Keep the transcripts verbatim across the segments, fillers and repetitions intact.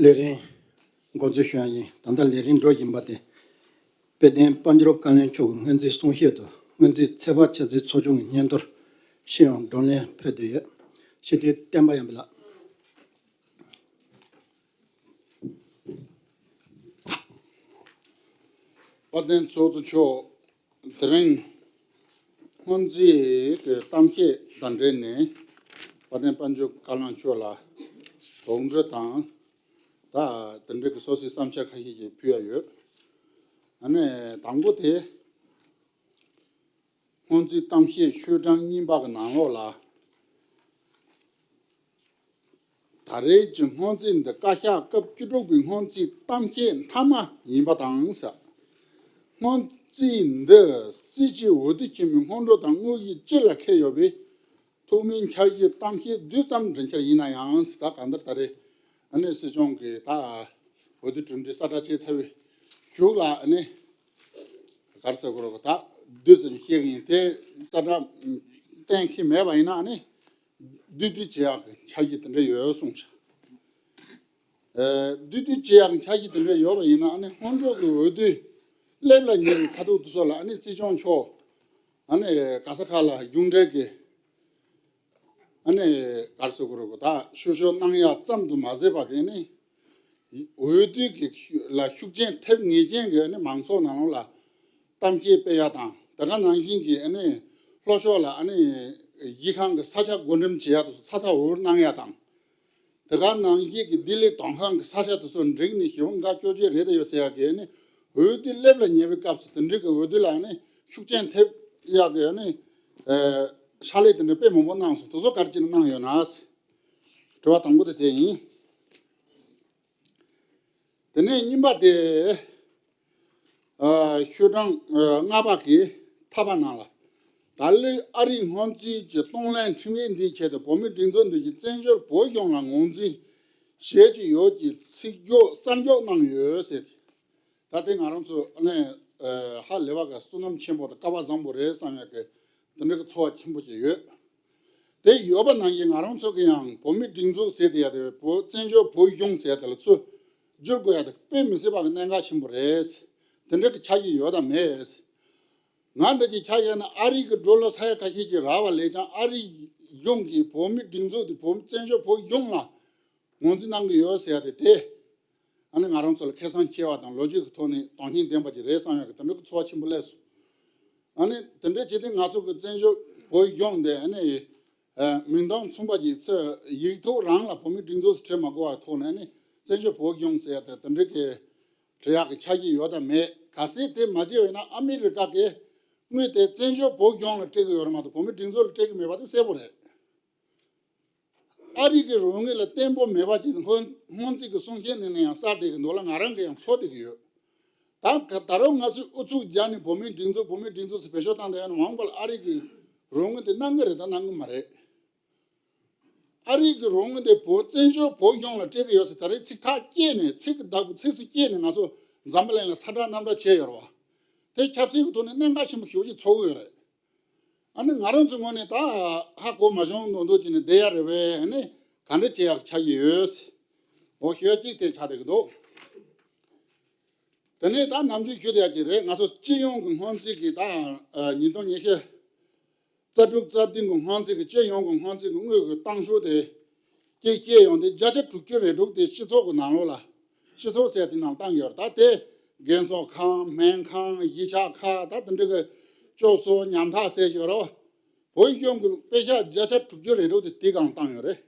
ལས་རིམ་འགོ་འཛུགས་ཞུ་ཡ་ཡིན། ད་ལྟ་ལས་རིམ་འགྲོ་བཞིན་པ་དེ། དཔལ་ལྡན་དཔལ་འབྱོར་བཀའ་བློན་མཆོག་གི་སྔོན་རྩིས་གསུང་བཤད་དུ་སྔོན་རྩིས་ཚོད་དཔག་འཆར་རྩིས་ཚོགས་ཆུང་གི་སྙན་ཐོར་ཕྱིར་ཡོང་བགྲོ་གླེང་ཕེབས་བསྡད་ཡོད། སྤྱི་འཐུས་བསྟན་པ་ཡར་འཕེལ་ལགས། དཔལ་ལྡན་ཚོགས་གཙོ་མཆོག་དེ་རིང་སྔོན་རྩིས་ཀྱི་གཏམ་བཤད་དང་འབྲེལ་ནས་དཔལ་ལྡན་དཔལ་འབྱོར་བཀའ་བློན་མཆོག་ལ་དོགས་འདྲི་དང་། ད་དེ་འབྲེལ་གྱི་སོ་སོའི་བསམ་འཆར་ཁ་ཤས་ཤིག་ཕུལ་ཡ་ཡོད། ཨ་ནི་དང་པོ་དེ། སྔོན་རྩིས་གཏམ་བཤད་ཤོག་གྲངས་གཉིས་པ་གི་ནང་ལོགས་ལ། ད་རེས་ཀྱི་སྔོན་རྩིས་འདི་བཀའ་ཤག་སྐབས་བཅུ་དྲུག་པའི་སྔོན་རྩིས་གཏམ་བཤད་མཐའ་མ་ཡིན་པ་དང་ཟེར། སྔོན་རྩིས་འདི་སྲིད་སྤྱི་འོས་བསྡུ་ཆེན་མོའི་སྔོན་འགྲོ་དང་དངོས་གཞི་སྤྱི་ལ་འཁེལ་ཡོད་པས། ཐོག་མའི་འཆར་གཞི་གཏམ་བཤད་བསྡུས་ཙམ་འདྲི་འཆར་ཡིན་ན་ཡང་ཟེར། ད་གང་ལྟར་ད་རེས་ཨ་ནི་སྲིད་སྐྱོང་གིས་ད་འོས་བསྡུ་གྲུབ་འབྲས་གསལ་བསྒྲགས་བྱས་ཚར་བའི་གཞུག་ལ་ཨ་ནི། ག་རེ་ཟེར་དགོས་རེད། ད་བསྡུས་ཙམ་བཤད་གི་ཡིན། དེ་གསལ་བསྒྲགས་གཏན་འཁེལ་མེད་པ་ཡིན་ན་ཨ་ནི་བསྡུས་བསྡུས་བྱེད་ཡག་གི་འཆར་གཞི་དེ་འདྲ་ཡོད་གསུངས་ཤག་ཨ། བསྡུས་བསྡུས་བྱེད་ཡག་གི་འཆར་གཞི་དེ་འདྲ་ཡོད་པ་ཡིན་ན་ཨ་ནི་སྔོན་འགྲོ་གི་འོས་བསྡུ་སླེབས་ལ་ཉེ་བའི་ཁ་ཐུག་དེ་ཚོ་ལ་ཨ་ནི་སྲིད་སྐྱོང་མཆོག་ཨ་ནི་ག་ས་ག་ལ་གཞུང་འབྲེལ་གྱི་ཨ་ནི་ག་རེ་ཟེར་དགོས་རེད་གོ། ད་ཤོད་ཤོད་གནང་ཡག་ཙམ་དུ་མ་ཟད་པ་གི་ཨ་ནི་འོས་བསྡུ་གི་ལ་ཤུགས་རྐྱེན་ཐེབས་ངེས་ཅན་གྱི་ཨ་ནི་མང་ཚོགས་ནང་ལོགས་ལ་གཏམ་བཤད་སྤེལ་ཡག་དང་། དེ་ག་ནང་བཞིན་གྱི་ཨ་ནི་ལྷོ་ཕྱོགས་ལ་ཨ་ནི་གཞིས་ཁང་གི་ས་ཆ་བགོ་འགྲེམས་བྱེད་ཡག་དེ་ཚོ་ཚ་ཚ་འུར་འུར་གནང་ཡག་དང་། དེ་ག་ནང་བཞིན་གྱི་ལྡི་ལི་མདོ་ཁམས་ཀྱི་ས་ཆ་དེ་ཚོ་འགྲིག་ནས་ཞི་བ་འགའ་སྐྱོ་ཆེ་རེད་དེ་ཡོད་ཟེར་ཡག་གི་ཨ་ནི་འོས་བསྡུ་སླེབས་ལ་ཉེ་བའི་སྐབས་སུ་དེ་འགྲིག་གི་འོས་བསྡུ་ལ་ཨ་ནི་ཤུགས་རྐྱེན་ཐེབས་ཡག་གི་ཨ་ནི་ཕྱག་ལས་དེ་འདྲ་དཔེ་མང་པོ་གནང་སོང་། དེ་ཚོ་ག་རེ་བྱས་ནས་གནང་ཡོད་ན། དྲི་བ་དང་པོ་དེ་དེ་ཡིན། དེ་ནས་གཉིས་པ་དེ། ཨ། ཤོག་གྲངས་ཨ་ལྔ་པ་གི་ཐ་པ་ནང་ལ། ད་ལོའི་ཨ་རིའི་སྔོན་རྩིས་ཀྱི་གཏོང་ལེན་ཁྲིམས་ཡིག་འདིའི་ཆེད་དུ་བོད་མིའི་སྒྲིག་འཛུགས་འདི་བཞིན་བཙན་བྱོལ་བོད་གཞུང་ལ་ངོས་འཛིན་བྱེད་ཀྱི་ཡོད་ཀྱི་ཚིག་སྦྱོར་གསར་འཇོག་གནང་ཡོད་ཟེར་ཏེ། ད་ལྟའི་ང་རང་ཚོ་ནས་ཧ་ལས་པ་ག་བསོད་ནམས་ཆེན་པོ་དང་སྐལ་བ་བཟང་པོ་རེད་བསམ་ཡག་གི་དེ་འདྲ་གི་ཚོར་བ་ཆེན་པོ་ཅིག་ཡོད། དེ་ཡོད་པ་ནང་བཞིན་ང་རང་ཚོ་གི་ཡང་བོད་མིའི་སྒྲིག་འཛུགས་ཟེར་དེ་ཡ་དེ་བོད་བཙན་བྱོལ་བོད་གཞུང་ཟེར་དེ་ལ་ཚུར་བསྒྱུར་དགོས་ཡ་དེ་དཔེ་མི་སྲིད་པ་གི་གནད་འགག་ཆེན་པོ་རེད། དེ་འདྲ་གི་ཆ་ཤས་ཡོད་དམ་མེད། ང་འདྲ་གི་ཆ་ཤས་ན་ཨ་རི་གི་ཌོ་ལར་ས་ཡ་ཁ་ཤས་ཀྱིས་རག་པ་ལས་ཀྱང་ཨ་རི་གཞུང་གིས་བོད་མིའི་སྒྲིག་འཛུགས་དེ་བོད་བཙན་བྱོལ་བོད་གཞུང་ལ་ངོས་འཛིན་གནང་གི་ཡོད་ཟེར་ཡ་དེ་དེ། ཨ་ནི་ང་རང་ཚོ་ལ་ཁེ་བཟང་ཆེ་བ་དང་ལོ་རྒྱུས་ཀྱི་ཐོག་ནས་དོན་སྙིང་ལྡན་པ་ཅིག་རེད་བསམ་ཡག་གི་དེ་འདྲ་གི་ཚོར་བ་ཆེན་པོ་སླེབས་སོང་། ཨ་ནི་དེ་འདྲ་བྱས་ཏེ་ང་ཚོ་གི་བཙན་བྱོལ་བོད་གཞུང་འདི་ཨ་ནི་ཨ་མིང་དོན་མཚུངས་པ་ཅིག་ཚོས་ཡིག་ཐོག་རང་ལ་བོད་མིའི་སྒྲིག་འཛུགས་སུ་བྲིས་མ་དགོས་པའི་ཐོག་ནས་ཨ་ནི་བཙན་བྱོལ་བོད་གཞུང་ཟེར་ཡག་དེ་དེ་འདྲ་གི་བྲི་ཡག་གི་ཆ་ཤས་ཡོད་དམ་མེད། གལ་སྲིད་དེ་མ་བྱས་པ་ཡིན་ན་ཨ་མི་རི་ཀ་གིས་དངུལ་དེ་བཙན་བྱོལ་བོད་གཞུང་ལ་སྤྲད་གི་ཡོད་རེད་མ་གཏོགས་བོད་མིའི་སྒྲིག་འཛུགས་ལ་སྤྲད་གི་མེད་པ་དེ་གསལ་པོ་རེད། ཨ་རི་གི་རོགས་དངུལ་ལ་བརྟན་པོ་མེད་པ་ཅིག་སྔོན་སྔོན་རྩིས་ཀྱི་གསུང་བཤད་ནང་ནས་ཡང་གསལ་བསྡད་ཀྱི་འདུག་ལ། ང་རང་གིས་ཡང་ཚོར་བསྡད་ཀྱི་ཡོད། ད་ག་ད་རུང་ང་ཚོས་ཨུ་ཚུགས་རྒྱག་ནས་བོད་མིའི་སྒྲིག་འཛུགས་བོད་མིའི་སྒྲིག་འཛུགས་སུ་བེད་སྤྱོད་བཏང་བསྡད་ཡོད་ན་མ་འོངས་པ་ལ་ཨ་རི་གི་རོགས་དངུལ་དེ་གནང་གི་རེད་ད་གནང་གི་མ་རེད། ཨ་རི་གི་རོགས་དངུལ་དེ་བོད་བཙན་བྱོལ་བོད་གཞུང་ལ་སྤྲད་ཀྱི་ཡོད་ཟེར་ད་རེས་ཚིག་ཐག་བཅད་ནས་ཚིག་གི་བདག་པོ་ཚིག་སུ་བཅད་ནས་ང་ཚོ་འཛམ་བུ་གླིང་ལ་ས་བསྒྲགས་གནམ་བསྒྲགས་བྱས་ཡོད་རེད་བ། དེ་ཆབ་སྲིད་ཀྱི་ཐོག་ནས་གནད་འགག་ཆེན་པོ་ཞེ་པོ་ཅིག་ཚོར་གི་ཡོད་རེད། ཨ་ནི་ང་རང་ཚོའི་ངོས་ནས་ད་ཧ་གོ་མ་བྱུང་མདོག་མདོག་བྱས་ནས་བསྡད་ཡ་རེད་པས། ཨ་ནི་ག་འདྲ་བྱེད་ཡག་ཆགས་ཀྱི་ཡོད། འོ་ཞུ་ཡ་གཅིག་དེ་ཆགས་བསྡད་ཀྱི་འདུག་དེ་ནས་ད་ནམ་རྒྱུན་ཞུ་བསྡད་ཡ་གཅིག་རེད། ང་ཚོ་སྤྱི་ཡོངས་ཀྱི་སྔོན་རྩིས་ཀྱི་ད་ཉིས་སྟོང་ཉི་ཤུ་རྩ་དྲུག་རྩ་བདུན་གྱི་སྔོན་རྩིས་ཀྱི་སྤྱི་ཡོངས་ཀྱི་སྔོན་རྩིས་ཀྱི་དངུལ་གྱི་གཏོང་ཤུགས་དེ་གཅིག་བཤད་ཡོང་དུས་བརྒྱ་ཆ་དྲུག་ཅུ་རེ་དྲུག་དེ་སྤྱི་ཚོགས་ཀྱི་ནང་ལོགས་ལ། སྤྱི་ཚོགས་ཟེར་དེ་ནང་བཏང་ཡོད་རེད། ད་དེ་རྒན་གསོ་ཁང་སྨན་ཁང་གཞིས་ཆགས་ཁག་ད་དེ་འདྲ་གི་སྐྱོབ་གསོ་ཉམ་ཐག་ཟེར་ཡོད་རེད། བོད་གཞུང་གི་པེ་ཤག་བརྒྱ་ཆ་དྲུག་ཅུ་རེ་དྲུག་དེ་དེ་སྒང་བཏང་ཡོད་རེད།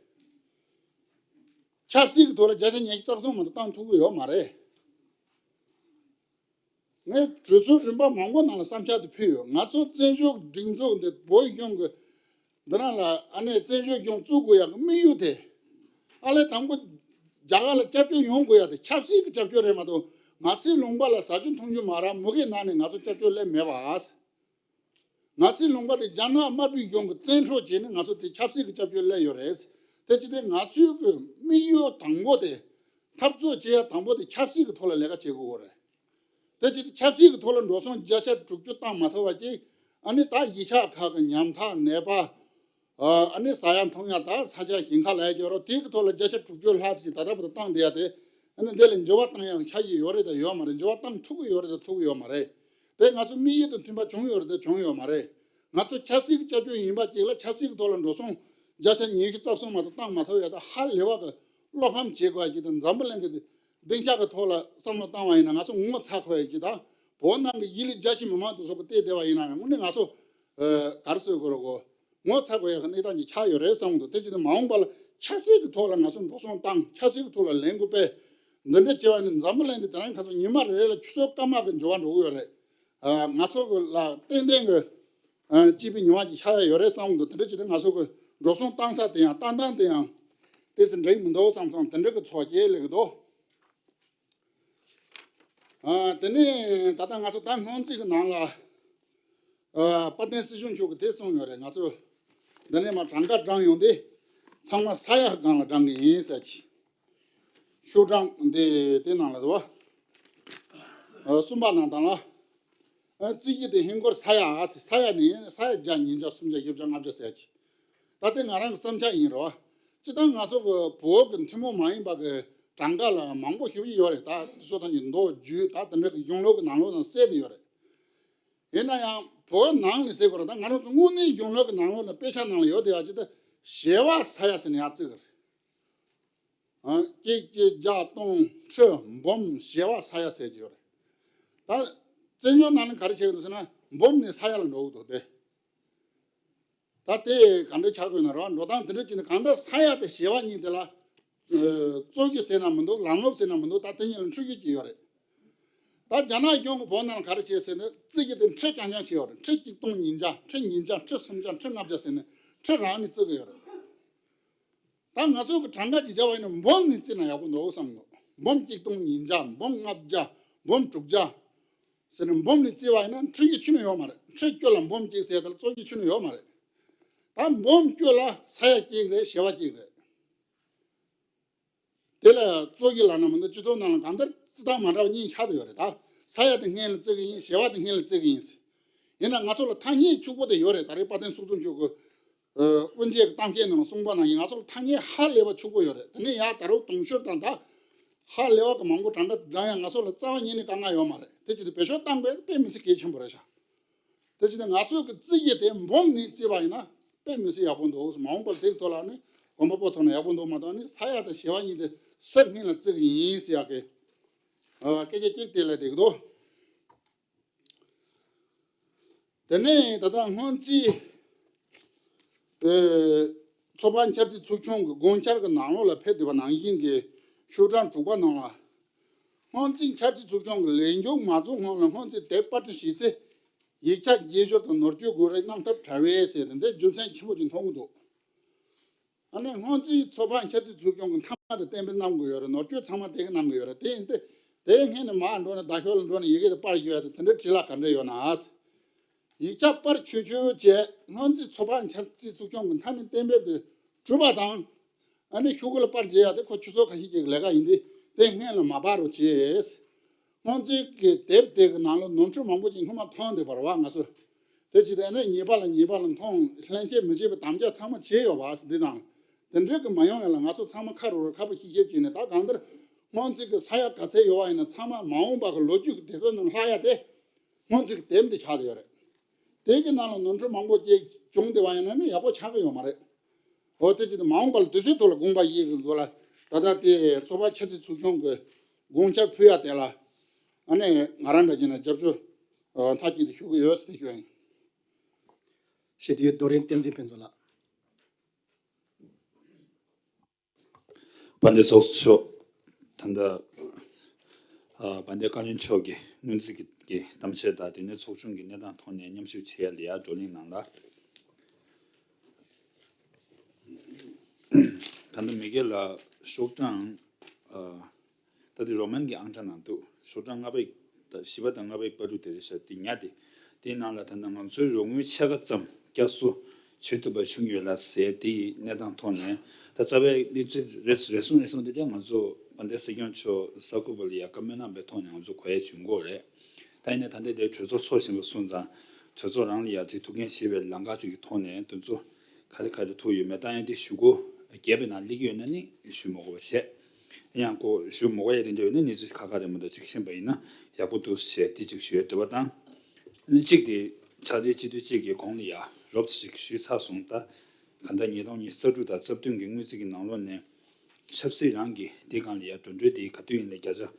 ཆབ་སྲིད་ཀྱི་ཐོག་ལ་བརྒྱ་ཆ་ཉི་ཤུ་རྩ་གསུམ་མ་གཏོགས་བཏང་ཐུབ་ཀྱི་ཡོད་མ་རེད། ངས་གྲོས་ཚོགས་རིམ་པ་མང་པོ་ནང་ལ་བསམ་འཆར་དེ་ཕུལ་ཡོད། ང་ཚོ་བཙན་བྱོལ་སྒྲིག་འཛུགས་འདི་བོད་གཞུང་གི་འདི་ནང་ལ་ཨ་ནེ་བཙན་བྱོལ་གཞུང་བཙུགས་དགོས་ཡག་གི་དམིགས་ཡུལ་དེ། ཨ་ལས་དང་པོ་རྒྱ་གར་ལ་སྐྱབས་བཅོལ་ཡོང་དགོས་ཡག་དེ་ཆབ་སྲིད་ཀྱི་སྐྱབས་བཅོལ་རེད་མ་གཏོགས་ང་ཚོའི་ལུང་པ་ལ་ཟ་རྒྱུ་འཐུང་རྒྱུ་མ་རག་མུ་གེའི་ནང་ནས་ང་ཚོ་སྐྱབས་བཅོལ་སླེབས་མེད་པ། ང་ཚོའི་ལུང་པ་དེ་རྒྱ་ནག་དམར་པོའི་གཞུང་གི་བཙན་འཕྲོག་བྱས་ནས་ང་ཚོ་དེ་ཆབ་སྲིད་ཀྱི་སྐྱབས་བཅོལ་སླེབས་ཡོད་རེད། དེ་བྱས་ཏེ་ང་ཚོའི་གི་དམིགས་ཡུལ་དང་པོ་དེ་འཐབ་རྩོད་བྱེད་ཡ་དང་པོ་དེ་ཆབ་སྲིད་ཀྱི་ཐོག་ལ་ལས་ཀ་བྱེད་དགོས་རེད། དེ་བྱས་ཏེ་ཆབ་སྲིད་ཀྱི་ཐོག་ལ་འགྲོ་སོང་བརྒྱ་ཆ་དྲུག་ཅུ་བཏང་མ་ཐུབ་པ་ཅིག་ཨ་ནི་ད་གཞིས་ཆགས་ཁག་གི་ཉམ་ཐག་ནད་པ། ཨ་ནི་ཟ་ཡ་འཐུང་ཡ་ད་ས་ཆ་ཞིང་ཁ་ལ་ཡ་སྐྱོ་རོགས་དེ་གི་ཐོག་ལ་བརྒྱ་ཆ་དྲུག་ཅུ་ལྷག་ཅིག་ད་ལྟ་བར་དུ་བཏང་བསྡད་ཡ་དེ་ ཨ་ནི་འདི་ལ་འགྱུར་བ་བཏང་ཡག་ཆ་ཡི་ཡོད་རེད་དང་ཡོད་མ་རེད། འགྱུར་བ་བཏང་ཐུབ་ཀྱི་ཡོད་རེད་དང་ཐུབ་ཀྱི་ཡོད་མ་རེད། དེ་ང་ཚོ་དམིགས་ཡུལ་དང་མཐུན་པ་བྱུང་ཡོད་རེད་དང་བྱུང་ཡོད་མ་རེད། ང་ཚོ་ཆབ་སྲིད་ཀྱི་སྐྱབས་བཅོལ་ཡིན་པ་གཅིག་ལ་ཆབ་སྲིད་ཀྱི་ཐོག་ལ་འགྲོ་སོང་བརྒྱ་ཆ་ཉི་ཤུ་རྩ་གསུམ་མ་གཏོགས་བཏང་མ་ཐུབ་ཡ་དང་ཧ་ལས་པ་གི་བློ་ཕམ་བྱེད་དགོས་ཀྱི་དང་འཛམ་བུ་གླིང་གི་བདེ་འཇགས་ཀྱི་ཐོག་ལ་བསམ་བློ་བཏང་བ་ཡིན་ན་ང་ཚོ་ངོ་ཚ་དགོས་ཀྱི་དང་བོད་ནང་གི་ཡུལ་ལི་རྒྱ་ཆེ་མི་མང་དེ་ཚོ་གི་བལྟས་བསྡད་པ་ཡིན་ན་ཡང་དངོས་གནས་ང་ཚོ་ག་རེ་ཟེར་དགོས་རེད་གོ། ངོ་ཚ་དགོས་ཡག་གི་གནས་སྟངས་ཅིག་ཆགས་ཡོད་རེད་བསམ་གི་འདུག་དེ་བྱས་ཏེ་མ་འོངས་པ་ལ་ཆབ་སྲིད་ཀྱི་ཐོག་ལ་ང་ཚོ་འགྲོ་སོང་བཏང་ཆབ་སྲིད་ཀྱི་ཐོག་ལ་ལས་འགུལ་སྤེལ་འདི་འདྲ་བྱས་པ་ནི་འཛམ་བུ་གླིང་འདི་དེ་རིང་ཁ་སང་ཉི་མ་རེ་རེ་ལ་ཆུ་ཚོད་སྐར་མ་གི་འགྱུར་བ་འགྲོ་གི་ཡོད་རེད། ཨ། ང་ཚོ་གི་ལ་ཏན་ཏན་གི་ཨ། སྐྱིད་པའི་ཉི་མ་ཅིག་ཤར་ཡ་ཡོད་རེད་བསམ་གི་འདུག་དེ་འདྲ་བྱས་ཏེ་ང་ཚོ་གི་འགྲོ་སོང་བཏང་ས་དེ་ཡང་བཏང་སྟངས་དེ་ཡང་ཏོག་ཙམ་འགྲིག་མི་འདུག་བསམ་བསམ་དེ་འདྲ་གི་ཚོར་སྐྱེ་སླེབས་གི་འདུག་ཨ། དེ་ནས་ད་ལྟ་ང་ཚོ་ད་སྔོན་རྩིས་ཀྱི་ནང་ལ་ཨ། དཔལ་ལྡན་སྲིད་སྐྱོང་མཆོག་གིས་དེ་གསུངས་ཡོད་རེད། ང་ཚོ་འདི་ནས་མར་གྲངས་ཀ་བགྲངས་ཡོང་དུས་ཚང་མ་ས་ཡ་སྒང་ལ་བགྲངས་གི་ཡིན་ཟེར་གྱི། ཤོག་གྲངས་འདི་དེ་ནང་ལ་འདུག་བ། ཨ། གསུམ་པ་ནང་དང་ལ། ཨ། རྩིས་ཀྱི་དེ་ཧིན་སྒོར་ས་ཡ་ཨ་ཟེར་ས་ཡ་ནི་ས་ཡ་བརྒྱ་ཉིས་བརྒྱ་སུམ་བརྒྱ་བཞི་བརྒྱ་ལྔ་བརྒྱ་ཟེར་གྱི། ད་ལྟའི་ང་རང་གི་བསམ་འཆར་ཡིན་རོ། སྤྱིར་བཏང་ང་ཚོ་གི་བོད་ཀྱི་ཐུན་མོང་མ་ཡིན་པ་གི་གྲངས་ཀ་ལ་མང་པོ་ཞེ་པོ་ཅིག་ཡོད་རེད། ད་སོ་ཐམས་ཀྱི་མདོ་རྒྱུད་ད་དེ་འདྲ་གི་གཞུང་ལུགས་ཀྱི་ནང་ལོགས་ནང་གསལ་དུ་ཡོད་རེད། ཡིན་ན་ཡང་བོད་ནང་ནས་ཟེར་དགོས་རེད། ད་ང་རང་ཚོ་དངོས་གནས་གཞུང་ལུགས་ཀྱི་ནང་ལོགས་ནང་དཔེ་ཆ་ནང་ལ་ཡོད་དེ་ཡག་ཅིག་ད་བྱེ་བ་ས་ཡ་ཟེར་ནས་ཡག་བརྩི་གི་རེད། ཨ། གཅིག་གཅིག་བརྒྱ་སྟོང་ཁྲི་འབུམ་བྱེ་བ་ས་ཡ་ཟེར་གྱི་ཡོད་རེད། ད་བཙན་བྱོལ་ནང་ནས་ག་རེ་བྱེད་ཀྱི་འདུག་ཟེར་ན་འབུམ་ནས་ས་ཡ་ལ་འགྲོ་གི་འདུག་སྟེ། ད་དེ་ག་འདྲ་ཆགས་དགོས་ན་རོ། འགྲོ་སྟངས་དེ་འདྲ་བྱས་ནས་གང་ལྟར་ས་ཡ་དང་བྱེ་བ་གཉིས་དེ་ལ་ཨ། རྩོད་གཞི་ཟེར་ན་མི་འདུག་ལམ་ལུགས་ཟེར་ན་མི་འདུག་ད་དེ་གཉིས་ལ་འཁྲུལ་རྒྱུ་ཅིག་ཡོད་རེད། ད་རྒྱ་ནག་གཞུང་གིས་བོད་ནང་ལ་ག་རེ་བྱས་ཟེར་ན་རྩིས་ཀྱི་དེ་ཁྲི་རྐྱང་རྐྱང་བྱས་ཡོད་རེད། ཁྲི་གཅིག་སྟོང་ཉིས་བརྒྱ་ཁྲི་ཉིས་བརྒྱ་ཁྲི་སུམ་བརྒྱ་ཁྲི་ལྔ་བརྒྱ་ཟེར་ནས་ཁྲི་རང་ནས་བརྩི་གི་ཡོད་རེད། ད་ང་ཚོ་གི་གྲངས་ཀ་ཅིག་བྱས་པ་ཡིན་ན་འབུམ་ནས་བརྩིས་ན་ཡག་པོ་འདུག་བསམ་གི་འདུག་འབུམ་གཅིག་སྟོང་ཉིས་བརྒྱ་འབུམ་ལྔ་བརྒྱ་འབུམ་དྲུག་བརྒྱ་ཟེར་ནས་འབུམ་ནས་བརྩིས་པ་ཡིན་ན་འཁྲུལ་རྒྱུ་ཁྱོན་ནས་ཡོད་མ་རེད། ཁྲི་བཅུ་ལ་འབུམ་གཅིག་ཟེར་ད་ལ་རྩོད་རྒྱུ་ཁྱོན་ནས་ཡོད་མ་རེད། ད་འབུམ་བཅུ་ལ་ས་ཡ་གཅིག་རེད། བྱེ་བ་གཅིག་རེད། དེ་ལ་རྩོད་གཞི་ལབ་ན་མི་འདུག་སྤྱི་ཚོགས་ནང་ལ་གང་ལྟར་རྩིས་སྟངས་མ་འདྲ་བ་གཉིས་ཆགས་བསྡད་ཡོད་རེད། ད་ས་ཡ་དེ་སྔོན་ལ་བརྩི་གི་ཡིན། བྱེ་བ་དེ་སྔོན་ལ་བརྩི་གི་ཡིན་ཟེར། ཡིན་ན་ང་ཚོ་ལ་ཐ་སྙད་ཕྱུག་པོ་དེ་ཡོད་རེད། ད་རེས་དཔལ་ལྡན་ཚོགས་གཙོ་མཆོག་གི་ཨ། དབུ་འབྱེད་ཀྱི་གཏམ་བཤད་ནང་ལ་གསུངས་པ་ནང་བཞིན་ང་ཚོ་ལ་ཐ་སྙད་ཧ་ལས་པ་ཕྱུག་པོ་ཡོད་རེད། དེ་ནས་ཡར་ད་རུང་དུང་ཕྱུར་དང་ད་ཧ་ལས་པ་གི་མང་པོ་གྲངས་ཀ་བགྲངས་ཡང་ང་ཚོ་ལ་རྩ་བ་ཉིད་ནས་དཀའ་ངལ་ཡོད་མ་རེད། དེ་བྱས་ཏེ་བེད་སྤྱོད་བཏང་དགོས་དཔེ་མི་སྲིད་གལ་ཆེན་པོ་རེད་ཤག་དེ་བྱས་ཏེ་ང་ཚོ་གི་རྩིས་ཀྱི་དེ་འབུམ་ནས་བརྩིས་པ་ཡིན་ན་དཔེ་མི་སྲིད་ཡག་པོ་འདུག་མ་འོངས་པར་དེ་གི་ཐོག་ལ་ནི་གོམ་པ་སྤོ་ཐུབ་ན་ཡག་པོ་འདུག་མ་གཏོགས་ནི་ས་ཡ་དང་བྱེ་བ་གཉིས་དེ་སུ་སྔོན་ལ་བརྩི་གི་ཡིན་ཟེར་ཡག་གི་ཨ། སྐད་ཆ་གཅིག་དེ་ལ་བསྡད་ཀྱི་འདུག་དེ་ནས་ད་ལྟ་སྔོན་རྩིས་ཨེ། ཚོགས་པ་འཆར་རྩིས་ཚོགས་ཆུང་གི་དགོངས་འཆར་གྱི་ནང་ལོགས་ལ་ཕེབས་བསྡད་པ་ནང་བཞིན་གྱི་ཤོག་གྲངས་དྲུག་པ་ནང་ལ། སྔོན་རྩིས་འཆར་རྩིས་ཚོགས་ཆུང་གི་ལས་མཇུག་མ་རྫོགས་སྔོན་ལ་སྔོན་རྩིས་དེབ་པར་སྐྲུན་བྱས་ཚེ། ཡིག་ཆ་བརྗེ་སྦྱོར་དང་ནོར་སྐྱོན་དགོས་རིགས་གནང་ཐབས་བྲལ་བས་ཟེར་ཏེ་འདི་རྒྱུ་མཚན་ཆེན་པོ་ཅིག་མཐོང་གི་འདུག་ཨ་ནི་སྔོན་རྩིས་ཚོགས་པ་འཆར་རྩིས་ཚོགས་ཆུང་གི་མཐའ་མ་དེ་གཏན་འབེབས་གནང་དགོས་ཡོད་རེད། ནོར་སྐྱོན་ཚང་མ་དེ་ག་གནང་དགོས་ཡོད་རེད། དེ་ཡིན་ཏེ་དེའི་སྔོན་ནས་མར་འགྲོ་ནས་རྡ་ཤོག་ལ་འགྲོ་ནས་ཡི་གེ་དེ་པར་བཞག་ཡ་དེ་དེ་འདྲའི་བྲིས་ལ་ག་འདྲ་ཡོད་ན། ཡིག་ཆ་པར་ཆོད་ཆོད་བྱས་སྔོན་རྩིས་ཚོགས་པ་འཆར་རྩིས་ཚོགས་ཆུང་གི་མཐའ་མའི་གཏན་འབེབས་དེ་གྲུབ་པ་དང་། ཨ་ནི་ཤོག་གུ་ལ་པར་རྒྱག་ཡ་དེ་ཁོ་ཆུ་ཚོད་ཁ་ཤས་ཀྱི་ལས་ཀ་ཡིན་དུས་དེ་སྔོན་ལ་མ་པར་རོགས་བྱས། སྔོན་རྩིས་ཀྱི་དེབ་དེ་གི་ནང་ལ་ནོར་འཁྲུལ་མང་པོ་ཅིག་སྔོན་མ་མཐོང་བསྡད་པ་རེད་བ་ང་ཚོ། དེ་བྱས་ཏེ་ཨ་ནི་ཉེས་པ་ལ་ཉེས་པ་ལ་མཐོང་ལྷན་སྐྱེས་མི་བྱེད་པའི་དམ་བཅའ་ཚང་མ་བྱས་ཡོད་བ་འདི་དང་། དེ་འདྲའི་གི་མ་ཡོང་ཡ་ལ་ང་ཚོ་ཚང་མ་ཁ་རུ་རུ་ཁ་པོ་ཤིག་ཤིག་བྱས་ནས་ད་གང་ལྟར་སྔོན་རྩིས་ཀྱི་ས་ཡ་ག་ཚད་ཡོད་བ་ཡིན་ན་ཚང་མ་མ་འོངས་པ་གི་ལོ་རྒྱུས་ཀྱི་དེབ་ཐེར་ནང་ལྷག་ཡ་དེ། སྔོན་རྩིས་ཀྱི་དེབ་འདི་ཆགས་བསྡད་ཡོད་རེད། དེ་གི་ནང་ལ་ནོར་འཁྲུལ་མང་པོ་ཅིག་བྱུང་བསྡད་པ་ཡིན་ན་ནི་ཡག་པོ་ཆགས་ཀྱི་ཡོད་མ་རེད། འོ་དེ་ཅི་སྟེ་མ་འོངས་པ་ལ་དུས་ཚོད་ཐོག་ལ་དགོངས་པ་ཡིད་ཀྱི་འདུག་ལ། ད་ལྟ་དེ་ཚོགས་པ་འཆར་རྩིས་ཚོགས་ཆུང་གི་དགོངས་འཆར་ཕུལ་ཡ་དེ་ལ་ཨ་ནི་ང་རང་འདྲ་བྱས་ན་རྒྱབ་སྐྱོར་མཐའ་གཅིག་ཏུ་ཞུ་གི་ཡོད་ཟེར་ཞུ་ཡ་ཡིན། ཞུ་དུས་རྡོ་རིང་བསྟན་འཛིན་ཕུན་ཚོགས་ལགས། དཔལ་ལྡན་ཚོགས་གཙོ་མཆོག་ད་ལྟ་ཨ་དཔལ་ལྡན་བཀའ་བློན་མཆོག་གིས་སྔོན་རྩིས་ཀྱི་གཏམ་བཤད་དང་དེ་ནས་ཚོགས་ཆུང་གི་གནས་སྟངས་ཐོག་ནས་མཉམ་ཞུགས་བྱེད་ཡ་ལ་ཡར་བགྲོ་གླེང་གནང་ལ། ད་ལྟ་མི་སྒེར་ལ་ཤོག་གྲངས་ཨ་ད་ལྟ་རོ་མན་གྱི་ཨང་གྲངས་ནང་འདུག་ཤོག་གྲངས་ལྔ་པ་ཡིག་བཞི་པ་དང་ལྔ་པ་ཡིག་པ་དྲུག་དེ་རེད་ཤག་དེ་ཉ་དེ། དེའི་ནང་ལ་ད་ལྟ་ང་ཚོའི་རོགས་དངུལ་ཕྱེད་ཀ་ཙམ་བསྐྱར་གསོ་བྱེད་ཐུབ་པ་བྱུང་ཡོད་ལ་ཟེར་དེའི་གནས་སྟངས་ཐོག་ནས་ད་རྩ་བའི་གནས་ཚུལ་རེ་ཟུང་རེ་ཟུང་དེ་འདྲ་ང་ཚོ་དཔལ་ལྡན་སྲིད་སྐྱོང་མཆོག་གསར་འགོད་པ་ལ་ཡ་བཀའ་མོལ་གནང་པའི་ཐོག་ནས་ང་ཚོ་གོ་ཡ་བྱུང་གི་རེད། ད་ཡིན་ནའི་ད་ལྟ་དེ་གྲོས་ཚོགས་ཚོགས་བཞིན་པ་སོང་ཙང་གྲོས་ཚོགས་རང་ལ་ཡ་ཅིག་ཐུགས་འགན་བཞེས་པའི་ལམ་ཁ་ཅིག་གི་ཐོག་ནས་དེ་ཚོ་ག་རེ་ག་རེ་ཐུག་ཡོད་མེད་ད་ཡང་དེ་ཞུ་སྒོ་བརྒྱབ་པའི་ནང་སླེབས་ཀྱི་ཡོད་ན་ནི་ཞུ་མི་དགོས་པ་བྱས། ཡང་ཁོ་ཞུ་མོ་ག་ཡ་དེ་འདྲ་ཡོད་ན་གནས་ཚུལ་ཁ་ཁ་རེད་མ་གཏོགས་ཅིག་ཤེས་པ་ཡིན་ན་ཡག་པོ་འདུག་ཞེས་དེ་ཅིག་ཞུ་ཡ་འདོད་པ་དང་། ཨ་ནི་གཅིག་དེ་ཕྱག་སྦྲེལ་སྤྱི་འཐུས་གཅིག་གི་གོང་ལ་ཡ་རོབ་ཙམ་ཅིག་ཞུས་ཚར་སོང་། ད་ག་ད་ཉིས་སྟོང་ཉི་ཤུ་རྩ་དྲུག་དང་རྩ་བདུན་གྱི་སྔོན་རྩིས་ཀྱི་ནང་ལོགས་ནས་ཆབ་སྲིད་རང་གི་དེ་སྒང་ལ་ཡ་འགྲོ་གྲོན་དེ་ག་དུས་ཡིན་ནའི་བརྒྱ་ཆ་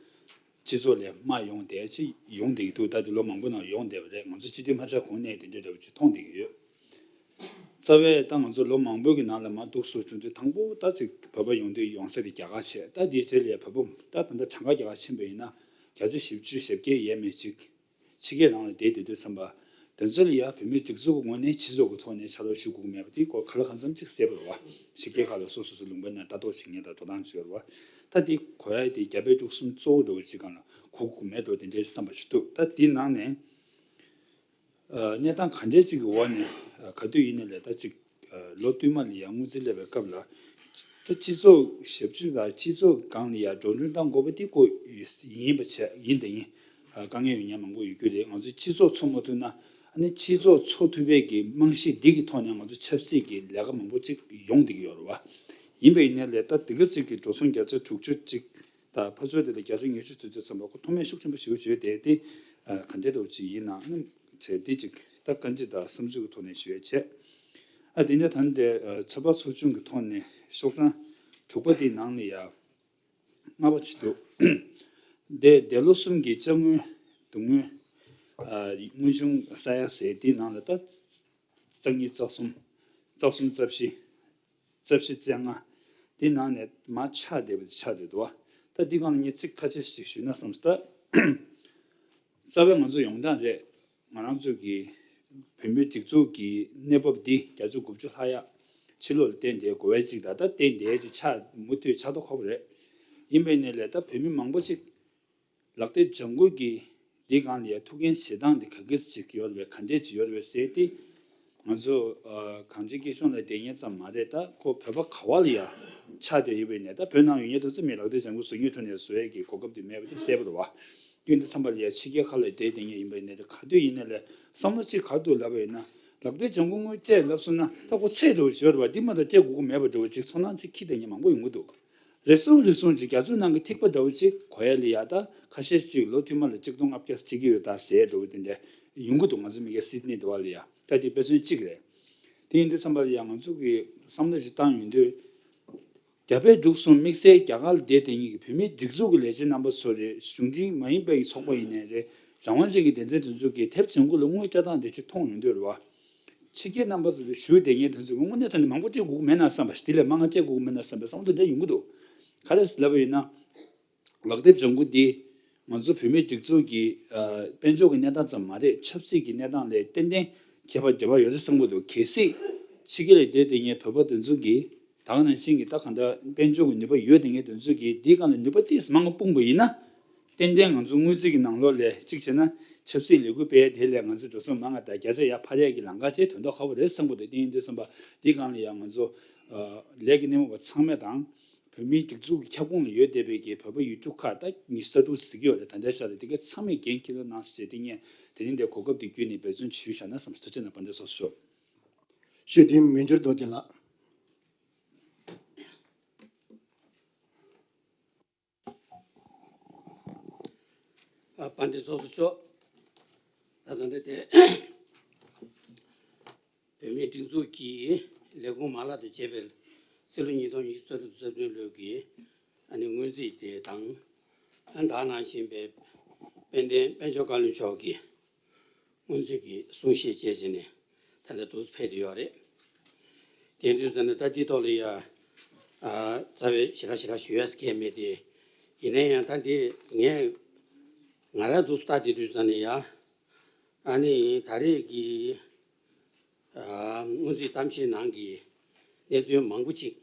སྤྱི་ཚོགས་ལས་མར་ཡོང་བསྡད་ཅིག་ཡོང་བསྡད་ཀྱི་འདུག་ད་དེ་ལོ་མང་པོ་ནང་ཡོང་བསྡད་པ་རེད། ང་ཚོ་སྤྱི་འཐུས་མ་ཆགས་གོང་ནས་དེ་འདྲའི་འདྲ་བོ་ཅིག་མཐོང་བསྡད་ཀྱི་ཡོད། རྩ་བའི་ད་ང་ཚོ་ལོ་མང་པོའི་གི་ནང་ལ་མར་འདུག་སེ་བྱུང་དུས་དང་པོ་ད་ཅིག་བོད་པ་ཡོང་དུས་ཡོང་ས་དེ་རྒྱ་གར་བྱས། ད་དེའི་རྗེས་ལ་ཡ་བོད་པ་ད་ད་ལྟ་གྲངས་ཀ་རྒྱ་གར་ཕྱིན་པ་ཡིན་ན་བརྒྱ་ཆ་བཞི་བཅུ་ཞེ་བརྒྱད་ཡས་མས་ཅིག་ཕྱི་རྒྱལ་རང་ལ་བསྡད་བསྡད་དུས་ཙམ་པ། དོན་ཚན་ལ་ཡ་བོད་མིའི་སྒྲིག་འཛུགས་ཀྱི་ངོས་ནས་སྤྱི་ཚོགས་ཀྱི་ཐོག་ནས་ཕྱག་རོགས་ཞུ་དགོས་ཀྱི་མེད་པ་དེ་སྐོར་ག་ལ་གང་འཚམ་ཅིག་གསལ་པོ་རེད་བ། ཕྱི་རྒྱལ་ཁག་ལ་སོ་སོ་སོ་ལུང་པའི་ནང་ལྟ་རྟོག་བྱེད་མཁན་དང་འགྲོ་སྟངས་བྱེད་རེད་བ། ད་དེ་གོ་ཡ་དེ་རྒྱ་བལ་འབྲུག་གསུམ་གཙོ་བོ་འདྲ་བོ་ཅིག་སྒང་ལ་གོ་དགོས་ཀྱི་མེད་འགྲོ་དེ་འདྲའི་བསམ་པ་ཞིག་འདུག་ད་དེའི་ནང་ནས། ཨ་གནས་སྟངས་ག་འདྲའི་ཅིག་གི་འོག་ནས་ཨ་ག་དུས་ཡིན་ནའི་ལས་ད་ཅིག་ཨ་ལོ་བསྟུད་མ་ལ་ཡང་སྔོན་རྩིས་སླེབས་པའི་སྐབས་ལ། ད་སྤྱི་ཚོགས་ཞབས་ཞུ་དང་སྤྱི་ཚོགས་སྒང་ལ་ཡང་འགྲོ་གྲོན་གཏང་དགོས་པ་དེ་ཁོ་ཡིན་པ་བྱས་ཡིན་དང་ཡིན། ཨ་དཀའ་ངལ་ཡོད་མཁན་མང་པོ་ཡོད་རྒྱུ་རེད། ང་ཚོས་སྤྱི་ཚོགས་འཚོ་མ་ཐུབ་ན་ཨ་ནི་སྤྱི་ཚོགས་འཚོ་ཐུབ་པའི་གི་རྨང་གཞི་འདི་གི་ཐོག་ནས་ང་ཚོ་ཆབ་སྲིད་ཀྱི་ལས་ཀ་མང་པོ་ཅིག་ཡོང་བསྡད་ཀྱི་ཡོད་རེད་བ། ཡིན་པ་ཡིན་ནའི་ལས་ད་འདི་ག་ཅིག་གི་འགྲོ་སོང་བརྒྱ་ཆ་དྲུག་ཅུ་ཅིག་ད་ཕར་ཚུར་དེ་ལ་བརྒྱ་ཆ་ཉི་ཤུ་དུས་ཚོད་ཙམ་པ་ཁོ་མཐོ་དམན་ཤུགས་ཆེན་པོ་ཞེ་པོ་ཅིག་ཡོད་དེ། དེ་ཨ་ག་འདྲ་འདྲ་བོ་ཅིག་ཡིན་ནའང་བྱས་དེ་ཅིག་ད་བཀའ་འདྲི་དང་བསམ་ཚུལ་གྱི་ཐོག་ནས་ཞུ་ཡ་བྱས། ཨ་དེ་འདྲ་ད་འདི་ཨ་ཚོད་དཔག་ཚོགས་ཆུང་གི་ཐོག་ནས་ཤོག་གྲངས་དྲུག་པ་དེའི་ནང་ནས་ཡ་ལྔ་པ་ཅིག་འདུག་དེ་འདས་ལོ་གསུམ་གྱི་དཔྱ་དངུལ་བསྡུ་དངུལ་ཨ་དངུལ་ཆུང་ས་ཡ་ཟེར་དེའི་ནང་ལ་ད་རྩ་གཉིས་རྩ་གསུམ་རྩ་གསུམ་རྩ་བཞི་རྩ་བཞི་རྩ་ལྔ་དེ་ནང་ནས་མར་ཆག་བསྡད་པ་དེ་ཆག་བསྡད་འདུག་བ། ད་འདི་སྒང་ལ་ངས་ཚིག་ཁ་ཤས་ཤིག་ཞུས་ན་བསམ་སོང་། ད་རྩ་བའི་ང་ཚོ་ཡོང་སྟངས་རེད། ང་རང་ཚོ་གི་བོད་མིའི་སྒྲིག་འཛུགས་ཀྱི་གནས་བབ་འདི་བརྒྱ་ཆ་དགུ་བཅུ་ལྷག་ཡག་ཕྱི་ལོགས་ལ་བརྟེན་ཏེ་དགོས་པའི་ཅིག་ད་ལྟ་བརྟེན་ཏེ་ཅིག་ཆག་མུ་མཐུད་ཆག་མདོག་ཁ་པོ་རེད། ཡིན་པའི་ནས་ལས་ད་བོད་མི་མང་པོ་ཅིག་ལག་དེབ་ལྗང་གུ་གི་འདི་སྒང་ལ་ཡ་ཐུགས་འགན་བཞེས་སྟངས་འདི་ག་གེ་ཅིག་ཡོད་རེད་པས། ག་འདྲས་ཅིག་ཡོད་རེད་པས་ཟེར་ཏེ། ང་ཚོ་ཨ་གངས་ཅན་སྐྱིད་གཤོངས་ལ་བསྡད་མཁན་ཙམ་མ་རེད། ད་ཁོ་བོད་པ་ག་བ་ལ་ཡ་ཆགས་བསྡད་ཡོད་པའི་ནས་ད་བོད་ནང་ཡོད་མཁན་དེ་ཚོ་མི་ལག་དེབ་ལྗང་གུ་བཟོ་མཁན་ཁྲོད་ནས་བཟོ་ཡས་ཀྱི་གོ་སྐབས་དེ་མེད་པ་དེ་གསལ་པོ་རེད་བ། དེ་འདི་བསམ་པ་ལ་ཡ་ཕྱི་རྒྱལ་ཁག་ལ་བསྡད་བསྡད་མཁན་ཡིན་པའི་ནས་ད་ག་དུས་ཡིན་ནའི་ལས་བསམ་བློ་གཅིག་ག་རེ་འདུག་ལབ་པ་ཡིན་ན། ལག་དེབ་ལྗང་གུ་དངུལ་སྤྲད་ལབ་སོང་ན་ད་ཁོ་ཚད་འགྲོ་བཞིན་པ་འདི་མ་གཏོགས་སྤྲད་དགོས་ཀྱི་མེད་པ་འདྲ་བོ་ཅིག་ཚོར་སྣང་ཅིག་འཁྱེར་བསྡད་མཁན་མང་པོ་ཡོང་གི་འདུག་རེ་ཟུང་རེ་ཟུང་ཅིག་རྒྱ་མཚོ་ནང་གི་ཐིགས་པ་འདྲ་བོ་ཅིག་གོ་ཡ་ལ་ཡ་ད་ཁ་ཤས་ཅིག་ལོ་ཐུན་མ་ལ་གཅིག་སྟོང་ལྔ་བརྒྱ་སྤྲད་ཀྱི་ཡོད་ད་ཟེར་འདྲ་བོ་དེ་འདྲ་ཡོང་གི་འདུག་ང་ཚོ་མི་སྒེར་སིད་ནི་འདྲ་བ་ལ་ཡ་ད་དེ་དཔེ་མཚོན་གཅིག་རེད། དེ་ཡིན་དུས་ཙམ་པ་ལ་ཡ་ང་ཚོ་གི་བསམ་བློ་ཞིག་བཏང་ཡོང་དུས། རྒྱ་བལ་འབྲུག་གསུམ་དམིགས་བསལ་རྒྱ་གར་ལ་བསྡད་བསྡད་མཁན་གྱི་བོད་མིའི་སྒྲིག་འཛུགས་ཀྱི་ལས་བྱེད་རྣམ་པ་ཚོ་རེད། གཞུང་འབྲེལ་མ་ཡིན་པའི་ཚོགས་པ་ཡིན་ནའི་རེད། རང་དབང་ཅན་གྱི་སྡེ་ཚན་དེ་ཚོ་གིས་དེབ་ལྗང་གུ་ལ་དངུལ་སྤྲད་སྟངས་དེ་ཅིག་མཐོང་ཡོང་དུས་རེད་བ། ཕྱི་རྒྱལ་རྣམ་པ་ཚོ་ལ་བཞུགས་བསྡད་མཁན་དེ་ཚོ་གི་དངོས་གནས་དྲང་གནས་མང་པོ་སྤྲད་དགོས་ཀྱི་མེད་ན་བསམ་པ་ཞིག་དེ་ལས་མང་ང་སྤྲད་དགོས་ཀྱི་མེད་ན་བསམ་པའི་བསམ་བློ་དེ་འདྲ་ཡོང་གི་འདུག་ག་རེ་ལབ་པ་ཡིན་ན། ལག་དེབ་ལྗང་གུ་འདི་ང་ཚོ་བོད་མིའི་སྒྲིག་འཛུགས་ཀྱི་ཨ་དཔལ་འབྱོར་གྱི་གནས་སྟངས་ཙམ་མ་རེད། ཆབ་སྲིད་ཀྱི་གནས་སྟངས་ལ་ཏན་ཏན་ཁྱད་པར་འབྲེལ་བ་ཡོད་རེད་བསམ་གྱི་འདུག་གལ་སྲིད་ཕྱི་རྒྱལ་ལ་བསྡད་བསྡད་མཁན་བོད་པ་དེ་ཚོ་གིས་ད་ག་ནང་བཞིན་གྱི་ད་གང་ལྟར་དཔལ་འབྱོར་གྱི་ནུས་པ་ཡོད་བསྡད་མཁན་དེ་ཚོ་གིས་འདིའི་སྒང་ལ་ནུས་པ་ཏོག་ཙམ་མང་པོ་སྤུངས་པ་ཡིན་ན། ཏན་ཏན་ང་ཚོ་སྔོན་རྩིས་ཀྱི་ནང་ལོགས་ལ་གཅིག་བྱས་ན་ཆབ་སྲིད་ལས་འགུལ་སྤེལ་དེ་ལས་ང་ཚོ་འགྲོ་སོང་མང་ང་དང་བརྒྱ་ཆ་ཡར་འཕར་ཡས་ཀྱི་ལམ་ཁ་བྱས་དོན་དག་ཁག་པོ་རེད་བསམ་གྱི་འདུག་དེ་ཡིན་དུས་ཙམ་པ་འདིའི་སྒང་ལ་ཡང་ང་ཚོ་ཨ་ལས་ཀྱི་སྣེ་མོ་བ་ཚང་མས་དང་། བོད་མིའི་སྒྲིག་འཛུགས་ཀྱི་ཁྱབ་ཁོངས་ལ་ཡོད་བསྡད་པའི་གི་བོད་པ་ཡུལ་གྲུ་ཁག་ད་ཉི་ཤུ་རྩ་དྲུག་ཟེར་གྱི་ཡོད་རེད། ད་ལྟའི་ཆར་ལ་དེ་ག་ཚང་མས་འགན་འཁྱེར་རོགས་གནང་ཟེར་བྱས་ཏེ་ངས་དེ་རིང་འདིར་གོ་སྐབས་འདི་བརྒྱུད་ནས་འབད་བརྩོན་ཞུས་བཞག་ན་བསམ་སོང་། ཐུགས་རྗེ་གནང་། དཔལ་ལྡན་ཚོགས་གཙོ་མཆོག་ཞུ་དེ་མི་འགྱུར་རྡོ་རྗེ་ལགས། ཨ་དཔལ་ལྡན་ཚོགས་གཙོ་མཆོག་ད་ལྟ་འདི་དེ་བོད་མིའི་སྒྲིག་འཛུགས་ཀྱི་ལས་ཁུངས་མ་ལག་དང་བཅས་པའི་ཕྱི་ལོ་ཉིས་སྟོང་ཉི་ཤུ་རྩ་དྲུག་རྩ་བདུན་ལོའི་གི་ཨ་ནི་སྔོན་རྩིས་དེ་དང་། ཨ་ད་ནང་བཞིན་པའི་དཔལ་ལྡན་དཔལ་འབྱོར་བཀའ་བློན་མཆོག་གིས་སྔོན་རྩིས་ཀྱི་གསུང་བཤད་བྱས་བྱས་ནས་ད་ལྟ་འདུག་ཕེབས་བསྡད་ཡོད་རེད། དེ་དུས་ཙམ་ནས་ད་འདི་ཐོག་ལ་ཡ་ཨ་རྩ་བའི་ཞེ་དྲག་ཞེ་དྲག་ཞུ་ཡ་གང་ཡང་མེད་དེ། ཡིན་ན་ཡང་ད་འདི་ངས་ང་རང་འདུག་ལྟ་དེ་དུས་ཙམ་ནས་ཡ་ཨ་ནི་ད་རེས་ཀྱི་ཨ་སྔོན་རྩིས་གཏམ་བཤད་ནང་གི་གནད་དོན་མང་པོ་ཅིག་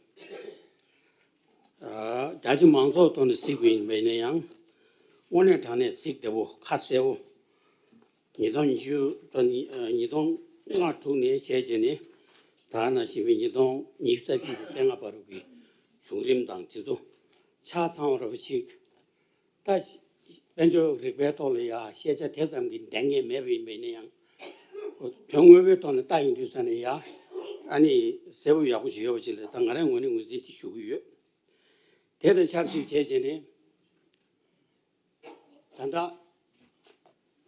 ཨ་རྒྱ་ཆེ་མང་ཚོགས་ཐོག་ནས་གཟིགས་པ་ཡིན་པ་ཡིན་ན་ཡང་། དངོས་གནས་དྲང་གནས་གཟིགས་བདེ་པོ་ཁ་གསལ་པོ། ཉིས་སྟོང་ཉི་ཤུ་དང་ཉི་ཉིས་སྟོང་ལྔ་དྲུག་ནས་བྱས་བྱས་ནས་ད་ནང་བཞིན་པའི་ཉིས་སྟོང་ཉི་ཤུ་རྩ་གཅིག་གི་ཚེས་ལྔ་བར་དུ་གི་བྱུང་རིམ་དང་དེ་ཚོ་ཆ་ཚང་བ་འདྲ་པོ་ཅིག་ད་དཔལ་འབྱོར་རིག་པའི་ཐོག་ལ་ཡ་ཤེས་བྱ་དེ་ཙམ་གྱི་ལྡན་མཁན་མེད་པ་ཡིན་པ་ཡིན་ན་ཡང་། དོན་དངོས་པོའི་ཐོག་ནས་ལྟ་ཡོང་དུས་ཙམ་ནས་ཡ་ཨ་ནི་གསལ་པོ་ཡག་པོ་ཞིག་ཡོད་པ་ཅིག་ལ་ད་ང་རང་ངོས་ནས་ངོས་འཛིན་དེ་ཞུ་གི་ཡོད། དེ་དང་ཆབས་ཅིག་བྱས་བྱས་ནས། ད་ལྟ་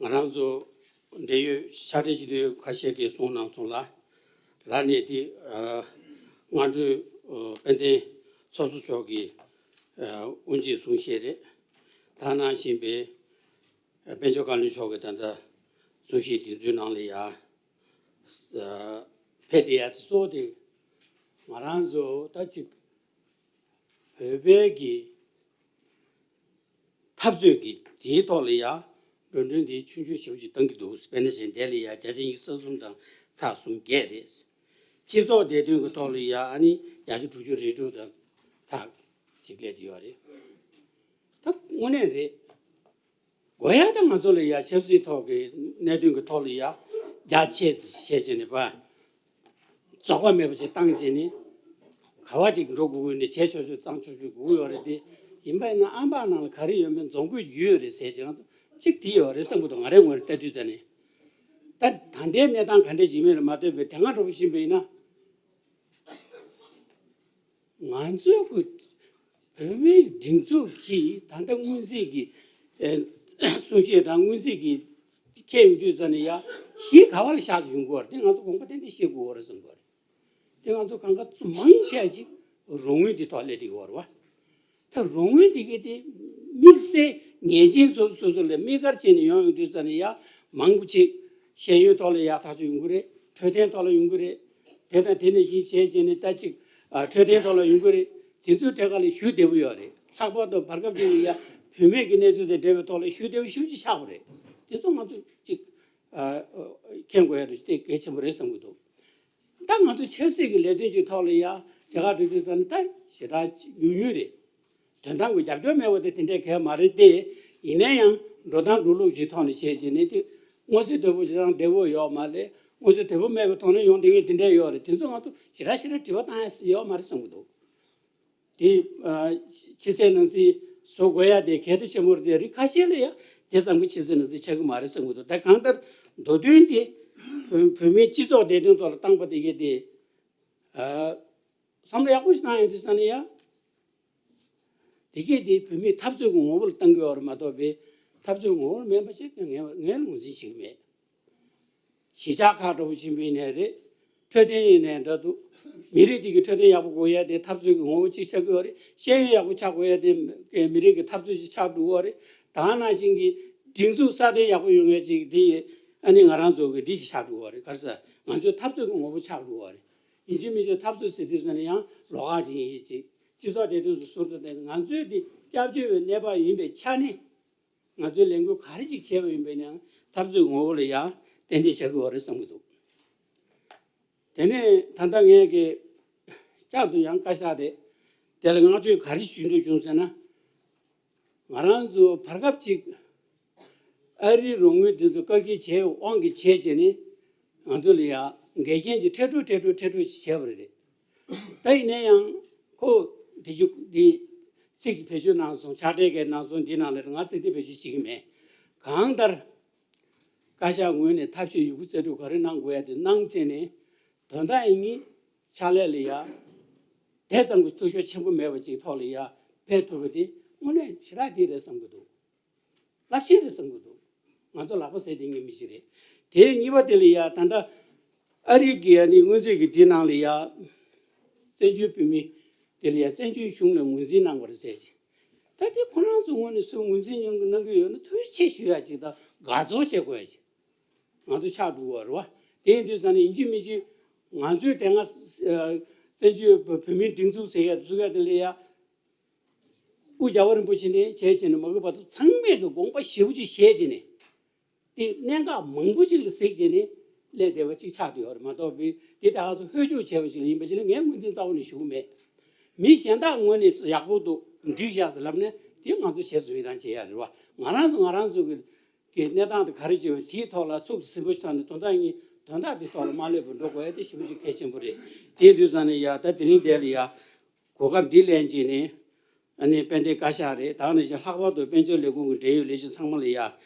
ང་རང་ཚོ་འབྲེལ་ཡོད་ཕྱག་སྦྲེལ་སྤྱི་འཐུས་ཁ་ཤས་ཀྱིས་གསུངས་གནང་སོང་ལ། ལར་ནས་དེ་ཨ་སྔ་འགྲོའི་ཨ་དཔལ་ལྡན་ཚོགས་གཙོ་མཆོག་གིས་ཨ་དབུ་འབྱེད་གསུང་བཤད་རེད། ད་གནང་བཞིན་པའི་དཔལ་འབྱོར་བཀའ་བློན་མཆོག་གིས་ད་ལྟ་གསུང་བཤད་དེ་ཚོའི་ནང་ལ་ཡ་ཨ་ཕེབས་བསྡད་ཡ་དེ་གཙོ་བོ་དེ་ང་རང་ཚོ་ད་ཅིག་བོད་པའི་གི་འཐབ་རྩོད་ཀྱི་དེའི་ཐོག་ལ་ཡ་འགྲོ་གྲོན་དེ་ཆུང་ཆུང་ཞེ་པོ་ཅིག་བཏང་གི་འདུག་དཔེར་ན་བཞིན་དེ་ལ་ཡ་བརྒྱ་ཆ་ཉི་ཤུ་རྩ་གསུམ་དང་ཚེག་གསུམ་བརྒྱད་རེད། སྤྱི་ཚོགས་བདེ་དོན་གྱི་ཐོག་ལ་ཡ་ཨ་ནི་བརྒྱ་ཆ་དྲུག་ཅུ་རེ་དྲུག་དང་ཚེག་གཅིག་སླེབས་ཡོད་རེད། ད་དངོས་གནས་རེད། དགོས་ཡ་ད་ང་ཚོ་ལ་ཡ་ཆབ་སྲིད་ཐོག་གི་གནད་དོན་གྱི་ཐོག་ལ་ཡ་རྒྱ་ཆེ་ཙམ་བྱས་བྱས་ནས་པ། རྫོགས་པ་མེད་པ་ཅིག་བཏང་བྱས་ནས། ག་བ་ཅིག་འགྲོ་དགོས་ཀྱི་ནས་བྱས་ཆོག་ཆོག་བཏང་ཆོག་ཆོག་དགོས་ཀྱི་ཡོད་རེད་དེ། ཡིན་པ་ཡིན་ན་ཨམ་པ་ནང་ལ་ག་རེ་ཡོད་མེད་འཛོམས་དགོས་ཀྱི་ཡོད་རེད་ཟེར་བྱས་ན་གཅིག་དེ་ཡོད་རེད་བསམ་གྱི་འདུག་ང་རའི་ངོས་ནས་ལྟ་དུས་ཙ་ནས། ད་ད་ལྟའི་གནས་སྟངས་ག་འདྲས་ཅིག་མེད་ལ་མ་ལྟོས་པའི་དེ་སྔ་འདྲ་པོ་ཕྱིན་པ་ཡིན་ན། ང་ཚོའི་གི་བོད་མིའི་སྒྲིག་འཛུགས་ཀྱིས་ད་ལྟ་སྔོན་རྩིས་ཀྱི་ཨེ་གསུང་བཤད་དང་སྔོན་རྩིས་ཀྱི་ཁྱེད་ཡོང་དུས་ཙ་ནས་ཡ་གཞི་ག་བ་ལ་བཞག་ཡོང་དགོས་རེད་དེ་ང་ཚོ་དགོངས་པ་ཏན་ཏན་བཞེས་དགོས་རེད་བསམ་གྱི་ཡོད་རེད། དེ་ང་ཚོ་གང་ག་ཚོ་མང་ཆེ་ཅིག་རོགས་དངུལ་འདི་ཐོག་སླེབས་བསྡད་ཡོད་རེད་བ། ད་རོགས་དངུལ་འདི་གའི་དེ་དམིགས་བསལ་ངེས་ཅན་སོ་སོ་སོ་ལ་དམིགས་བཀར་བྱས་ནས་ཡོང་ཡོང་དུས་ཙ་ནས་ཡ་མང་པོ་ཅིག་ཤེས་ཡོན་ཐོག་ལ་ཡ་ཐག་གཅོད་ཡོང་གི་རེད། འཕྲོད་བསྟེན་ཐོག་ལ་ཡོང་གི་རེད། དེ་དང་དེ་ནས་གཞི་བྱས་བྱས་ནས་ད་ཅིག་ཨ་འཕྲོད་བསྟེན་ཐོག་ལ་ཡོང་གི་རེད། དེ་ཚོའི་གྲས་ཁ་ལ་ཞུ་བདེ་པོ་ཡོད་རེད། ལྷག་པར་དུ་བར་སྐབས་ཅིག་ལ་ཡ་བུད་མེད་ཀྱི་གནས་ཚུལ་དང་འབྲེལ་བའི་ཐོག་ལ་ཞུ་བདེ་པོ་ཞེ་པོ་ཅིག་ཆགས་པ་རེད། དེ་ཚོ་ང་ཚོ་ཅིག་ཨ་མཁྱེན་དགོས་ཡ་དེ་གལ་ཆེན་པོ་རེད་བསམ་གྱི་འདུག་ད་ང་ཚོ་ཆབ་སྲིད་ཀྱི་ལས་དོན་གྱི་ཐོག་ལ་ཡ་བྱེད་ག་འགྲོ་དུས་ཙམ་ནས་ད་ཞེ་དྲག་ཉུང་ཉུང་རེད། དོན་དམ་གྱི་རྒྱབ་སྐྱོར་མེད་པ་དེ་དེ་འདྲའི་གལ་མ་རེད་དེ། ཡིན་ན་ཡང་འགྲོ་སྟངས་འགྲོ་ལུགས་ཀྱི་ཐོག་ནས་བྱས་བྱས་ནས་དེ་མངོན་གསལ་དོད་པོ་ཞེ་དྲག་བདེ་པོ་ཡོད་མ་རེད། མངོན་གསལ་དོད་པོ་མེད་པའི་ཐོག་ནས་ཡོང་བསྡད་མཁན་དེ་འདྲའི་ཡོད་རེད། དེ་ཚོ་ང་ཚོ་ཞེ་དྲག་ཞེ་དྲག་དྲི་བ་བཏང་ཡ་ཡོད་མ་རེད་བསམ་གྱི་འདུག་དེ་ཕྱི་གསལ་ནང་གསལ་བཟོ་དགོས་ཡ་དེ་གལ་ཆེ་ཆེན་པོ་རེད་དེ། རིགས་ཁ་ཤས་ལ་ཡ་དེ་ཙམ་གྱི་ཕྱི་གསལ་ནང་གསལ་ཆགས་ཀྱི་མ་རེད་བསམ་གྱི་འདུག་ད་གང་ལྟར་མདོ་དོན་དེ་བོད་བོད་མིའི་སྤྱི་ཚོགས་བདེ་དོན་ཐོག་ལ་བཏང་པ་དེ་གས་དེ་ཨ་བསམ་བློ་ཡག་པོ་ཞིག་བཏང་ཡོང་དུས་ཙ་ནས་ཡ། དེ་གས་དེ་བོད་མིའི་འཐབ་རྩོད་ཀྱི་ངོ་བོ་ལ་བཏང་གི་ཡོད་རེད་མ་གཏོགས་པའི་འཐབ་རྩོད་ངོ་བོ་ལ་མེད་པ་ཞིག་ངས་ངས་ལ་ངོས་འཛིན་བྱེད་ཀྱི་མེད། གཞིས་ཆགས་ཁག་འདྲ་པོ་ཕྱིན་པ་ཡིན་ནའི་རེད། འཕྲོད་བསྟེན་ཡིན་ནའི་འདྲ་འདུག་མི་རིགས་དེ་གི་འཕྲོད་བསྟེན་ཡག་པོ་དགོས་ཡ་དེ་འཐབ་རྩོད་ཀྱི་ངོ་བོ་གཅིག་ཆགས་ཀྱི་ཡོད་རེད། ཤེས་ཡོན་ཡག་པོ་ཆགས་དགོས་ཡ་དེ་མི་རིགས་ཀྱི་འཐབ་རྩོད་ཅིག་ཆགས་འགྲོ་གི་ཡོད་རེད། ད་ག་ནང་བཞིན་གྱི་སྒྲིག་འཛུགས་སྲ་བརྟན་ཡག་པོ་ཡོང་ཡ་ཅིག་དེ་ཨ་ནི་ང་རང་ཚོ་གི་འདི་ཞིག་ཆགས་འགྲོ་གི་ཡོད་རེད། ག་རེ་ཟེར་ང་ཚོའི་འཐབ་རྩོད་ཀྱི་ངོ་བོ་ཆགས་འགྲོ་གི་ཡོད་རེད། ཡིན་གཅིག་མིན་གཅིག་འཐབ་རྩོད་ཟེར་དུས་ཙམ་ནས་ཡང་ལོགས་ཀ་ཅིག་ཡིན་ཅིག་སྤྱི་ཚོགས་བདེ་དོན་དུ་ཟུར་དུ་བསྟན། ང་ཚོའི་འདི་སྐྱབས་བཅོལ་བའི་གནས་བབ་ཡིན་པའི་ཆ་ནས་ང་ཚོའི་ལས་འགུལ་ག་རེ་ཅིག་བྱས་པ་ཡིན་པས་ན་འཐབ་རྩོད་ངོ་བོ་ལ་ཡང་ཏན་ཏན་བྱ་དགོས་པ་རེད་བསམ་གྱི་འདུག་དེ་ནས་ད་ལྟ་ངས་ཀྱི་བསྐྱར་དུ་ཡང་བཀའ་ཤག་རེད། དེ་ལ་བསྔགས་བརྗོད་ག་རེ་ཞུ་འདོད་བྱུང་ཟེར་ན། ང་རང་ཚོ་བར་སྐབས་ཅིག་ཨ་རིའི་རོགས་དངུལ་འདི་ཚོ་བཀག་སྐྱིལ་བྱས་དབང་གིས་བྱས་བྱས་ནས་ང་ཚོ་ལ་ཡ་འགལ་རྐྱེན་གྱི་ཁྲལ་སྤྲོད་ཁྲལ་སྤྲོད་ཁྲལ་སྤྲོད་ཅིག་བྱས་པ་རེད། ད་ཡིན་ན་ཡང་ཁོ་དེ་རྒྱུ་འདི་ཚིག་བེད་སྤྱོད་གནང་སོང་། ཕྱག་སྦྲེལ་གྱི་གནང་སོང་། འདི་ནང་ལ་ང་ཚིག་དེ་བེད་སྤྱོད་བྱེད་ཀྱི་མེད། གང་ལྟར་བཀའ་ཤག་ངོས་ནས་ཐབས་ཤེས་ཡོད་རྒུ་རྩལ་སྤྲུགས་ག་རེ་གནང་དགོས་ཡ་དེ་གནང་བྱས་ནས་དོན་དག་ཡིན་ངེས་ཕྱག་ལས་ལ་ཡ་དེ་ཙམ་གྱི་ཐུགས་ཤོར་ཆེན་པོ་མེད་པ་ཅིག་ཐོག་ལ་ཡ་ཕེབས་ཐུབ་པ་དེ་དངོས་གནས་ཞེ་དྲག་དེ་རེད་བསམ་གྱི་འདུག་རླབས་ཆེན་རེད་བསམ་གྱི་འདུག་ང་ཚོ་ལག་པ་ཟས་དེ་ངེས་མི་ཞིག་རེད། དེ་གཉིས་པ་དེ་ལ་ཡ་ད་ལྟ་ཨ་རི་གི་ཡ་ནི་སྔོན་ཚོད་ཀྱི་དེ་ནང་ལ་ཡ་བཙན་བྱོལ་བོད་མི་དེ་ལ་ཡ་བཙན་བྱོལ་གཞུང་ལ་ངོས་འཛིན་གནང་བ་རེད་ཟེར་གྱི། ད་དེ་ཁོ་རང་ཚོ་ངོས་ནས་སུ་ངོས་འཛིན་གནང་གི་ཡོད་ན་ཐུགས་རྗེ་ཆེ་ཞུ་ཡ་ཅིག་དང་དགའ་ཚོར་བྱེད་དགོས་ཡ་ཅིག་ང་ཚོ་ཆགས་འགྲོ་བ་རེད་བ། དེ་ཡིན་དུས་ཙང་ནས་ཡིན་གཅིག་མིན་གཅིག་ང་ཚོའི་དེ་སྔ་བཙན་བྱོལ་བོད་མིའི་སྒྲིག་འཛུགས་ཟེར་ཡ་བཙུགས་ཡ་དེ་ལ་ཡ། སྐུ་རྒྱལ་བ་རིན་པོ་ཆེ་ནས་བྱས་བྱས་ནས་མ་གི་བར་དུ་ཚང་མས་ཀྱི་དགོངས་པ་ཞེ་པོ་ཅིག་བཞེས་བྱས་ནས། དེ་གནད་འགག་མང་པོ་ཅིག་ལ་གཟིགས་བྱས་ནས་སླེབས་བསྡད་པ་ཅིག་ཆགས་བསྡད་ཡོད་རེད་མ་གཏོགས་པའི་དེ་ད་ག་ཚོད་ཧོལ་རྒྱུག་བྱས་པ་ཅིག་ལ་ཡིན་པ་ཅིག་ལ་ངས་ངོས་འཛིན་རྩ་བ་ནས་ཞུ་གི་མེད། མི་གཞན་དག་ངོས་ནས་ཡག་པོ་འདུག་འགྲིག་བཞག་ཟེར་ལབ་ན་དེ་ང་ཚོ་བྱས་ཙང་ཡི་རང་བྱེད་ཡ་རེད་བ། ང་རང་ཚོ་ང་རང་ཚོ་གི་གི་གནས་སྟངས་དེ་ག་རེ་བྱས་པ་དེའི་ཐོག་ལ་ཚུགས་སུ་ཟིན་པོ་ཞིག་བཏང་ནས་དོན་དག་གཉིས་དོན་དག་དེ་ཐོག་ལ་མ་སླེབས་པར་འགྲོ་དགོས་ཡ་དེ་ཞེ་པོ་ཅིག་གལ་ཆེན་པོ་རེད། དེ་ཡིན་དུས་ཙང་ནས་ཡ་ད་དེ་རིང་འདིར་ལ་ཡ། གོ་སྐབས་འདི་ལེན་བྱས་ནས་ཨ་ནི་དཔལ་ལྡན་བཀའ་ཤག་རེད། ད་ནས་ཀྱང་ལྷག་པར་དུ་དཔལ་འབྱོར་ལས་ཁུངས་ཀྱི་འབྲེལ་ཡོད་ལས་བྱེད་ཚང་མ་ལ་ཡ་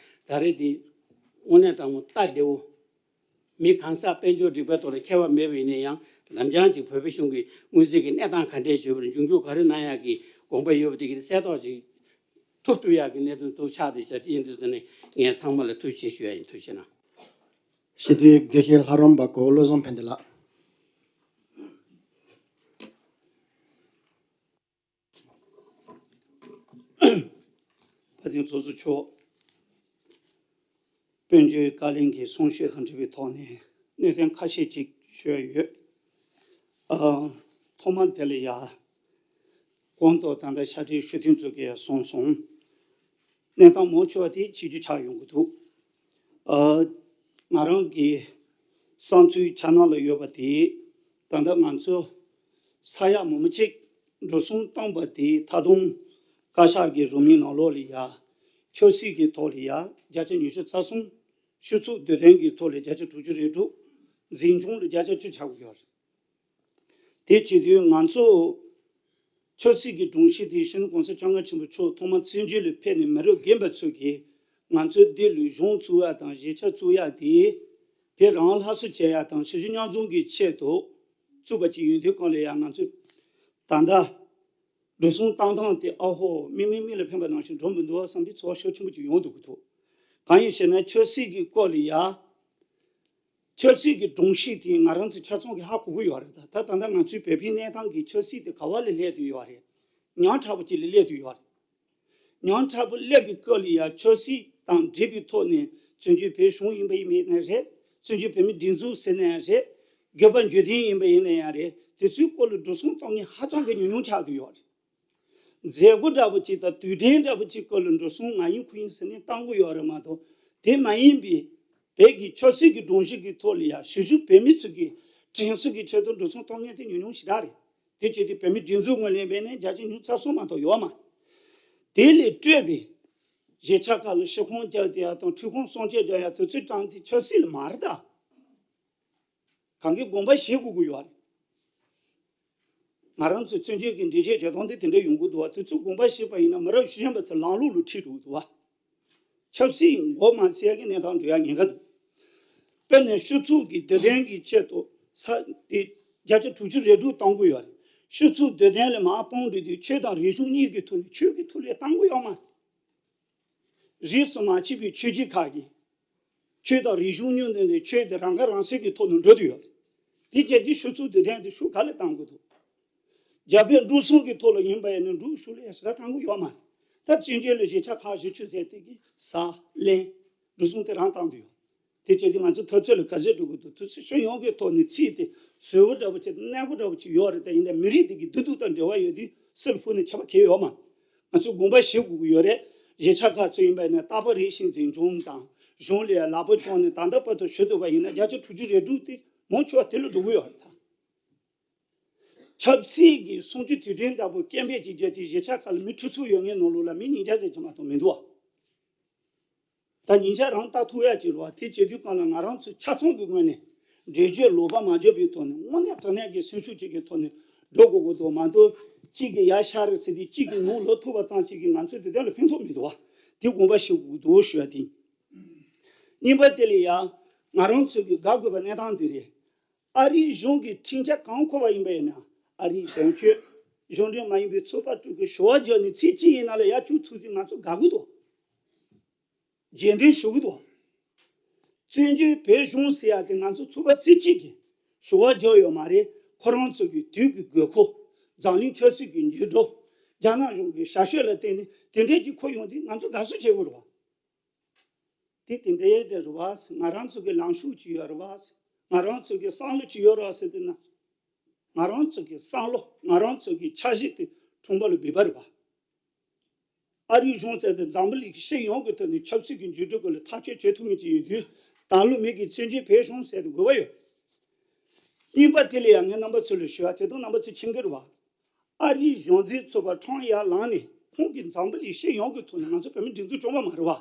ད་རེས་འདི་དངོས་གནས་དྲང་མོ་སྟབས་བདེ་བོ། མི་གང་ཟག་དཔལ་འབྱོར་སྒྲིག་པའི་ཐོག་ལ་ཁྱད་པར་མེད་པ་ཡིན་ན་ཡང་ ནམ་རྒྱུན་ཅིག་བོད་པའི་གཞུང་གི་དངུལ་རྩིས་ཀྱི་གནས་སྟངས་ག་འདྲས་བྱུང་བར་འབྱུང་འགྱུར་ག་རེ་གནང་ཡག་གི་དགོངས་པ་ཡོད་པ་དེ་གི་གསལ་ཐག་ཅིག་ཐུབ་ཐུབ་ཡག་གི་གནད་དོན་ཐུགས་ཆགས་དེ་བྱ་དེ་ཡིན་དུས་ཟེར་ནས་ངས་ཚང་མ་ལ་ཐུགས་རྗེ་ཆེ་ཞུ་ཡ་ཡིན། ཐུགས་རྗེ་གནང་། ཞི་བདེའི་དགེ་བཤེས་ལྷ་རམས་པ་གོ་བློ་བཟང་ཕན་བདེ་ལགས། ཕ་དིང་ཚོགས་གཙོ་མཆོག་དཔལ་འབྱོར་བཀའ་བློན་གྱི་གསུང་བཤད་དང་འབྲེལ་བའི་ཐོག་ནས་གནད་དོན་ཁ་ཤས་ཅིག་ཞུ་ཡ་ཡོད། ཨ། ཐོག་མ་དེ་ལ་ཡ། གོང་དུ་ད་ལྟ་ཕྱག་སྦྲེལ་ཞུ་མཁན་ཚོ་གིས་གསུངས་སོང་། གནས་སྟངས་མང་ཆེ་བ་དེ་གཅིག་གྱུར་ཆགས་ཡོང་གི་འདུག་ཨ། ང་རང་གི་བསམ་ཚུལ་ཆ་ནང་ལ་ཡོད་པ་དེ། ད་ལྟ་ང་ཚོ་ས་ཡ་མང་པོ་ཅིག་འགྲོ་སོང་བཏང་པ་དེ་ད་དུང་བཀའ་ཤག་གི་རོལ་མོའི་ནང་ལོགས་ལ་ཡ། ཆབ་སྲིད་ཀྱི་ཐོག་ལ་ཡ་བརྒྱ་ཆ་ཉི་ཤུ་རྩ་གསུམ། སྤྱི་ཚོགས་འདོད་དོན་གྱི་ཐོག་ལ་བརྒྱ་ཆ་དྲུག་ཅུ་རེ་དྲུག་འཛིན་སྐྱོང་ལ་བརྒྱ་ཆ་བཅུ་ཆགས་ཀྱི་ཡོད་རེད། དེ་བྱེད་དུས་ང་ཚོ་ཆབ་སྲིད་ཀྱི་སྒྲོམ་གཞི་དེ་སྤྱི་ནོར་གོང་ས་སྐྱབས་མགོན་ཆེན་པོ་མཆོག་ཐོག་མར་བཙན་བྱོལ་ལ་ཕེབས་ནས་མི་རབས་རྒན་པ་ཚོ་གིས་ང་ཚོའི་འདི་ལ་གཞུང་བཙུགས་ཡ་དང་གཞིས་ཆགས་བཙུགས་ཡ་དེ་བོད་རང་སླར་གསོ་བྱེད་ཡ་དང་ཞི་བདེ་མཉམ་འཛོམས་ཀྱི་ཆེད་དུ་བཙུགས་པ་ཅིག་ཡིན་དུས་གང་ལ་ཡང་ང་ཚོས་ད་ལྟ་འགྲོ་སོང་བཏང་སྟངས་དེ་ཨ་ཧོ་མིག་མིག་མིག་ལ་ཕན་པ་ནང་བཞིན་འགྲོ་མི་འདུག་བསམ་པའི་ཚོར་བ་ཤུགས་ཆེན་པོ་ཅིག་ཡོང་འདུག་གི་འདུག་གང་ཡིན་ཞེ་ན་ཆབ་སྲིད་ཀྱི་སྐོར་ལ་ཡ། ཆབ་སྲིད་ཀྱི་སྒྲོམ་གཞི་དེ་ང་རང་ཚོ་ཆ་ཚང་གིས་ཧ་གོ་གི་ཡོད་རེད། ད་ད་ད་ལྟ་ང་ཚོའི་བོད་པའི་གནས་སྟངས་ཀྱི་ཆབ་སྲིད་དེ་ག་བ་ལ་སླེབས་བསྡད་ཡོད་རེད། ཉམ་ཕྲ་པོ་ཅིག་ལ་སླེབས་བསྡད་ཡོད་རེད། ཉམ་ཕྲ་པོ་སླེབས་པའི་སྐབས་ལ་ཡང་ཆབ་སྲིད་དང་འབྲེལ་བའི་ཐོག་ནས་བཙན་བྱོལ་བོད་གཞུང་ཡིན་པ་ཡིན་ནའི་རེད། བཙན་བྱོལ་བོད་མིའི་སྒྲིག་འཛུགས་ཟེར་ནའི་རེད། དགོན་པ་འབྱོར་ལྡན་ཡིན་པ་ཡིན་ན་ཡང་རེད། དེ་ཚོའི་སྐོར་ལ་འགྲོ་སོང་གཏོང་མཁན་ཧ་ཅང་གི་ཉུང་ཉུང་ཆགས་བསྡད་ཡོད་རེད། མཛད་སྒོ་འདྲ་པོ་ཅིག་དང་དུས་དྲན་འདྲ་པོ་ཅིག་སྐོར་ལ་འགྲོ་སོང་ང་ཡིན་ཁོ་ཡིན་ཟེར་ནས་བཏང་གི་ཡོད་རེད་མ་གཏོགས། དེ་མ་ཡིན་པའི་བོད་ཀྱི་ཆབ་སྲིད་ཀྱི་སྒྲོམ་གཞི་གི་ཐོག་ལ་ཡང་གཞིས་བཞུགས་བོད་མི་ཚོ་གི་དྲིན་གཟོ་གི་ཆེད་དུ་འགྲོ་སོང་གཏོང་མཁན་དེ་ཉུང་ཉུང་ཞེ་དྲག་རེད། དེ་བྱས་ཏེ་བོད་མིའི་སྒྲིག་འཛུགས་ངོས་ལེན་བྱས་ནས་བརྒྱ་ཆ་ཉི་ཤུ་རྩ་གསུམ་མ་གཏོགས་ཡོད་མ་རེད། དེ་ལས་སྤྲོས་པའི་གཞིས་ཆགས་ཁག་ལ་ཤི་ཁུངས་རྒྱག་བསྡད་ཡ་དང་འཁྲུས་ཁུངས་སྲུང་བརྩི་རྒྱག་ཡ་དེ་ཚོའི་གྲངས་དེ་ཆབ་སྲིད་ལ་མ་རེད་ད། གང་གི་དགོངས་པ་བཞེས་དགོས་ཀྱི་ཡོད་རེད། ང་རང་ཚོ་བཙན་བྱོལ་གྱི་འགྲེལ་བཤད་བྱེད་སྟངས་དེ་དེ་འདྲ་ཡོང་གི་འདུག་བ། དེ་ཚོ་དགོངས་པ་བཞེས་པ་ཡིན་ན་མི་རབས་གཞོན་པ་ཚོ་ལམ་ལུགས་ལ་ཁྲིད་འགྲོ་གི་འདུག་བ། ཆབ་སྲིད་མགོ་མ་ཚོས་ཀྱི་གནས་སྟངས་འགྲོ་ཡ་ཉེན་ཁ་འདུག་དཔེར་ན་སྤྱི་ཚོགས་ཀྱི་བདེ་དོན་གྱི་ཆེད་དུ་ས་དེ་བརྒྱ་ཆ་དྲུག་ཅུ་རེ་དྲུག་བཏང་གི་ཡོད་རེད། སྤྱི་ཚོགས་བདེ་དོན་ལ་མར་དཔུང་སྒྲིག་དུས་ཆོས་དང་རིག་གཞུང་གཉིས་ཀྱི་ཐོག་ནས་ཆོས་ཀྱི་ཐོག་ལ་བཏང་གི་ཡོད་མ་རེད། རིས་སུ་མ་ཆད་པའི་ཆོས་བརྒྱུད་ཁག་གིས་ཆོས་དང་རིག་གཞུང་གཉིས་ལྡན་ཏེ་ཆོས་དེ་རང་ཁ་རང་གསོ་གི་ཐོག་ནས་འགྲོ་དུ་ཡོད་རེད། དེ་བྱས་ཏེ་ཆོས་ཚུགས་དེ་ཐེངས་དེ་ཤུགས་ག་ལ་བཏང་དགོས་འདུག་རྒྱ་བོད་འབྲུག་གསུམ་གྱི་ཐོག་ལ་ཡིན་པ་ཡིན་ན་འབྲུག་ཤུགས་ལ་ཡ་ཞེ་དྲག་བཏང་གི་ཡོད་མ་རེད། ད་བཙན་བྱོལ་ལ་གཞིས་ཆགས་ཁག་བཞི་བཅུ་ཟེར་དེ་གི་ས་གླིང་འབྲུག་གསུམ་དེ་རང་བཏང་དུ་ཡོད། དེ་བྱས་ཏེ་ང་ཚོ་འཐབ་རྩོད་ལ་ག་ཚོད་འགྲོ་དགོས་འདུག་དུས་ཚོད་ཤོད་ཡོང་གི་ཐོག་ནས་ཚིག་དེ་བཟོས་པོ་འདྲ་པོ་ཅིག་གནས་པོ་འདྲ་པོ་ཅིག་ཡོད་རེད། ད་ཡིན་ན་མི་རིགས་དེ་གི་བདེ་སྡུག་དང་འབྲེལ་བ་ཡོད་དུས་སེར་ཕུ་ནས་ཆད་པ་གལ་ཡོད་མ་རེད། ང་ཚོས་དགོངས་པ་བཞེས་དགོས་ཀྱི་ཡོད་རེད། གཞིས་ཆགས་ཁག་ཚོ་ཡིན་པ་ཡིན་ན་རྟག་པར་རེ་བཞིན་འཛིན་སྐྱོང་དང་གཞུང་ལ་ལག་པ་བརྐྱངས་ནས་ད་ལྟ་བར་དུ་ཞུ་ཐུབ་པ་ཡིན་ན་བརྒྱ་ཆ་དྲུག་ཅུ་རེ་དྲུག་དེ་མང་ཆེ་བ་དེ་ལ་འགྲོ་གི་ཡོད་རེད་ད། ཆབ་སྲིད་ཀྱི་གསུང་ཆོས་དུས་དྲན་འདྲ་པོ་སྐད་འབོད་ཅིག་བརྒྱབ་སྟེ་གཞིས་ཆགས་ཁག་ལ་མི་ཁྲི་ཚོ་ཡོད་ངེས་ནང་ལོགས་ལ་མི་ཉིས་བརྒྱ་ཙམ་ཅིག་མ་གཏོགས་མི་འདུག་བ། ད་ཉིན་ཞག་རང་ལྟ་ཐུབ་ཡ་ཅིག་རེད་བ། དེ་བྱེད་དུས་གང་ལ་ང་རང་ཚོ་ཆ་ཚང་གི་ངོས་ནས་འགྲེལ་བརྗོད་ལོག་པ་མ་བརྗོད་པའི་ཐོག་ནས་དངོས་གནས་དྲང་གནས་ཀྱི་སེམས་ཤུགས་ཅིག་གི་ཐོག་ནས་འགྲོ་དགོས་ཀྱི་འདུག་མ་གཏོགས་གཅིག་གིས་ཡར་ཤར་རེད་ཟེར་ཏེ་གཅིག་གིས་ནོར་ལོག་ཐུབ་པ་ཙམ་ཅིག་གིས་ང་ཚོའི་འདི་དོན་ལ་ཕན་ཐོགས་མི་འདུག་བ། དེ་དགོངས་པ་བཞེས་དགོས་ཀྱི་འདུག་ཞུ་ཡ་དེ་ཡིན། གཉིས་པ་དེ་ལ་ཡ་ང་རང་ཚོ་གིས་དགའ་དགོས་པ་གནས་སྟངས་འདི་རེད། ཨ་རིའི་གཞུང་གི་ཁྲིམས་འཆར་གང་འཁོར་བ་ཡིན་པ་ཡིན་ན་ཨ་རིའི་དོན་གཅོད་གཞུང་འབྲེལ་མ་ཡིན་པའི་ཚོགས་པ་དྲུག་གིས་ཞུ་བ་བརྒྱབ་ནས་ཚིག་གཅིག་ཡིན་ན་ལ་ཡར་བཅུག་ཐུབ་དུས་ང་ཚོ་དགའ་གི་འདུག་རྗེས་འབྲང་ཞུ་གི་འདུག་བཙན་བྱོལ་བོད་གཞུང་ཟེར་ཡ་དེ་ང་ཚོ་ཚོགས་པ་སུ་གཅིག་གིས་ཞུ་བ་བརྒྱབ་ཡོད་མ་རེད། ཁོ་རང་ཚོ་གི་དུས་ཀྱི་དགོས་མཁོ། འཛམ་གླིང་ཆབ་སྲིད་ཀྱི་འགྱུར་ལྡོག་རྒྱ་ནག་གཞུང་གི་ཞར་ཞོད་ལ་བརྟེན་ནས་དེ་འདྲའི་ཅིག་འཁོར་ཡོང་དུས་ང་ཚོ་དགའ་བསུ་བྱེད་དགོས་རེད་བ། དེ་དེ་འདྲའི་འདྲ་རེད་བ། ང་རང་ཚོ་གི་ལངས་ཕྱོགས་ཅིག་ཡོད་རེད་བ། ང་རང་ཚོ་གི་བསམ་བློ་ཅིག་ཡོད་རེད་བ་ཟེར་དུས་ན། ང་རང་ཚོ་གི་བསམ་བློ་ང་རང་ཚོ་གི་འཆར་གཞི་དེ་ཁྲོམ་པ་ལ་འབུད་པ་རེད་བ། ཨ་རིའི་གཞུང་ཟེར་དེ་འཛམ་བུ་གླིང་གི་སྤྱི་ཡོངས་ཀྱི་ཐོག་ནས་ཆབ་སྲིད་ཀྱི་འགྱུར་ལྡོག་སྐོར་ལ་ཐག་གཅོད་བྱེད་ཐུབ་མཁན་ཅིག་ཡིན་དུས་ད་ལོ་མི་གི་བཙན་བྱོལ་བོད་གཞུང་ཟེར་དེ་དགོས་པ་ཡོད། གཉིས་པ་དེ་ལ་ཡང་ངས་རྣམ་པ་ཚོ་ལ་ཞུ་བ་དེ་དང་རྣམ་པ་ཚོ་མཁྱེན་གྱི་རེད་བ། ཨ་རིའི་གཞུང་འཛིན་ཚོགས་པ་ཁྲོམ་ཡར་ལངས་ནས་ཁོང་གིས་འཛམ་བུ་གླིང་སྤྱི་ཡོངས་ཀྱི་ཐོག་ནས་ང་ཚོ་བོད་མི་སྒྲིག་འཛུགས་སྐྱོང་བ་མ་རེད་བ།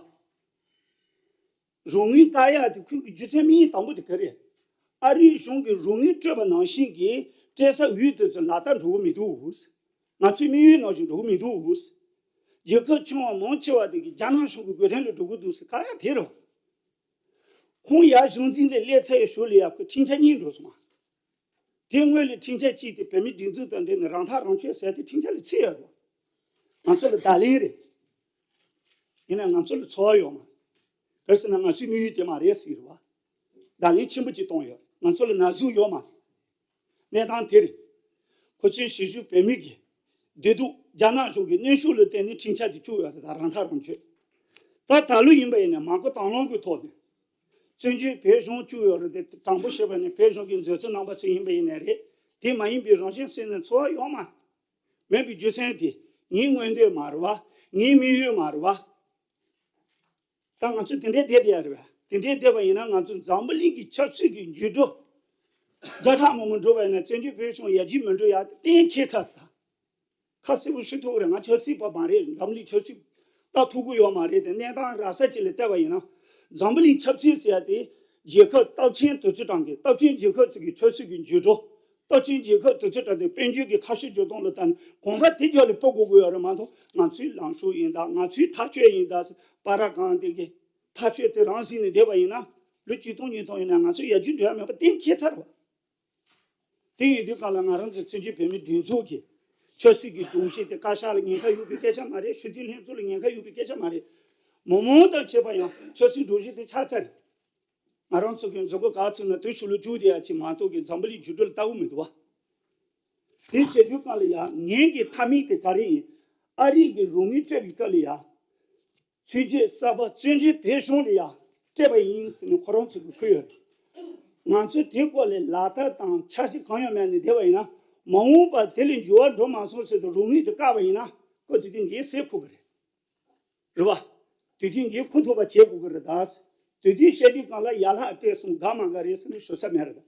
རོགས་དངུལ་བཀག་ཡག་དེ་ཁོང་གི་རྒྱུ་མཚན་དམིགས་ཡུལ་དང་པོ་དེ་ག་རེད། ཨ་རིའི་གཞུང་གིས་རོགས་དངུལ་སྤྲོད་པ་ནང་བཞིན་གྱི་སྤྲད་ས་འོས་དེ་ཚོ་ལག་བསྟར་འགྲོ་གི་མི་འདུག་ང་ཚོའི་དམིགས་ཡུལ་ནང་བཞིན་འགྲོ་གི་མི་འདུག་རྒྱལ་ཁབ་ཆུང་བ་མང་ཆེ་བ་དེ་གི་རྒྱ་ནག་གཞུང་གི་འགོ་ཁྲིད་ལ་འགྲོ་གི་འདུག་ཟེར་བཀག་ཡག་དེ་རེད། ཁོང་ཡར་གཞུང་འཛིན་ལ་སླེབས་ཚར་བའི་ཞོར་ལ་ཡ་ཁོས་ཁྲིམས་འཆར་གཉིས་འགྲོ་སོང་བ། དེ་སྔོན་ལ་འཕྲིན་བཅར་གཅིག་དེ་བོད་མིའི་སྒྲིག་འཛུགས་དང་འབྲེལ་ནས་རང་ཐག་རང་གཅོད་ཟེར་དེ་འཕྲིན་བཅར་ལ་ཚུད་ཡོད་རེད། ང་ཚོ་ལ་བརྡ་ལན་རེད། ཡིན་ན་ང་ཚོ་ལ་ཚོར་བ་ཡོད་མ་རེད། གལ་སྲིད་ན་ང་ཚོའི་དམིགས་ཡུལ་དེ་མ་རེད་ཟེར་གྱི་རེད་བ། བརྡ་ལན་ཆེན་པོ་ཅིག་བཏང་ཡོད། ང་ཚོ་ལ་ན་ཟུག་ཡོད་མ་རེད། གནས་སྟངས་དེ་རེད། ཁོ་ཚོའི་གཞིས་བཞུགས་བོད་མི་གི་བདེ་སྡུག་རྒྱ་ནག་གཞུང་གི་གནོན་ཤུགས་ལ་བརྟེན་ནས་འཕྲིན་བཅར་དེ་བཅུག་ཡོད་རེད། ད་རང་ཐག་རང་གཅོད། ད་ད་ལོ་ཡིན་པ་ཡིན་ན་མ་བསྐུལ་དང་བླངས་ཀྱི་ཐོག་ནས་བཙན་བྱོལ་བོད་གཞུང་བཅུག་ཡོད་རེད་དེ། དྲང་པོ་བཤད་པ་ཡིན་ན་བོད་གཞུང་གི་མཛད་གཙོ་རྣམ་པ་ཚོ་ཡིན་པ་ཡིན་ནའི་རེད། དེ་མ་ཡིན་པའི་རང་བཞིན་སེམས་ནས་ཚོར་བ་ཡོད་མ་མེད་པའི་རྒྱུ་མཚན་དེ་ངའི་མངོན་འདོད་མ་རེད་བ། ངའི་དམིགས་ཡུལ་མ་རེད་བ། ད་ང་ཚོ་དེ་འདྲའི་བསྡད་བསྡད་ཡ་རེད་བས། དེ་འདྲའི་བསྡད་པ་ཡིན་ན་ང་ཚོ་འཛམ་བུ་གླིང་གི་ཆབ་སྲིད་ཀྱི་འགྱུར་འགྲོས་བརྒྱ་ཕྲག་མང་པོ་འགྲོ་བ་ཡིན་ན་བཙན་བྱོལ་བོད་གཞུང་ཡར་རྒྱས་མི་འགྲོ་ཡ་དེ་གཏན་འཁེལ་ཚར་ད། ཁ་གསལ་པོ་ཞུ་ཐུབ་ཀྱི་རེད། ང་ཆབ་སྲིད་པ་མ་རེད། འཛམ་བུ་གླིང་ཆབ་སྲིད་ལྟ་ཐུབ་ཀྱི་ཡོད་མ་རེད་དེ། གནས་སྟངས་ར་ས་ཅིག་ལ་བལྟས་པ་ཡིན་ན་འཛམ་བུ་གླིང་ཆབ་སྲིད་ཟེར་ཡ་དེ་རྒྱལ་ཁབ་སྟོབས་ཆེན་དུས་ཚོད་གྲངས་ཀྱི་སྟོབས་ཆེན་རྒྱལ་ཁབ་ཅིག་གི་ཆབ་སྲིད་ཀྱི་འགྱུར་འགྲོས། སྟོབས་ཆེན་རྒྱལ་ཁབ་དུས་ཚོད་གྲངས་ཀྱི་དཔལ་འབྱོར་གྱི་ཁ་ཕྱོགས་འགྱུར་ལྡོག་ལ་བལྟས་ནས་གོམ་པ་དེ་རྒྱབ་ལ་སྤོ་དགོས་ཀྱི་ཡོད་རེད་མ་གཏོགས། ང་ཚོའི་ལངས་ཕྱོགས་ཡིན་ད། ང་ཚོའི་ཐག་གཅོད་ཡིན་ད། པ་ར་གང་དེ་གི་ཐག་གཅོད་དེ་རང་ཟིན་ནས་བསྡད་པ་ཡིན་ན་ལོ་གཅིག་སྟོང་གཉིས་སྟོང་ཡིན་ན་ང་ཚོ་ཡར་རྒྱས་འགྲོ་ཡ་མེད་པ་གཏན་འཁེལ་ཚར་བ། དེ་ཡིན་དུས་སྒང་ལ་ང་རང་ཚོ་བཙན་བྱོལ་བོད་མིའི་སྒྲིག་འཛུགས་ཀྱི་ཆབ་སྲིད་ཀྱི་སྒྲོམ་གཞི་དེ་བཀའ་ཤག་ལ་ཉེན་ཁ་ཡོད་པའི་སྐད་ཆ་མ་རེད། སྤྱི་འཐུས་ལྷན་ཚོགས་ལ་ཉེན་ཁ་ཡོད་པའི་སྐད་ཆ་མ་རེད། མི་མང་དང་བཅས་པ་ཡང་ཆབ་སྲིད་སྒྲོམ་གཞི་དེ་ཆགས་ཚར་རེད། ང་རང་ཚོ་གི་མཛུབ་གུ་ག་ཚུད་ན་དེ་ཕྱོགས་ལ་རྒྱུག་བསྡད་ཡ་ཅིག་མ་གཏོགས་ཀྱི་འཛམ་བུ་གླིང་འགྱུར་འགྲོས་ལ་ལྟ་བུ་མི་འདུག་བ། དེ་བྱེད་དུས་སྒང་ལ་ཡ་ངེད་ཀྱི་མཐའ་མིག་དེ་ག་རེ་ཡིན། ཨ་རི་གི་རོགས་དངུལ་སྤྲད་པའི་སྐབས་ལ་ཡ། ཕྱི་རྒྱལ་གསར་པ་བཙན་བྱོལ་བོད་གཞུང་ལ་ཡ་སྤྲད་པ་ཡིན་ཟེར་ནས་ཁོ་རང་ཚོ་གིས་ཁུར་ཡོད་རེད། ང་ཚོས་དེ་སྐོར་ལ་ལག་བསྟར་དང་འཆར་གཞི་གང་ཡང་མེད་ནས་བསྡད་པ་ཡིན་ན། མ་འོངས་པར་དེ་ལས་འགྱུར་བ་འགྲོ་མ་སོང་ཟེར་དུས་རོགས་དངུལ་དེ་བཀག་པ་ཡིན་ན་ཁོ་དེ་དུས་འགན་སེལ་ཁུར་གི་རེད། རེད་བ། དེ་དུས་འགན་འཁུར་ཐུབ་པ་བྱེད་དགོས་ཀྱི་རེད་ད། དེ་དུས་བཤད་དུས་སྒང་ལ་ཡར་ལྷག་སྤྲད་སོང་དགའ་མ་དགའ་རེད་ཟེར་ནས་ཞུ་ས་མེད་རེད་ད།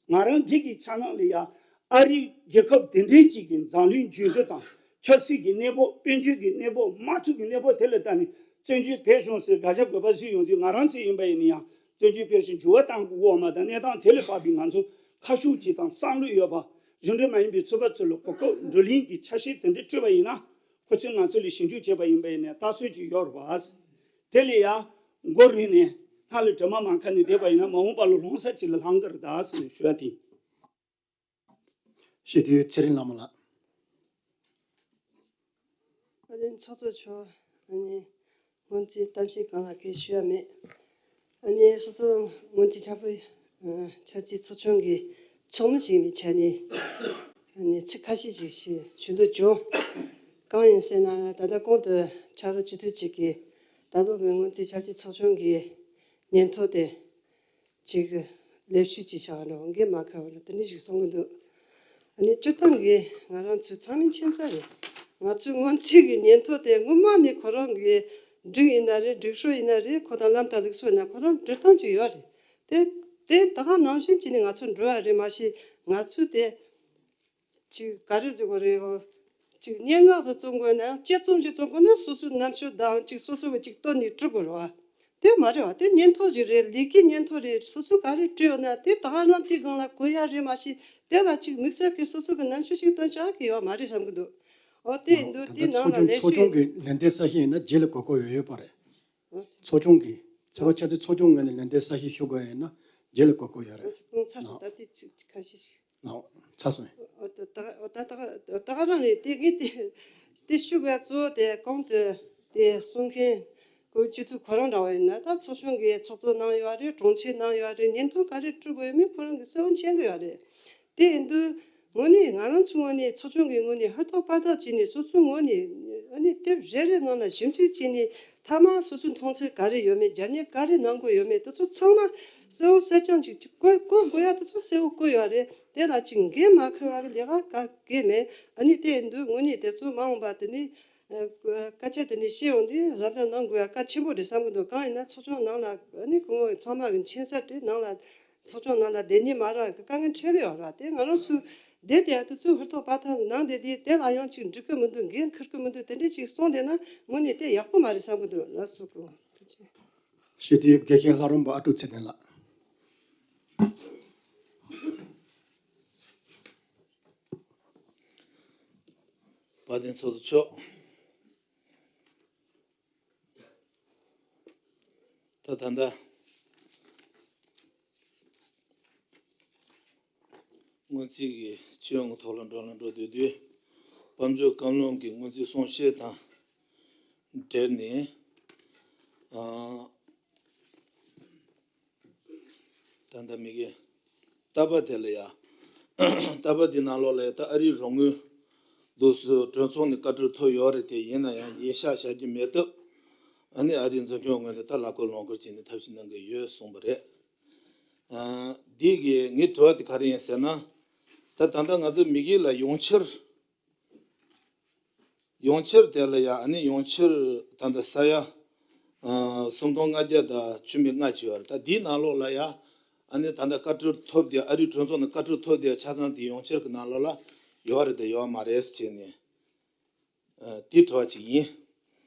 ང་རང་སྒེར་གྱི་འཆར་སྣང་ལ་ཡ། ཨ་རིའི་རྒྱལ་ཁབ་དེ་འདྲའི་ཅིག་གི་འཛམ་གླིང་འགྱུར་འགྲོས་དང་ཆབ་སྲིད་ཀྱི་གནས་བབ། དཔལ་འབྱོར་གྱི་གནས་བབ། དམག་འཁྲུག་གི་གནས་བབ་དེ་ལ་བལྟས་ནས་བཙན་བྱོལ་བོད་གཞུང་ཟེར་དགག་བྱ་དགོས་པ་བཟོས་ཡོང་དུས། ང་རང་ཚོ་ཡིན་པ་ཡིན་ན་ཡང་བཙན་བྱོལ་བོད་གཞུང་འགྱུར་བ་གཏང་དགོས་ཀྱི་ཡོད་མ་རེད་ད། གནས་སྟངས་དེ་ལ་དཔག་པའི་ང་ཚོ་ཁ་ཕྱོགས་གཅིག་དང་བསམ་བློ་ཡོད་པ། གཞུང་འབྲེལ་མ་ཡིན་པའི་ཚོགས་པ་ཚོ་ལ་གོ་སྐབས་བགྲོ་གླེང་གི་ཆ་ཤས་དེ་འདྲ་སྤྲོད་པ་ཡིན་ན། ཁོ་ཚོས་ང་ཚོ་ལ་ཞིབ་འཇུག་བྱས་པ་ཡིན་པ་ཡིན་ན་ལྟ་ཚུལ་ཅིག་ཡོད་རེད་པ། དེ་ལ་ཡང་མགོ་རུས་ནས་སྣ་ལ་དྲི་མ་མ་ཁ་ནས་བསྡད་པ་ཡིན་ན་མ་འོངས་པ་ལ་ལྷུང་ས་ཅིག་ལ་ལྷུང་གི་རེད་ད་ཟེར་ནས་ཞུ་ཡ་དེ་ཡིན། སྤྱི་འཐུས་ཚེ་རིང་ལྷ་མོ་ལགས། བཀའ་བློན་ཚོགས་གཙོ་མཆོག་ཨ་ནི་སྔོན་རྩིས་གཏམ་བཤད་གང་ལ་གལ་ཞུ་ཡ་མེད། ཨ་ནི་སོ་སོ་སྔོན་རྩིས་ཆ་པོ་ཨ་ཆབ་སྲིད་ཚོགས་ཆུང་གི་ཚོགས་མི་ཞིག་ཡིན་པའི་ཆ་ནས་ཨ་ནི་ཚིག་ཁ་ཤས་ཤིག་ཞུ་ཞུ་འདོད་བྱུང་། གང་ཡིན་ཟེར་ན་ད་ལྟ་གོང་དུ་ཕྱག་རོགས་སྤྱི་འཐུས་གཅིག་གིས་ད་ལོ་གི་སྔོན་རྩིས་ཆབ་སྲིད་ཚོགས་ཆུང་གི་སྙན་ཐོ་དེ་ཅིག་ལེབ་མཆོད་ཅིག་བྱ་བ་འདྲ་བོ་འགན་མ་ཁུར་བ་འདྲ་དེ་འདྲ་ཞིག་གསུང་གི་འདུག་ཨ་ནི་སྤྱིར་བཏང་གི་ང་རང་ཚོའི་ཚང་མས་མཁྱེན་གསལ་རེད། ང་ཚོའི་སྔོན་རྩིས་ཀྱི་སྙན་ཐོ་དེ་སྔོན་མ་ནས་ཁོ་རང་གི་སྒྲིག་ཡིན་ན་རེད། སྒྲིག་སྲོལ་ཡིན་ན་རེད། ཁོ་དང་ལམ་དང་ལུགས་སྲོལ་ཡིན་ན་ཁོ་རང་འབྲི་སྟངས་ཅིག་ཡོད་རེད། དེ་དེ་ད་ག་ནང་བཞིན་བྱས་ནས་ང་ཚོ་འགྲོ་ཡ་རེད། མ་གཞི་ང་ཚོས་དེ་ཅིག་ག་རེ་ཟེར་དགོས་རེད། ཅིག་སྙན་ངག་ཟིག་རྩོམ་དགོས་ན་ཡང་དཔྱད་རྩོམ་ཞིག་རྩོམ་དགོས་ན་སོ་སོའི་རྣམ་དཔྱོད་དང་ཅིག་སོ་སོ་གི་ཅིག་བཏོན་ནས་འབྲི་དགོས་རེད་བ། དེ་མ་རེད་བ། དེ་སྙན་ཐོ་ཞིག་རེད། ལས་ཀའི་སྙན་ཐོ་རེད། སོ་སོས་ག་རེ་བྲིས་ཡོད་ན་དེ་ད་ག་རང་དེའི་སྒང་ལ་གོ་ཡ་རེད། མ་གཞི་དེ་ལ་ཅིག་དམིགས་བསལ་གྱི་སོ་སོ་གི་རྣམ་དཔྱོད་ཅིག་བཏོན་བཞག་གི་ཡོད་མ་རེད་བསམ་གི་འདུག་འོ་དེ་ཡིན་དུས་དེའི་ནང་ལ་ལས་ཚོགས་ཆུང་གི་ལན་འདེབས་གསལ་བཤད་ཡིན་ན་རྗེས་ལ་གོ་སྐབས་ཡོད་ཡོད་པ་རེད། ཚོགས་ཆུང་གི་ཚོགས་པ་ཆབ་སྲིད་ཚོགས་ཆུང་ངོས་ནས་ལན་འདེབས་གསལ་བཤད་ཞུ་དགོས་ཡིན་ན་རྗེས་ལ་གོ་སྐབས་ཡོད་རེད། ཚར་སོང་། ད་དེ་ཚིག་ཁ་ཤས་ཤིག་ལགས། ཚར་སོང་། ཨོ་ད་ད་ད་ད་ག་རང་རེད། དེ་ངས་དེ་དེ་ཞུ་དགོས་གཙོ་བོ་དེ་གོང་དུ་དེ་གསུང་མཁན་གོ་སྤྱི་འཐུས་ཁོ་རང་འདྲ་བ་ཡིན་ན་ད་ཚོགས་ཆུང་གི་ཚོགས་གཙོ་གནང་ཡོད་རེད། དྲུང་ཆེ་གནང་ཡོད་རེད། སྙན་ཐོ་ག་རེ་སྤྲོད་དགོས་ཡོད་མེད་ཁོ་རང་གི་གསལ་བོ་མཁྱེན་གི་ཡོད་རེད། དེ་ཡིན་དུས་དངོས་གནས་ང་རང་ཚོའི་ངོས་ནས་ཚོགས་ཆུང་གི་ངོས་ནས་ཧུར་ཐག་པར་ཐག་བྱས་ནས་སོ་སོའི་ངོས་ནས་ཨ་ནི་དེབ་རེ་རེ་ནང་ལ་ཞིབ་འཇུག་བྱས་ནས་མཐའ་མ་སོ་སོའི་མཐོང་ཚུལ་ག་རེ་ཡོད་མེད། རྒྱབ་གཉེར་ག་རེ་གནང་དགོས་ཡོད་མེད་དེ་ཚོ་ཚང་མ་གསལ་བོ་གསལ་རྐྱང་ཅིག་ཅིག་བཀོད་བཀོད་དགོས་ཡ་དེ་ཚོ་གསལ་བོ་བཀོད་ཡོད་རེད། དེ་ལ་ཅིག་འགན་མ་འཁུར་བ་གི་ལས་ཀ་ག་གེ་མེད། ཨ་ནི་དེ་ཡིན་དུས་དངོས་གནས་དེ་ཚོ་མ་འོངས་པ་དེ་ནི་ཨ་སྐད་ཆ་དེ་ནི་བཤད་ཡོང་དུས་གཟབ་གཟབ་གནང་དགོས་ཡ་གལ་ཆེན་པོ་རེད་བསམ་གི་འདུག་གང་ཡིན་ན་ཚོགས་ཆུང་ནང་ལ་ཨ་ནི་སྐུ་ངོ་ཚང་མ་གི་མཁྱེན་གསལ་རེད། ནང་ལ་ཚོགས་ཆུང་ནང་ལ་བསྡད་ཉན་མ་རག་གི་དཀའ་ངལ་འཕྲད་གི་ཡོད་ར། དེ་ང་རང་ཚོས་བསྡད་དེ་ཡ་དེ་ཚོས་ཧུར་ཐག་པར་ཐག་གནང་བསྡད་དེ་དེ་ལ་ཡང་ཅིག་འགྲིག་གི་མི་འདུག་འགན་འཁུར་གི་མི་འདུག་དེ་འདྲ་ཅིག་གསུངས་བསྡད་ན་དངོས་གནས་དེ་ཡག་པོ་མ་རེད་བསམ་གི་འདུག་ལགས་སོ། སྐུ་ངོ་ཐུགས་རྗེ་ཆེ། ཞུ་དེ་དགེ་རྒན་ལྷ་རམས་པ་ཨ་ཀྲུག་ཚེ་བརྟན་ལགས། དཔལ་ལྡན་ཚོགས་གཙོ་མཆོག་ད་ད་ལྟ་ སྔོན་རྩིས་ཀྱི་སྤྱི་ཡོངས་ཀྱི་ཐོག་ལ་འགྲོ་ལ་འགྲོ་སྡོད་དུས། དཔལ་འབྱོར་བཀའ་བློན་གྱི་སྔོན་རྩིས་གསུང་བཤད་དང་འབྲེལ་ནས། ཨ། ད་ལྟ་མི་གི་རྟ་པ་དེ་ལ་ཡ། རྟ་པ་འདི་ནང་ལོགས་ལ་ཡ་ད་ཨ་རིའི་རོགས་དངུལ་འདུག་སེ་གྲོས་ཚོགས་ནས་བཀའ་འཁྲོལ་ཐོབ་ཡོད་རེད་དེ། ཡིན་ན་ཡང་ཡིན་ཤག་བཞག་རྒྱུ་མེད་སྟབས། ཨ་ནི་ཨ་རིའི་འཛིན་སྐྱོང་ངོས་ནས་ད་ལག་འཁོར་ལོངས་སྐོར་བྱས་ནས་ཐབས་ཤེས་གནང་གི་ཡོད་གསུངས་པ་རེད། ཨ། འདི་གི་ངའི་དྲི་བ་དེ་ག་རེ་ཡིན་ཟེར་ན། ད་ད་ལྟ་ང་ཚོ་མི་གི་ལ་ཡོང་ཕྱིར། ཡོང་ཕྱིར་དེ་ལ་ཡ། ཨ་ནི་ཡོང་ཕྱིར་ད་ལྟ་ས་ཡ། ཨ། སུམ་སྟོང་ལྔ་བརྒྱ་དང་བཅུ་མེད་ལྔ་བཅུ་ཡོད་རེད། ད་འདིའི་ནང་ལོགས་ལ་ཡ། ཨ་ནི་ད་ལྟ་བཀའ་འཁྲོལ་ཐོབ་དེ། ཨ་རིའི་གྲོས་ཚོགས་ནས་བཀའ་འཁྲོལ་ཐོབ་དེ་ཆ་ཚང་དེ་ཡོང་ཕྱིར་གྱི་ནང་ལོགས་ལ་ཡོད་རེད་དེ་ཡོད་མ་རེད་ཟེར་བྱས་ནས། ཨ། དེ་དྲི་བ་གཅིག་ཡིན།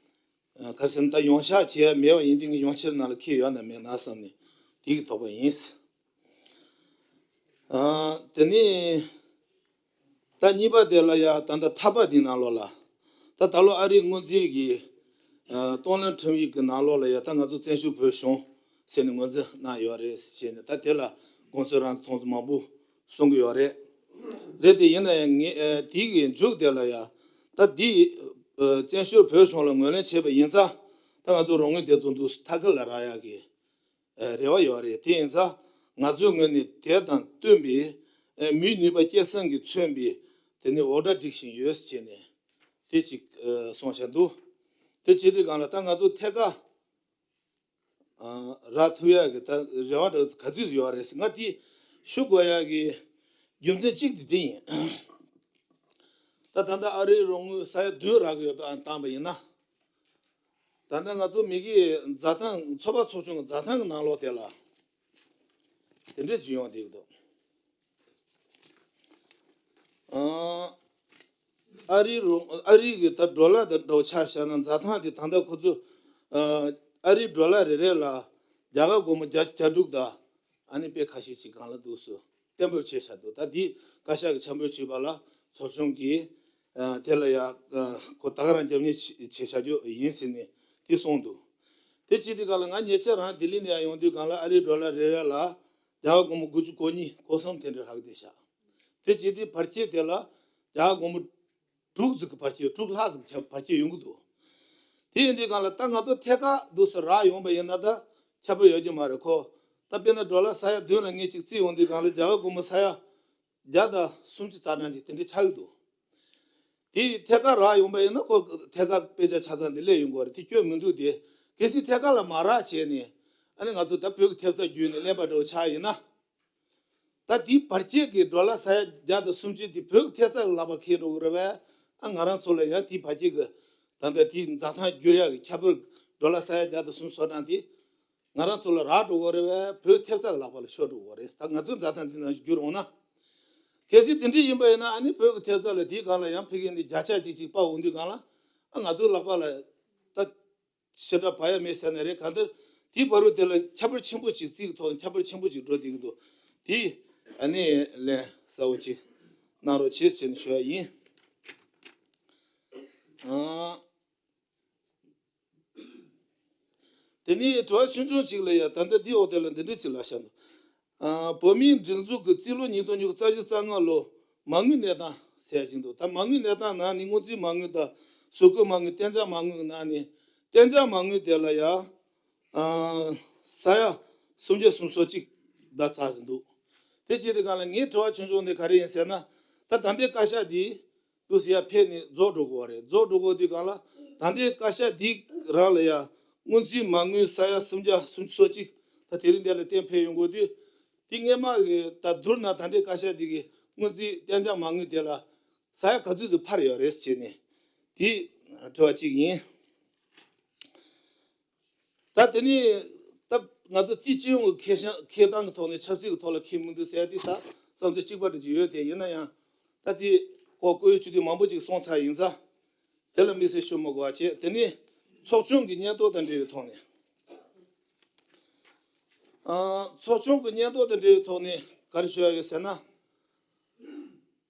ཨ། ག་རེ་ཟེར་ན་ད་ཡོང་ཤག་བྱས་མེད་པ་ཡིན་དུས་ངས་ཡོང་ཕྱིར་ནང་ལ་འཁྱེར་ཡོད་ན་མེད་ན་བསམ་ནས་དེ་གི་དོགས་པ་ཡིན། ཨ། དེ་ནས་ད་གཉིས་པ་དེ་ལ་ཡ། ད་ལྟ་ཐ་པ་འདི་ནང་ལོགས་ལ། ད་ད་ལོ་ཨ་རིའི་སྔོན་རྩིས་ཀྱི། ཨ། གཏོང་ལེན་ཁྲིམས་ཡིག་གི་ནང་ལོགས་ལ་ཡ། ད་ང་ཚོ་བཙན་བྱོལ་བོད་གཞུང་ཟེར་ནས་ངོས་འཛིན་གནང་ཡོད་རེད་ཟེར་ནས། ད་དེ་ལ་དགོངས་ཚུལ་རང་མཐོང་ཚུལ་མང་པོ་གསུང་གི་ཡོད་རེད། རེད་དེ། ཡིན་ན་ཡང་ངས། ཨ། དེ་གི་མཇུག་དེ་ལ་ཡ། ད་འདི། ཨ། བཙན་བྱོལ་བོད་གཞུང་ལ་ངོས་ལེན་བྱས་པ་ཡིན་ཙང་། ད་ང་ཚོ་རོགས་དངུལ་དེ་ཚོ་འདུག་སེ་ཐད་ཀར་ལ་རག་ཡག་གི། ཨ། རེ་བ་ཡོད་རེད། དེ་ཡིན་ཙང་ང་ཚོའི་ངོས་ནས་དེ་དང་བསྟུན་པའི། ཨ། མིའི་ནུས་པ་སྐྱེད་སྲིང་གིས་མཚོན་པའི་དེ་ནས་འོར་ཌར་སྒྲིག་བཞིན་ཡོད་ཟེར་ནས་དེ་གཅིག་ཨ། གསུངས་བཞག་འདུག་དེ་བྱེད་དུས་སྒང་ལ་ད་ང་ཚོ་ཐད་ཀར། ཨ། རག་ཐུབ་ཡག་གི་ད་རེ་བ་འདྲ་ག་ཚོད་ཡོད་རེད་ཟེར། ང་དེ་ཞུ་དགོས་ཡག་གི་རྒྱུ་མཚན་གཅིག་དེ་དེ་ཡིན། ད་ད་ལྟ་ཨ་རིའི་རོགས་དངུལ་ས་ཡ་བདུན་རག་གི་ཡོད་པ་བཏང་པ་ཡིན་ན། ད་ལྟ་ང་ཚོ་མི་གི་འཛའ་ཐང་། ཚོགས་པ་ཚོགས་ཆུང་གི་འཛའ་ཐང་གི་ནང་ལོགས་དེ་ལ་དེ་འདྲས་ཅིག་ཡོང་བསྡད་ཀྱི་འདུག་ཨ། ཨ་རིའི་རོགས། ཨ་རིའི་གི་ད་ཌོ་ལར་དང་འདྲ་བོ་ཆ་བཞག་ན། འཛའ་ཐང་དེ་ད་ལྟ་ཁོ་ཚོ། ཨ། ཨ་རིའི་ཌོ་ལར་རེ་རེ་ལ་རྒྱ་གར་སྒོར་མོ་བརྒྱ། བརྒྱ་དྲུག་དང་ཨ་ནི་དཔེ་ཁ་ཤས་ཅིག་སྒང་ལ་འདུག་སེ་གཏན་འབེབས་བྱས་བཞག་འདུག་ད་འདི་བཀའ་ཤག་གིས་ཆ་འཇོག་བྱས་པ་ལ་ཚོགས་ཆུང་གིས། ཨ། དེ་ལ་ཡ། ཨ། ཁོ་ད་ག་རང་རྒྱབ་གཉེར་བྱས། བྱས་བཞག་རྒྱུ་ཡིན་ཟེར་ནས་དེ་གསུངས་འདུག་དེ་བྱེད་དུས་སྒང་ལ་ང་ཉེ་ཆར་རང་ལྡི་ལི་ནས་ཡར་ཡོང་དུས་སྒང་ལ་ཨ་རིའི་ཌོ་ལར་རེ་རེ་ལ་རྒྱ་གར་སྒོར་མོ་དགུ་བཅུ་གོ་གཉིས་གོ་གསུམ་དེ་འདྲ་རག་བསྡད་ཤག་དེ་བྱེད་དུས་བར་ཁྱད་དེ་ལ་རྒྱ་གར་སྒོར་མོ་དྲུག་ཙམ་གྱི་བར་ཁྱད། དྲུག་ལྷག་ཙམ་གྱི་བར་ཁྱད་ཡོང་གི་འདུག་དེ་ཡིན་དུས་སྒང་ལ་ད་ང་ཚོ་ཐད་ཀར་འདུག་སེ་རག་ཡོང་པ་ཡིན་ན་ད་ཁྱད་པར་ཡོད་ཀྱི་མ་རེད། ཁོ་ད་དཔེར་ན་ཌོ་ལར་ས་ཡ་བདུན་ལ་ངས་ཅིག་བརྩིས་ཡོང་དུས་སྒང་ལ་རྒྱ་གར་སྒོར་མོ་ས་ཡ་བརྒྱ་དང་སུམ་ཅུ་རྩ་གྲངས་ཅིག་དེ་འདྲ་ཆགས་ཀྱི་འདུག་དེ་ཐད་ཀར་རག་ཡོང་པ་ཡིན་ན་ཁོ་ཐད་ཀར་དཔེ་ཆ་ཆ་ཚང་དེ་སླེབས་ཡོང་གི་རེད། དེ་སྐྱོན་མི་འདུག་དེ་གལ་སྲིད་ཐད་ཀར་ལ་མ་རག་བྱས་ནས། ཨ་ནི་ང་ཚོ་ད་བོད་ཀྱི་ཐེབས་རྩ་བརྒྱུད་ནས་ལེན་པ་འདྲ་བོ་ཆགས་ཡིན་ན། ད་དེའི་བར་ཁྱད་ཀྱི་ཌོ་ལར་ས་ཡ་བརྒྱ་དང་སུམ་ཅུ་དེ་བོད་ཀྱི་ཐེབས་རྩ་གི་ལག་པར་འཁེལ་འགྲོ་གི་རེད་པས། ཨ། ང་རང་ཚོ་ལ་ཡང་དེའི་བར་ཁྱད་ཀྱི། ད་ལྟ་དེའི་འཛའ་ཐང་བསྒྱུར་ཡག་གི་ཁྱད་པར། ཌོ་ལར་ས་ཡ་བརྒྱ་དང་སུམ་ཅུ་སོ་གྲངས་དེ་ང་རང་ཚོ་ལ་རག་འགྲོ་གི་རེད་པས། བོད་ཐེབས་རྩ་གི་ལག་པ་ལ་ཤོར་འགྲོ་གི་རེད། ད་ང་ཚོའི་འཛའ་ཐང་འདི་ནང་བསྒྱུར་འོང་ན། གལ་སྲིད་དེ་འདྲ་ཡིན་པ་ཡིན་ན། ཨ་ནི་བོད་ཀྱི་ཐེབས་རྩ་ལ་དེའི་སྒང་ལ་ཡང་ཕ་གི་ནས་བརྒྱ་ཆ་གཅིག་ཅིག་སྤར་འོང་དུས་སྒང་ལ། ཨ། ང་ཚོའི་ལག་པ་ལ་ད་ཞེ་དྲག་བབས་ཡ་མེད་ཟེར་ནའི་རེད། གང་ལྟར་དེའི་བར་དུ་དེ་ལ་ཁྱད་པར་ཆེན་པོ་ཅིག་རྩིས་ཀྱི་ཐོག་ནས་ཁྱད་པར་ཆེན་པོ་ཅིག་འགྲོ་བསྡད་ཀྱི་འདུག་དེ་ཨ་ནི་ལན་གསལ་བོ་ཅིག་གནང་རོགས་བྱེད་ཟེར་ནས་ཞུ་ཡ་ཡིན། ཨ། དེ་ནས་དྲི་བ་ཆུང་ཆུང་ཅིག་ལ་ཡ། ད་ལྟ་འདིའི་འོག་དེ་ལ་འདི་འདྲ་ཅིག་ལབ་བཞག་འདུག་ཨ། བོད་མིའི་སྒྲིག་འཛུགས་ཀྱི་རྩིས་ལོ་ཉིས་སྟོང་ཉི་ཤུ་རྩ་བཞི་རྩ་ལྔ་ལོ་མ་དངུལ་གནས་སྟངས་ཟེར་ཡ་ཅིག་འདུག་ད་མ་དངུལ་གནས་སྟངས་ནང་ནས་དངུལ་རྩིས་མ་དངུལ་དང་གཟུགས་བཀོད་མ་དངུལ། གཏན་འཇགས་མ་དངུལ་གྱི་ནང་ནས་གཏན་འཇགས་མ་དངུལ་དེ་ལ་ཡ། ཨ། ས་ཡ་སུམ་བརྒྱ་སུམ་ཅུ་སོ་གཅིག་ད་ཚར་ཟིན་འདུག་དེ་བྱེད་དུས་སྒང་ལ་ངའི་དྲི་བ་ཆུང་ཆུང་དེ་ག་རེ་ཡིན་ཟེར་ན། ད་ད་ལྟའི་བཀའ་ཤག་འདི་འདུག་སེ་ཡར་ཕེབས་ནས་རྫོགས་འགྲོ་དགོས་པ་རེད། རྫོགས་འགྲོ་དགོས་དུས་སྒང་ལ་ད་ལྟའི་བཀའ་ཤག་འདི་རང་ལ་ཡ་སྔོན་རྩིས་མ་དངུལ་ས་ཡ་སུམ་བརྒྱ་སུམ་ཅུ་སོ་གཅིག་ད་དེ་རིང་འདི་ལ་གཏན་ཕེབས་ཡོང་དགོས་དུས། དེ་སྔས་མ་གི་ད་བསྡུར་ན་ད་ལྟའི་བཀའ་ཤག་འདི་གི་སྔོན་རྩིས་གཏན་འཇགས་མ་དངུལ་དེ་ལ་ས་ཡ་ག་ཚོད་ཙམ་འཕར་ཡོད་རེད་ཟེར་ནས་དེ་དྲི་བ་གཅིག་ཡིན། ད་དེ་ནས་ད་ང་ཚོ་རྩིས་སྤྱི་ཡོངས་ཀྱི་ཁེ་བཟང་། ཁེ་གཏང་གི་ཐོག་ནས་ཆབ་སྲིད་ཀྱི་ཐོག་ལ་ཁེ་མི་འདུག་ཟེར་ཡ་དེ་ད་བསམ་ཚུལ་གཅིག་པ་འདྲ་ཅིག་ཡོད་དེ། ཡིན་ན་ཡང་ད་དེ་སྐོར་བཀོད་ཡུལ་ཆུ་དེ་མང་པོ་ཅིག་སོང་ཚར་ཡིན་ཙང་། དེ་ལ་དམིགས་བསལ་ཞུ་མི་དགོས་པ་བྱས། དེ་ནས་ཚོགས་ཆུང་གི་སྙན་ཐོ་དང་འབྲེལ་བའི་ཐོག་ནས། ཨ། ཚོགས་ཆུང་གི་སྙན་ཐོ་དང་འབྲེལ་བའི་ཐོག་ནས་ག་རེ་ཞུ་ཡ་ཡོད་ཟེར་ན།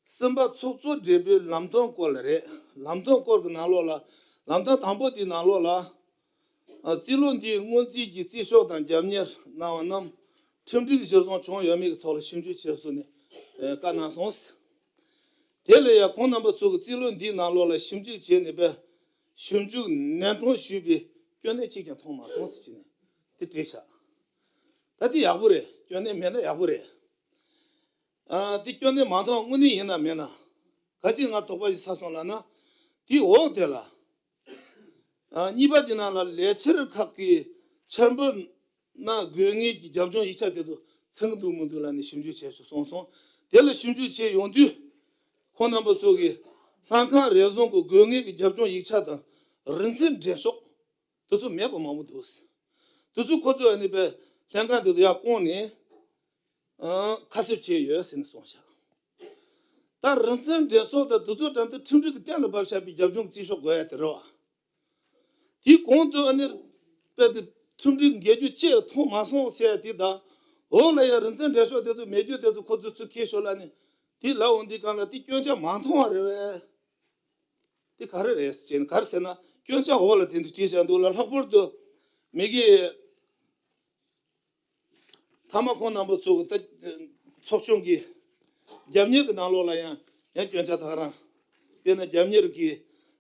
གསུམ་པ་ཚོགས་གཙོ་སྦྲེལ་པོའི་ལམ་སྟོན་སྐོར་ལ་རེད། ལམ་སྟོན་སྐོར་གྱི་ནང་ལོགས་ལ། ལམ་སྟོན་དང་པོ་དེའི་ནང་ལོགས་ལ། ཨ། རྩིས་ལོ་འདིའི་སྔོན་རྩིས་ཀྱི་རྩིས་ཤོག་དང་རྒྱབ་གཉེར་གནང་བ་རྣམས་ཁྲིམས་སྒྲིག་གཞིར་བཟུང་བྱུང་ཡོད་མེད་ཀྱི་ཐོག་ལ་ཞིབ་འཇུག་བྱས་ཟིན་ནས། བཀའ་གནང་སོང་། དེ་ལ་ཡང་ཁོང་རྣམ་པ་ཚོ་གི་རྩིས་ལོ་འདིའི་ནང་ལོགས་ལ་ཞིབ་འཇུག་བྱས་ནས་པས་ཞིབ་འཇུག་ནན་གྲངས་ཞུས་པའི་སྐྱོན་གནད་གཅིག་ཀྱང་མཐོང་མ་སོང་ཟེར་གྱིས་ནས་དེ་བྲིས་བཞག་ད་དེ་ཡག་པོ་རེད། སྐྱོན་གནད་མེད་ན་ཡག་པོ་རེད། ཨ་དེ་སྐྱོན་གནད་མ་མཐོང་དངོས་གནས་ཡིན་ན་མེད་ན། ག་ཅི་ང་དོགས་པ་ཞིག་ཟ་སོང་ལབ་ན། དེའི་འོག་དེ་ལ། ཨ་གཉིས་པ་དེ་ནང་ལ་ལས་འཆར་ཁག་གི་འཆར་འབུལ་ན་དགོས་ངེས་ཀྱི་རྒྱབ་ལྗོངས་ཡིག་ཆ་དེ་ཚོ་ཚང་གི་འདུག་མི་འདུག་ལབ་ནས་ཞིབ་འཇུག་བྱས་ཤོག་གསུངས་སོང་། དེ་ལ་ཞིབ་འཇུག་བྱས་ཡོང་དུས། ཁོང་རྣམ་པ་ཚོ་གིས་ལྷན་ཁང་རེ་ཟུང་གི་དགོས་ངེས་ཀྱི་རྒྱབ་ལྗོངས་ཡིག་ཆ་དང་རིན་ཚད་འགྲེལ་ཤོག་དེ་ཚོ་མེད་པ་མང་པོ་འདུག་དེ་ཚོ་ཁོ་ཚོས་ཨ་ནི་པའི་ལྷན་ཁང་དེ་ཚོ་ཡར་བསྐོངས་ནས། ཨང་ཁ་གསབ་བྱས་ཡོད་ཟེར་ནས་གསུངས་ཤག་ད་རིན་ཚད་འགྲེལ་ཤོག་དང་དེ་ཚོ་དྲན་དུ་ཁྲིམས་སྒྲིག་གི་གཏན་ལ་ཕབ་བཞག་པའི་རྒྱབ་ལྗོངས་རྩིས་ཤོག་དགོས་ཡ་དེ་རེད་བ། དེའི་གོང་དུ་ཨ་ནི་དཔེ་དེ་ཁྲིམས་སྒྲིག་འགལ་རྒྱུ་ཅེས་མཐོང་མ་སོང་ཟེར་ཡ་དེ་དང་། འོག་ལ་ཡ་རིན་ཚད་འགྲེལ་ཤོག་དེ་ཚོ་མེད་རྒྱུ་དེ་ཚོ་ཁོ་ཚོས་ཚུར་ཁྱེར་ཤོག་ལབ་ནས་དེ་ལབ་འོང་དུས་སྒང་ལ་དེ་སྐྱོན་ཆ་མ་མཐོང་བ་རེད་བས། དེ་ག་རེ་རེད་ཟེར་ན་ག་རེ་ཟེར་ན་སྐྱོན་ཆ་འོག་ལ་དེ་འདྲ་བྲིས་བཞག་འདུག་ལ། ལྷག་པར་དུ་མི་གི་མཐའ་མ་ཁོང་རྣམ་པ་ཚོ་གི་ད་ཚོགས་ཆུང་གི་རྒྱབ་གཉེར་གྱི་ནང་ལོགས་ལ་ཡང་ཡང་སྐྱོན་ཆ་དག་རང་། དཔེར་ན་རྒྱབ་གཉེར་གྱི་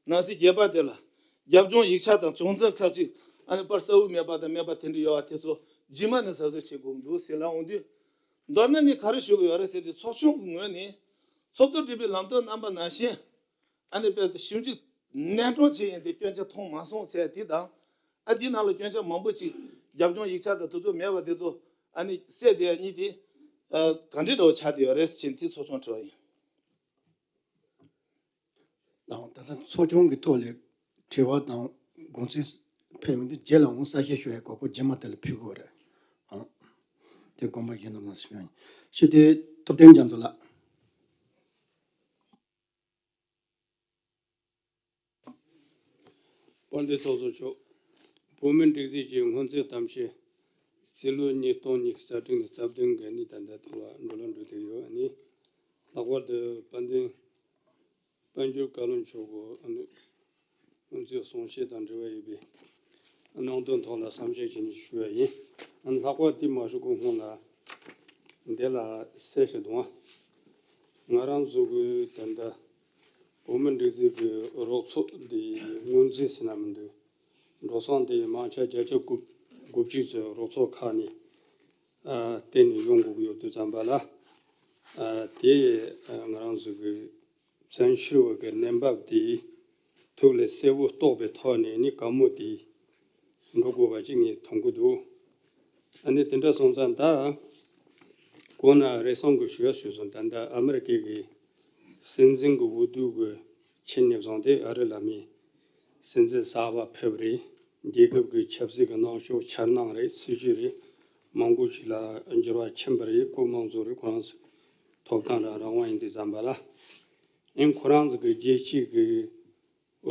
ནང་གསེས་བརྒྱད་པ་དེ་ལ་རྒྱབ་ལྗོངས་ཡིག་ཆ་དང་བྱུང་ཚན་ཁག་ཅིག་ཨ་ནི་པར་གསལ་བོ་མེད་པ་དང་མེད་པ་དེ་འདྲ་ཡོད་པ་དེ་ཚོ་རྗེས་མ་ནས་གསལ་བཟོ་བྱེད་དགོས་འདུག་ཟེར་ལབ་འོང་དུས། མདོར་ན་ངས་ག་རེ་ཞུ་གི་ཡོད་རེད་ཟེར་དུས་ཚོགས་ཆུང་གི་ངོས་ནས་ཚོགས་གཙོ་སྒྲིག་པའི་ལམ་སྟོན་གནང་པ་ནང་བཞིན། ཨ་ནི་དཔེ་དེ་ཞིབ་འཇུག་ནན་གྲངས་བྱས་ཡིན་ཏེ་སྐྱོན་ཆ་མཐོང་མ་སོང་ཟེར་དེ་དང་། ཨ་དེའི་ནང་ལ་སྐྱོན་ཆ་མང་པོ་ཅིག་རྒྱབ་ལྗོངས་ཡིག་ཆ་དང་དེ་ཚོ་མེད་པ་དེ་ཚོ་ཨ་ནི་སེལ་བསྡད་ཡ་གཉིས་དེ་ཨ་ག་འདྲ་འདྲ་བོ་ཆགས་བསྡད་ཡོད་རེད་ཟེར་དེ་ཚོགས་ཆུང་དྲི་བ་ཡིན། ད་ལྟ་ཚོགས་ཆུང་གི་ཐོག་ལས་དྲི་བ་དང་དགོངས་ཚུལ་ཕེབས་ཡོང་དུས་རྗེས་ལ་འོང་གསལ་བཤད་ཞུ་ཡའི་གོ་སྐབས་རྗེས་མ་དེ་ལ་ཕུལ་དགོས་རེད། ཨང་། དེ་དགོངས་པ་བཞེས་གནང་ཞུ་ཡ་ཡིན། ཞུ་དེ་ཐུབ་བསྟན་རྒྱ་མཚོ་ལགས། དཔལ་ལྡན་ཚོགས་གཙོ་མཆོག་བོད་མིའི་སྒྲིག་འཛུགས་ཀྱི་སྔོན་རྩིས་གཏམ་བཤད་རྩིས་ལོ་ཉིས་སྟོང་ཉི་ཤུ་རྩ་དྲུག་ནས་རྩ་བདུན་གི་ནི་ད་ལྟ་ཐོག་ལ་འགྲོ་ལམ་འགྲོ་བསྡད་ཡོད། ཨ་ནི་ལྷག་པར་དུ་དཔལ་ལྡན་དཔལ་འབྱོར་བཀའ་བློན་མཆོག་གི་ཨ་ནི་སྔོན་རྩིས་གསུང་བཤད་དང་འབྲེལ་བ་ཡོད་པའི་གནད་དོན་ཐོག་ལ་གསལ་བཤད་བྱས་ནས་ཞུ་བ་ཡིན། ཨ་ནི་ལྷག་པར་དེ་མ་ཞུ་གོང་སྔོན་ལ་འདི་ལ་གསལ་བཤད་དང་། ང་རང་ཚོ་གི་ད་ལྟ་བོད་མིའི་སྒྲིག་འཛུགས་ཀྱི་རོགས་ཚོགས་འདི་སྔོན་རྩིས་ཟེར་ན་མི་འདུག་འགྲོ་སོང་དེ་མང་ཆེ་བརྒྱ་ཆ་དགུ་དགུ་བཅུ་ཙམ་རོགས་ཚོགས་ཁག་ནས་ཨ་བརྟེན་ནས་ཡོང་དགོས་ཀྱི་ཡོད་དུས་ཙམ་པ་ལ། ཨ་དེ་ཨ་ང་རང་ཚོ་གི་བཙན་བྱོལ་བ་གི་གནས་བབ་དེ་ཐུགས་ལ་གསལ་བོ་རྟོགས་པའི་ཐོག་ནས་ནི་དཀའ་མོ་དེ་འགྲོ་དགོས་པ་ཅིག་ངས་མཐོང་གི་འདུག་ཨ་ནི་དེ་འདྲ་སོང་ཙང་ད་གོང་ན་རེ་ཟུང་གི་ཞུ་ཡ་ཞུས་སོང་། ད་ལྟ་ཨ་མི་རི་ཀའི་གི་སྲིད་འཛིན་གི་འོས་བསྡུ་གི་ཆེད་ནས་བཟུང་སྟེ་ཨ་རི་ལ་མི་སྲིད་འཛིན་གསར་པ་ཕེབས་རེད། རྒྱལ་ཁབ་ཀྱི་ཆབ་སྲིད་ཀྱི་གནོན་ཤུགས་འཆར་སྣང་རེད། སྲིད་ཇུས་རེད། མང་པོ་ཞིག་ལ་འགྱུར་བ་ཕྱིན་པ་རེད། ཁོ་མང་ཚོགས་རེད། ཁོ་རང་ཚོ་ཐོབ་ཐང་རང་རང་དབང་ཡིན་དུས་ཙམ་པ་ལ། ཨིན་ཁོ་རང་ཚོ་གི་རྒྱལ་སྤྱི་གི་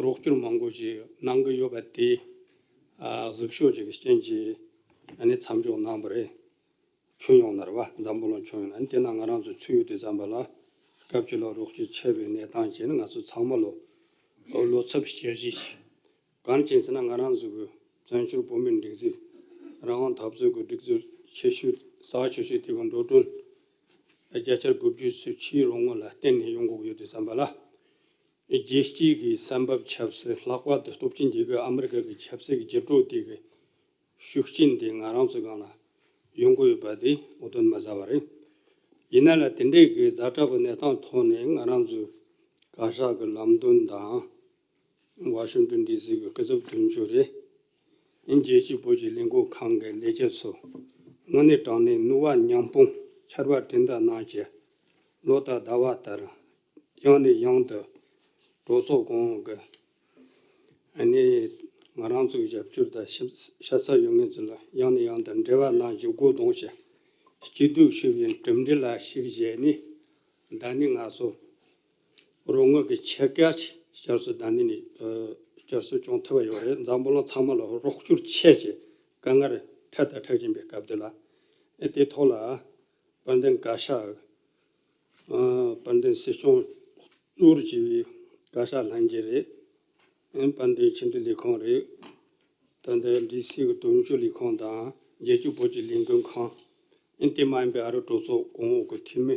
རོགས་སྐྱོར་མང་པོ་ཞིག་གནང་གི་ཡོད་པ་དེ་ཨ་གཟིགས་ཞིབ་ཅིག་གི་རྐྱེན་གྱིས་ཨ་ནི་མཚམས་འཇོག་གནང་བ་རེད། ཁྱོན་ཡོངས་ནས་རེད་བ། འཛམ་བུ་གླིང་ཁྱོན་ཡོངས་ནས། ཨ་ནི་དེ་ན་ང་རང་ཚོ་ཚུད་ཡོད་དུས་ཙམ་པ་ལ་སྐབས་ཅིག་ལ་རོགས་སྐྱོར་ཆེ་བའི་གནས་སྟངས་བྱས་ནས་ང་ཚོ་ཚང་མ་ལོ་བློ་འཚབ་སྐྱེ་གཞི་ཞིག་གང་ཡིན་ཟེར་ན་ང་རང་ཚོ་གི་བཙན་བྱོལ་བོད་མིའི་སྒྲིག་འཛུགས་རང་དབང་འཐབ་རྩོད་ཀྱི་སྒྲིག་འཛུགས་ཆེ་ཤོས་རྩ་ཆེ་ཤོས་དེ་གི་འགྲོ་གྲོན་བརྒྱ་ཆ་དགུ་བཅུ་ཙམ་ཕྱིའི་རོགས་དངུལ་ལ་བརྟེན་ནས་ཡོང་དགོས་ཀྱི་ཡོད་དུས་ཙམ་པ་ལ། རྒྱལ་སྤྱིའི་གི་ས་བབ་ཆབ་སྲིད། ལྷག་པར་དུ་སྟོབས་ཆེན་འདི་གི་ཨ་མི་རི་ཀ་གི་ཆབ་སྲིད་ཀྱི་འགྱུར་ལྡོག་དེ་གི་ཤུགས་རྐྱེན་དེ་ང་རང་ཚོ་སྒང་ལ་ཡོང་གི་ཡོད་པ་དེ་ངོ་སྤྲོད་མ་ཟ་བ་རེད། ཡིན་ན་ལ་དེ་འདྲའི་གི་ཛ་དྲག་པའི་གནས་སྟངས་ཐོག་ནས་ང་རང་ཚོའི་བཀའ་ཤག་གི་ལམ་སྟོན་དང་། ཝ་ཤིང་ཏོན་ཌི་སི་གི་སྐུ་ཚབ་དོན་གཅོད་རེད། རྒྱལ་སྤྱིའི་བོད་ཀྱི་ལས་འགུལ་ཁང་གི་ལས་བྱེད་ཚོ་དངོས་གནས་དྲང་གནས་ནུས་པ་མཉམ་སྤུངས་ཆར་པ་སྤྲིན་ཟླ་ནང་བཞིན་ལོ་དང་ཟླ་བ་ལྟར་ཡང་ནས་ཡང་དུ་གྲོས་ཚོགས་གོང་འོག་གི་ཨ་ནི་ང་རང་ཚོའི་རྒྱབ་སྐྱོར་དང་ཤ་ཤ་ཚ་ཡོད་མཁན་ཚོ་ལ་ཡང་ནས་ཡང་དུ་འབྲེལ་བ་གནང་བཞིན་སྒོ་རྡུང་བྱས་སྐྱིད་སྡུག་ཞུ་བའི་གྲུབ་འབྲས་ལ་གཞིགས་བྱས་ནས་ད་ནི་ང་ཚོ་རོགས་དངུལ་གྱི་ཕྱེད་ཀ་ཞིག་བསྐྱར་གསོ་ད་ནི་ནས་ཨ་བསྐྱར་གསོ་བྱུང་ཐུབ་པ་ཡོད་རེད། འཛམ་བུ་གླིང་ཚང་མ་ལ་རོགས་སྐྱོར་ཆེད་ཀྱི་དཀའ་ངལ་འཕྲད་དང་འཕྲད་བཞིན་པའི་སྐབས་འདི་ལ། ཨེ་དེ་ཐོག་ལ་དཔལ་ལྡན་བཀའ་ཤག་ཨ་དཔལ་ལྡན་སྲིད་སྐྱོང་གཙོ་བོར་བྱས་པའི་བཀའ་ཤག་ལྷན་རྒྱས་རེད། ཨེ་དཔལ་ལྡན་ཕྱི་འབྲེལ་ལས་ཁང་རེད། ད་ལྟ་ཌི་སི་གི་དོན་གཅོད་ལས་ཁང་དང་རྒྱལ་སྤྱིའི་བོད་ཀྱི་ལས་འགུལ་ཁང་། ཨེ་དེ་མ་ཡིན་པའི་ཨ་རི་གྲོས་ཚོགས་གོང་འོག་གི་འཐུས་མི།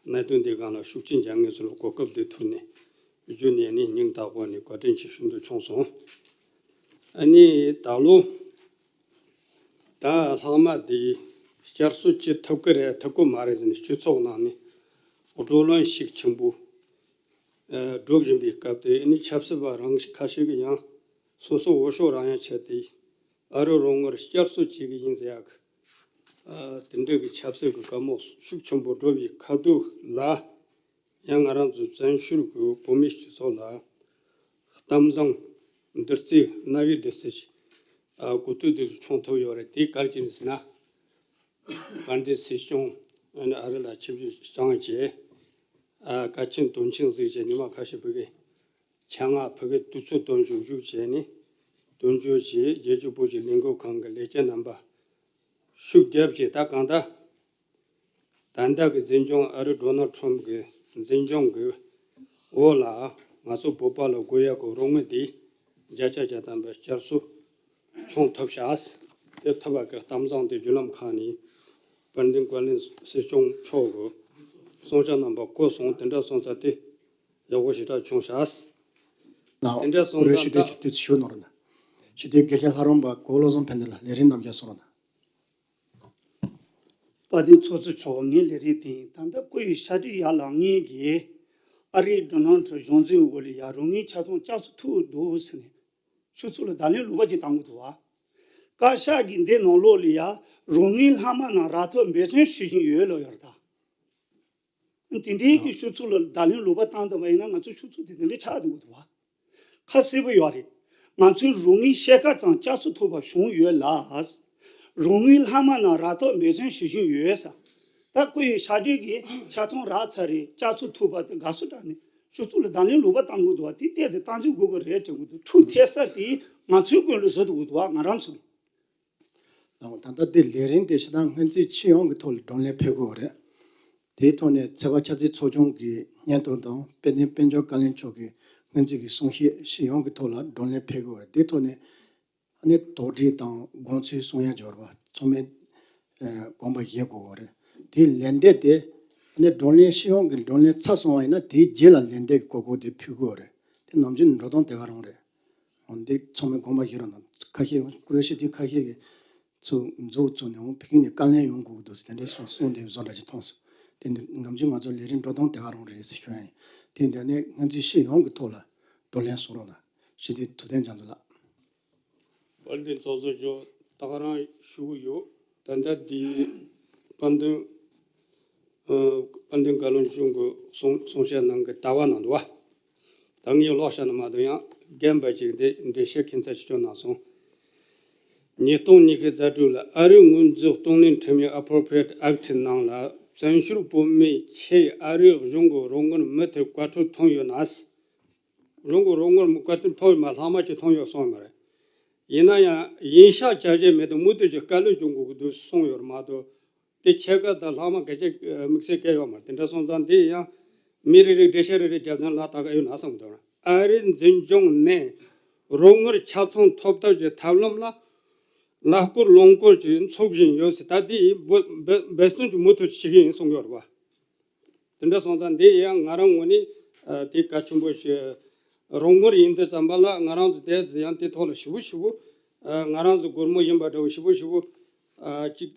གནད་དོན་འདི་སྒང་ལ་ཤུགས་རྐྱེན་རྒྱག་མཁན་ཚོ་ལ་གོ་སྐབས་འདི་ཐོབ་ནས་བརྒྱུད་ནས་ནི་སྙིང་ཐག་པ་ནས་བཀའ་དྲིན་ཆེ་ཞུ་འདོད་བྱུང་སོང་། ཨ་ནི་ད་ལོ་ད་ལྷག་མ་འདི་བསྐྱར་གསོ་བྱེད་ཐུབ་ཀྱི་རེད་ཐུབ་ཀྱི་མ་རེད་ཟེར་ནས་སྤྱི་ཚོགས་ནང་ནས་བགྲོ་གླེང་ཤུགས་ཆེན་པོ་ཨ་སྒྲུབ་བཞིན་པའི་སྐབས་དེ། ཨ་ནི་ཆབ་སྲིད་པ་རང་ཁ་ཤས་ཀྱིས་ཡང་སོ་སོ་འོས་ཤོག་རག་ཡག་ཆེད་དུ་ཨ་རི་རོགས་དངུལ་བསྐྱར་གསོ་བྱེད་ཀྱི་ཡིན་ཟེར་ཡག་གི་ཨ་དེ་འདྲ་གི་ཆབ་སྲིད་ཀྱི་བཀའ་མོལ་ཤུགས་ཆེན་པོ་སྒྲུབ་པའི་ཁ་ཐུག་ལ། ཡང་ང་རང་ཚོ་བཙན་བྱོལ་གྱི་བོད་མིའི་སྤྱི་ཚོགས་ལ་གཏམ་བཟང་བདུད་རྩི་རྣ་བའི་བདུད་རྩི་ཞིག་ཨ་གོ་ཐོས་འདི་བྱུང་ཐུབ་ཡོད་རེད། དེ་ག་རེ་བྱས་ནས་ཟེར་ན། དཔལ་ལྡན་སྲིད་སྐྱོང་ཨ་ནི་ཨ་རི་ལ་ཆིབས་བསྒྱུར་བསྐྱངས་བྱས། ཨ་དཀའ་ཆེན་དོན་ཆེན་གཟིགས་བྱས། ཉི་མ་ཁ་ཤས་ཕ་གི་ཆེད་མངགས་ཕ་གི་དུས་ཚོད་དོན་གཅོད་བཞུགས་བྱས་ནས། དོན་གཅོད་བྱས། རྒྱལ་སྤྱིའི་བོད་ཀྱི་ལས་འགུལ་ཁང་གི་ལས་བྱེད་རྣམ་པ་ཤུགས་རྒྱབ་བྱས། ད་གང་ལྟར་ད་ལྟ་གི་འཛིན་སྐྱོང་ཨ་རི་ཌོ་ནལ་ཊམ་གི་འཛིན་སྐྱོང་གི་འོག་ལ་ང་ཚོ་བོད་པ་ལ་དགོས་ཡག་གི་རོགས་དངུལ་དེ་བརྒྱ་ཆ་བརྒྱ་ཐམ་པ་བསྐྱར་གསོ་བྱུང་ཐུབ་ཤག་དེ་ཐུབ་པ་གི་གཏམ་བཟང་དེ་བརྒྱུད་ལམ་ཁག་ནས་དཔལ་ལྡན་བཀའ་བློན་སྲིད་སྐྱོང་མཆོག་གི་གསུང་བཤད་རྣམ་པ་གོ་སོང་། དེ་འདྲ་སོང་ཙང་དེ་ཡག་པོ་ཞེ་དྲག་བྱུང་ཤག་ནའོ། དེ་འདྲ་སོང་ཀུ་རེ་ཙང་ཞི་བདེ་ད་ཆུ་དུས་ཚོད་ཞུ་ནོར་ན། ཞི་བདེ་དགེ་བཤེས་ལྷ་རམས་པ་གོ་བློ་བཟང་ཕན་བདེ་ལགས། ལས་རིམ་རྣམས་རྒྱབ་སོང་རོགས་གནང་། དཔལ་ལྡན་ཚོགས་གཙོ་མཆོག་ངའི་ལས་རིམ་དེ་ཡིན། ད་ལྟ་བཀུར་འོས་ཤ་སྟག་ཡར་ལངས་མཁན་གྱིས་ཨ་རིའི་ཌོ་ནལ་ཊམ་གཞུང་འཛིན་འོག་ལ་ཡ་རོགས་དངུལ་ཆ་ཚང་བསྐྱར་གསོ་ཐུབ་འདུག་ཟེར་ནས་ཁྱོད་ཚོ་ལ་བརྡ་ལན་ལོག་པ་ཅིག་བཏང་གི་འདུག་བ། བཀའ་ཤག་གིས་འདི་ནང་ལོགས་ལ་ཡ་རོགས་དངུལ་ལྷག་མ་ནང་རག་ཐབས་འབད་བརྩོན་ཞུ་བཞིན་ཡོད་ལབ་ཡོད་རེད་ད། དེ་འདྲའི་གི་ཤོག་ཚུགས་ལ་བརྡ་ལན་ལོག་པ་བཏང་ཐུབ་པ་ཡིན་ན་ང་ཚོ་ཤོག་ཚུགས་དེ་དེ་འདྲའི་ཆགས་འདུག་འདུག་བ། ཁ་གསལ་པོ་ཡོད་རེད། ང་ཚོའི་རོགས་དངུལ་ཕྱེད་ཀ་ཙམ་བསྐྱར་གསོ་ཐུབ་པ་བྱུང་ཡོད་ལ། རོགས་དངུལ་ལྷག་མ་ནང་རག་ཐབས་འབད་བརྩོན་ཞུ་བཞིན་ཡོད་ས། ད་བཀུར་འོས་ཤ་སྟག་གིས་ཆ་ཚང་རག་ཚར་རེད། བསྐྱར་གསོ་ཐུབ་པ་དེ་དགའ་བསུ་དྲངས་ནས་ཤོག་ཚུགས་ལ་བརྡ་ལན་ལོག་པ་བཏང་གི་འདུག་བ། དེ་ཏོག་ཙམ་བཏང་རྒྱུ་དགོས་ཀྱི་རེད་དྲན་གྱི་འདུག་འཕྲུལ་ཐེབས་ས་དེ་ང་ཚོའི་ཀུན་ལ་བཟོ་འདུག་གི་འདུག་བ། ང་རང་ཚོ། ད་ལྟ་འདི་ལས་རིམ་དེ་ཕྱི་ནང་སྔོན་རྩིས་སྤྱི་ཡོངས་ཀྱི་ཐོག་ལ་བགྲོ་གླེང་ཕེབས་དགོས་པ་རེད། དེའི་ཐོག་ནས་ཚོད་དཔག་འཆར་རྩིས་ཚོགས་ཆུང་གི་སྙན་ཐོ་དང་དཔལ་ལྡན་དཔལ་འབྱོར་བཀའ་བློན་མཆོག་གི་སྔོན་རྩིས་ཀྱི་གསུང་བཤད་སྤྱི་ཡོངས་ཀྱི་ཐོག་ལ་བགྲོ་གླེང་ཕེབས་དགོས་པ་རེད། དེའི་ཐོག་ནས་ཨ་ནི་དོགས་འདྲི་དང་དགོངས་ཚུལ་གསུང་ཡ་འབྱོར་བ་ཚང་མས་ཨ་དགོངས་པ་བཞེས་དགོས་པ་རེད། དེའི་ལན་འདེབས་དེ་ཨ་ནི་བགྲོ་གླེང་སྤྱི་ཡོངས་ཀྱི་བགྲོ་གླེང་ཚར་སོང་བ་ཡིན་ན་དེའི་རྗེས་ལ་ལན་འདེབས་ཀྱི་གོ་སྐབས་དེ་ཕུལ་དགོས་པ་རེད། དེ་ནམ་རྒྱུན་འགྲོ་སྟངས་དེ་ག་རང་རེད། འོ་འདི་ཚང་མས་དགོངས་པ་བཞེས་རོགས་གནང་། ཁ་ཤས་ཀུ་རེ་ཤི་དེ་ཁ་ཤས་ཀྱིས་ཚུར་མཛུབ་བཙུགས་ནས་འོང་ཕ་གི་ནས་བཀའ་ལན་ཡོང་དགོས་ཀྱི་འདུག་ཟེར་དེ་འདྲའི་གསུང་གསུང་དེ་བཟོ་འདྲ་ཅིག་མཐོང་སོང་། དེ་འདི་ནམ་རྒྱུན་ང་ཚོ་ལས་རིམ་འགྲོ་སྟངས་དེ་ག་རང་རེད་ཟེར་ཞུ་ཡ་ཡིན། དེ་འདི་ནས་སྔོན་རྩིས་སྤྱི་ཡོངས་ཀྱི་ཐོག་ལ་བགྲོ་གླེང་གསུང་རོགས་གནང་། ཞི་བདེ་ཐུབ་བསྟན་རྒྱ་མཚོ་ལགས། དཔལ་ལྡན་ཚོགས་གཙོ་མཆོག་ད་ག་རང་ཞུ་གི་ཡོད། ད་ལྟ་འདི་བཀའ་བློན་ཨ་བཀའ་བློན་བཀའ་བློན་གཞུང་གི་གསུང་གསུང་བཤད་གནང་གི་ལྟ་བ་གནང་འདུག་བ། ད་ངས་ཀློག་བཞག་ན་མ་གཏོགས་ཡང་རྒན་པ་ཅིག་འདི་འགྲེལ་བཤད་ཁྱད་མཚར་ཅིག་བསྐྱོན་གནང་སོང་། ཉིས་སྟོང་ཉི་ཤུ་རྩ་དྲུག་ལ་ཨ་རིའི་དངུལ་འཛུགས་གཏོང་ལེན་ཁྲིམས་ཡིག་Appropriate Act ནང་ལ་བཙན་བྱོལ་བོད་མིའི་ཆེད་ཨ་རིའི་གཞུང་གི་རོགས་དངུལ་མུ་མཐུད་བཀའ་འཁྲོལ་ཐོན་ཡོད་ན། གཞུང་གི་རོགས་དངུལ་མུ་བཀའ་འཁྲོལ་ཐོན་ཡོད་མ། ལྷག་མ་ཅིག་ཐོན་ཡོད་གསུངས་ཡོད་མ་རེད། ཡིན་ན་ཡང་ཡིན་ཤག་བྱ་བྱེད་མེད་དུ་མུ་མཐུད་ཀྱི་བཀའ་ལན་སྐྱོན་དགོས་ཀྱི་འདུག་གསུངས་ཡོད་རེད་མ་གཏོགས། དེ་ཕྱེད་ཀ་དང་ལྷག་མ་ག་ཅིག་དམིགས་བསལ་བཀལ་ཡོད་མ་རེད། དེ་འདྲ་སོང་ཙང་འདི་ཡང་མི་རེ་རེ་འགྲེལ་བཤད་རེ་རེ་རྒྱབ་ན་ལ་ད་ག་ཡོད་ན་བསམ་འདུག་ཨ་རིའི་འཛིན་སྐྱོང་ནས་རོགས་དངུལ་ཆ་ཚང་ཐོབ་ཐབས་ཀྱི་ཐབས་ལམ་ལ་ལ་སྐོར་ལུང་སྐོར་གྱིས་འཚོགས་བཞིན་ཡོད་ཟེར། ད་དེ་འབད་བརྩོན་གྱིས་མུ་མཐུད་བྱེད་ཀྱི་ཡིན་གསུང་གི་ཡོད་རེད་པ། དེ་འདྲ་སོང་ཙང་འདི་ཡང་ང་རང་ངོས་ནས་ཨ་དེ་གལ་ཆེན་པོ་ཞིག་རོགས་དངུལ་ཡིན་དུས་ཙམ་པ་ལ་ང་རང་ཚོ་དེ་ཚོ་ཡང་དེ་ཐོག་ལ་ཞིབ་པོ་ཞིབ་པོ་ཨ་ང་རང་ཚོ་སྒོར་མོ་ཡིན་པ་འདྲ་བོ་ཞིབ་པོ་ཞིབ་པོ་ཨ་ཅིག་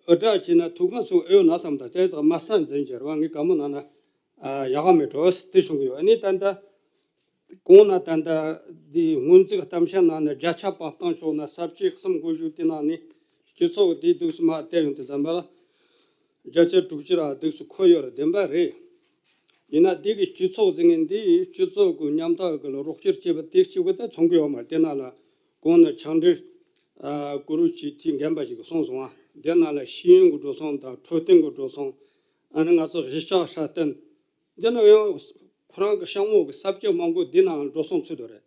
ཨུ་དྲག་བྱས་ན་ཐུགས་ཁམས་སུ་ཨེ་ཡོད་ན་བསམ། ད་དེ་ཚོ་དམའ་ས་འཛིན་བྱས་རེད་པ། ངས་བཀའ་མོལ་གནང་ན་ཨ་ཡག་ག་མེད་འགྲོ་དེ་བྱུང་གི་ཡོད། ཨ་ནི་ད་ལྟ་གོང་ན་ད་ལྟ་འདི་སྔོན་རྩིས་གཏམ་བཤད་ནང་ནས་བརྒྱ་ཆ་བབས་སྟངས་ཕྱོགས་ན་ས་བཅད་གསུམ་འགོ་བཞུགས་དེ་ནང་ནས་སྤྱི་ཚོགས་དེ་འདུག་སེ་མར་བལྟས་ཡོང་དུས་ཙམ་པ་ལ་བརྒྱ་ཆ་དྲུག་ཅུ་ར་འདུག་སེ་འཁོར་ཡོད་རེད། བདེན་པ་རེད། ཡིན་ན་འདི་གི་སྤྱི་ཚོགས་ཟེར་མཁན་འདི་སྤྱི་ཚོགས་ཀྱི་མཉམ་ཐག་གི་ལ་རོགས་སྐྱོར་བྱེད་པ་དེ་གཅིག་པུ་ད་མཚོན་གི་ཡོད་མ་རེད། དེ་ནང་ལ་གོང་ན་ཕྱག་འབྲེལ་ཨ་གུ་རུ་ཅིག་དེ་རྒན་པ་ཞིག་གིས་གསུངས་སོང་ཨ། དེ་ནང་ལ་ཤེས་ཡོན་གྱི་འགྲོ་སོང་དང་འཕྲོད་བསྟེན་གྱི་འགྲོ་སོང་ཨ་ནི་ང་ཚོ་གཞིས་ཆགས་སྲ་བརྟན། འདི་ནང་ཡང་ཁོ་རང་གི་ཤག་མོ་གི་ས་བཅད་མང་པོ་འདི་ནང་འགྲོ་སོང་ཚུད་དོ་རེད།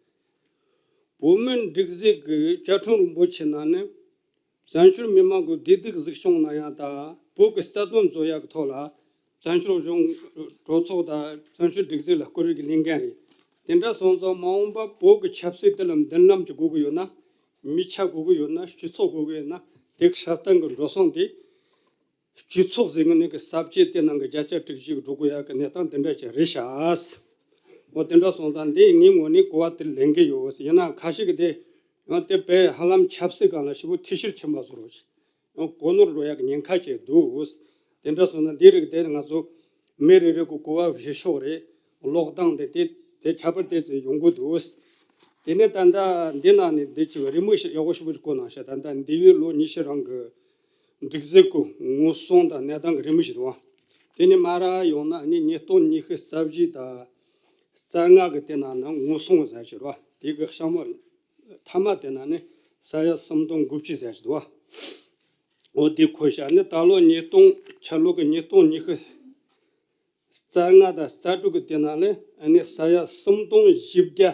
བོད་མིའི་སྒྲིག་འཛུགས་ཀྱི་བཅའ་ཁྲིམས་རིན་པོ་ཆེ་ནང་ནས་བཙན་བྱོལ་མི་མང་གི་བདེ་སྡུག་གཟིགས་སྐྱོང་གནང་ཡ་དང་བོད་ཀྱི་རྩ་དོན་བཟོ་ཡ་གི་ཐོག་ལ་བཙན་བྱོལ་གཞུང་གྲོས་ཚོགས་དང་བཙན་བྱོལ་སྒྲིག་འཛུགས་ལ་བསྐུར་བའི་ལས་འགན་རེད། དེ་འདྲ་སོང་ཙང་མ་འོངས་པ་བོད་ཀྱི་ཆབ་སྲིད་དེ་ལ་མདུན་ལམ་ཅིག་དགོས་ཀྱི་ཡོད་ན། མི་ཆ་དགོས་ཀྱི་ཡོད་ན། སྤྱི་ཚོགས་དགོས་ཀྱི་ཡོད་ན། དེ་གི་སྲ་བརྟན་གྱི་འགྲོ་སོང་དེ། སྤྱི་ཚོགས་ཟེར་མཁན་ནི་གི་ས་བཅད་དེ་ནང་གི་བརྒྱ་ཆ་དྲུག་ཅུ་འགྲོ་དགོས་ཡག་གི་གནས་སྟངས་དེ་འདྲ་ཅིག་རེད་ཤག་འོ་དེ་འདྲ་སོང་ཙང་འདི་ངའི་ངོས་ནས་གོ་བ་དེ་ལེན་གི་ཡོད། ཡིན་ན་ཁ་ཤས་ཀྱི་དེ་ཡང་དེ་དཔེ་ཧ་ལམ་ཆབ་སྲིད་སྒང་ལ་ཞེ་པོ་ཐེ་བྱུས་ཕྱིན་པ་བཟོ་འདྲ་ཅིག་ཡང་གོ་ནོར་འགྲོ་ཡག་གི་ཉེན་ཁ་ཅིག་འདུག་དེ་འདྲ་སོང་ན་འདི་རིགས་དེ་ང་ཚོ་མི་རེ་རེ་གི་གོ་བ་བཞེས་ཕྱོགས་རེད། ཀློག་སྟངས་དེ་དེ་དེ་ཁྱད་པར་དེ་ཚོ་ཡོང་གི་འདུག་དེ་ནས་ད་ལྟ་འདི་ནང་ནས་འདི་ཅིག་རི་མོ་ཞིག་ཡག་པོ་ཞེ་པོ་ཅིག་བཀོད་གནང་ཤག་ད་ལྟ་འདས་པའི་ལོ་ཉི་ཤུ་རིང་གི་སྒྲིག་འཛུགས་ཀྱི་ངོ་སྲུང་དང་གནས་སྟངས་ཀྱི་རི་མོ་ཞིག་འདུག་དེ་ནས་མར་ཡོང་ན་ནི་ཉིས་སྟོང་ཉི་ཤུ་རྩ་བཞི་དང་རྩ་ལྔ་གི་དེ་ནང་ན་ངོ་སྲུང་ཟེར་ཞིག་རེད་བ། དེ་གི་ཤག་མ་མཐའ་མ་དེ་ནང་ནི་ས་ཡ་སུམ་སྟོང་དགུ་བཅུ་ཟེར་ཞིག་འདུག་བ། འོ་དེ་འཁོད་ཤག་ནི་ད་ལོ་ཉིས་སྟོང་ཆ་ལུགས་ཀྱི་ཉིས་སྟོང་ཉི་ཤུ་རྩ་ལྔ་དང་རྩ་དྲུག་གི་དེ་ནང་ལས་ཨ་ནི་ས་ཡ་སུམ་སྟོང་བཞི་བརྒྱ་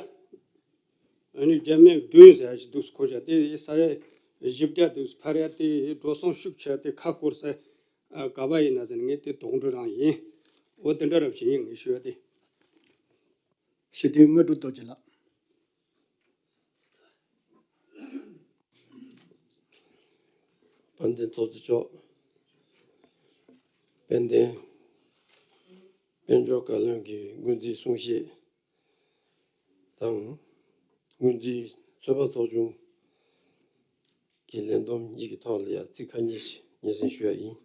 ཨ་ནི་བརྒྱ་མེད་བདུན་ཟེར་ཞིག་འདུག་འཁོད་ཤག་དེ་ས་ཡ་བཞི་བརྒྱ་འདུག་ཕར་ཡ་དེ་འགྲོ་སོང་ཤུགས་ཆེ་དེ་ཁ་སྐོར་ས་ག་པ་ཡིན་ན་ཟེར་ངས་དེ་དོགས་འདྲི་རང་ཡིན། འོ་དེ་འདྲ་རབ་ཅིག་ཡིན་ངས་ཞུ་ཡ་དེ། ཞི་བདེའི་དངོས་གྲུབ་རྡོ་རྗེ་ལགས། དཔལ་ལྡན་ཚོགས་གཙོ་མཆོག་དཔལ་ལྡན་དཔལ་འབྱོར་བཀའ་བློན་གྱི་སྔོན་རྩིས་གསུང་བཤད་དང་། སྔོན་རྩིས་ཚོད་དཔག་ཚོགས་ཆུང་གི་ལས་བསྡོམས་གཉིས་ཀྱི་ཐོག་ལ་ཡང་ཚིག་ཁ་ཉིན་ཞིག་སྙན་སེང་ཞུ་ཡ་ཡིན།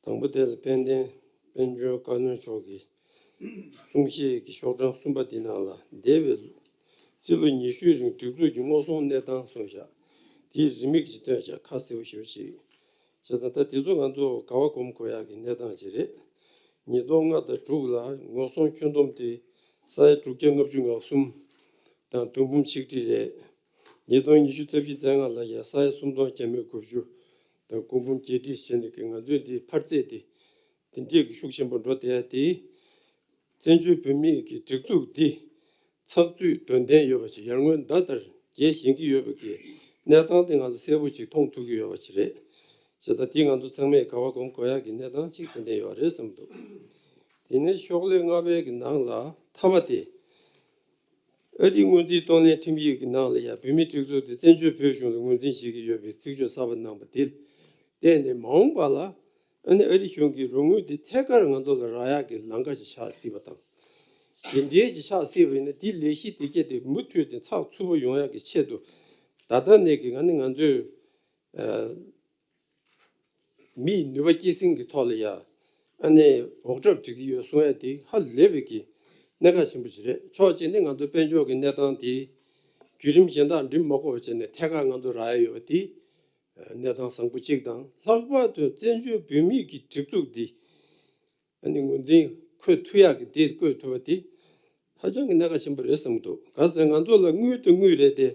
དང་པོ་དེ་ལ་དཔལ་ལྡན་དཔལ་འབྱོར་བཀའ་བློན་མཆོག་གིས་གསུང་བཤད་ཀྱི་ཤོག་གྲངས་གསུམ་པ་འདི་ནང་ལ་འདས་པའི་རྩིས་ལོ་ཉི་ཤུའི་རིང་སྒྲིག་འཛུགས་ཀྱི་ངོ་སྲུང་གནས་སྟངས་གསུངས་བཞག་དེའི་རིན་མེད་ཀྱི་སྟོན་བྱ་ཁ་གསལ་པོ་ཞེ་པོ་ཅིག་བྱས་ཙང་ད་དེ་ཚོ་ང་ཚོ་ག་བ་གོམ་གོ་ཡག་གི་གནས་སྟངས་ཅིག་རེད། ཉིས་སྟོང་ལྔ་དང་དྲུག་ལ་ངོ་སྲུང་ཁྱོན་བསྡོམས་དེ་ས་ཡ་དྲུག་བརྒྱ་ལྔ་བཅུ་ང་གསུམ་དང་བདུན་འབུམ་ཆིག་ཁྲི་རེད། ཉིས་སྟོང་ཉི་ཤུ་རྩ་བཞི་རྩ་ལྔ་ལ་ཡང་ས་ཡ་སུམ་སྟོང་བརྒྱ་མེད་དགུ་བཅུ་དང་དགུ་འབུམ་བརྒྱད་ཁྲི་བྱས་ནས་ཀྱི་ང་ཚོའི་འདི་འཕར་ཚད་དེ་འདི་འདྲས་ཀྱི་ཤུགས་ཆེན་པོ་འགྲོ་བསྡད་ཡ་དེ། བཙན་བྱོལ་བོད་མིའི་གི་སྒྲིག་འཛུགས་འདི་ཚགས་ཚུད་དོན་ལྡན་ཡོད་པ་ཞིག་ཡར་སྔོན་ཟླ་ལྟར་རྒྱས་ཞན་གྱི་ཡོད་པ་གི་གནས་སྟངས་དེ་ང་ཚོ་གསལ་པོ་ཅིག་མཐོང་ཐུབ་ཀྱི་ཡོད་པ་ཞིག་རེད། བྱས་ཙང་འདི་ང་ཚོ་ཚང་མས་ག་བ་གོམ་གོ་ཡག་གི་གནས་སྟངས་ཅིག་ཏན་ཏན་ཡོད་རེད་བསམ་འདུག་དེ་ནས་ཤོག་ལྷེ་ལྔ་པའི་གི་ནང་ལ་མཐའ་མ་དེ། ཨ་རིའི་སྔོན་རྩིས་གཏོང་ལེན་ཁྲིམས་ཡིག་གི་ནང་ལ་ཡང་བོད་མིའི་སྒྲིག་འཛུགས་དེ་བཙན་བྱོལ་བོད་གཞུང་ལ་ངོས་འཛིན་བྱེད་ཀྱི་ཡོད་པའི་ཚིག་བརྗོད་གསར་པ་གནང་པ་དེ་བརྟེན་ནས་མ་འོངས་པ་ལ་ཨ་ནི་ཨ་རི་གཞུང་གིས་རོགས་དངུལ་དེ་ཐད་ཀར་ང་ཚོ་ལ་རག་ཡག་གི་ལམ་ཁ་ཞིག་ཆགས་སྲིད་པ་དང་། དེ་འདྲའི་ཞིག་ཆགས་སྲིད་པ་ཡིན་ན་དེའི་ལས་གཞི་དེ་གྱད་དེ་མུ་མཐུད་དེ་ཚགས་ཚུད་པོ་ཡོང་ཡག་གི་ཆེད་དུ་ད་ལྟ་ནས་ཀྱི་ང་ནི་ང་ཚོས་ཨ། མིའི་ནུས་པ་སྐྱེད་སྲིང་གི་ཐོག་ལ་ཡ་ཨ་ནི་འོག་གྲབས་སྒྲིག་གི་ཡོད་གསུང་ཡ་དེ་ཧ་ལས་པའི་གི་གནད་འགག་ཆེན་པོ་ཞིག་རེད། ཕྱོགས་གཅིག་ནས་ང་ཚོ་དཔལ་འབྱོར་གྱི་གནས་སྟངས་དེ་བརྒྱུད་རིམ་གཞན་དག་འགྲིམ་མ་དགོས་པ་བྱས་ནས་ཐད་ཀར་ང་ཚོ་རག་ཡ་ཡོད་པ་དེ་གནས་སྟངས་བཟང་པོ་གཅིག་དང་། ལྷག་པར་དུ་བཙན་བྱོལ་བོད་མིའི་གི་སྒྲིག་འཛུགས་འདི་ཨ་ནི་ངོས་འཛིན་འཁོད་ཐུབ་ཡག་གི་དེ་བཀོད་ཐུབ་པ་དེ་ཧ་ཅང་གི་གནད་འགག་ཆེན་པོ་རེད་བསམ་གྱི་འདུག་ག་ཟེར་ང་ཚོ་ལ་དངུལ་དེ་དངུལ་རེད་དེ།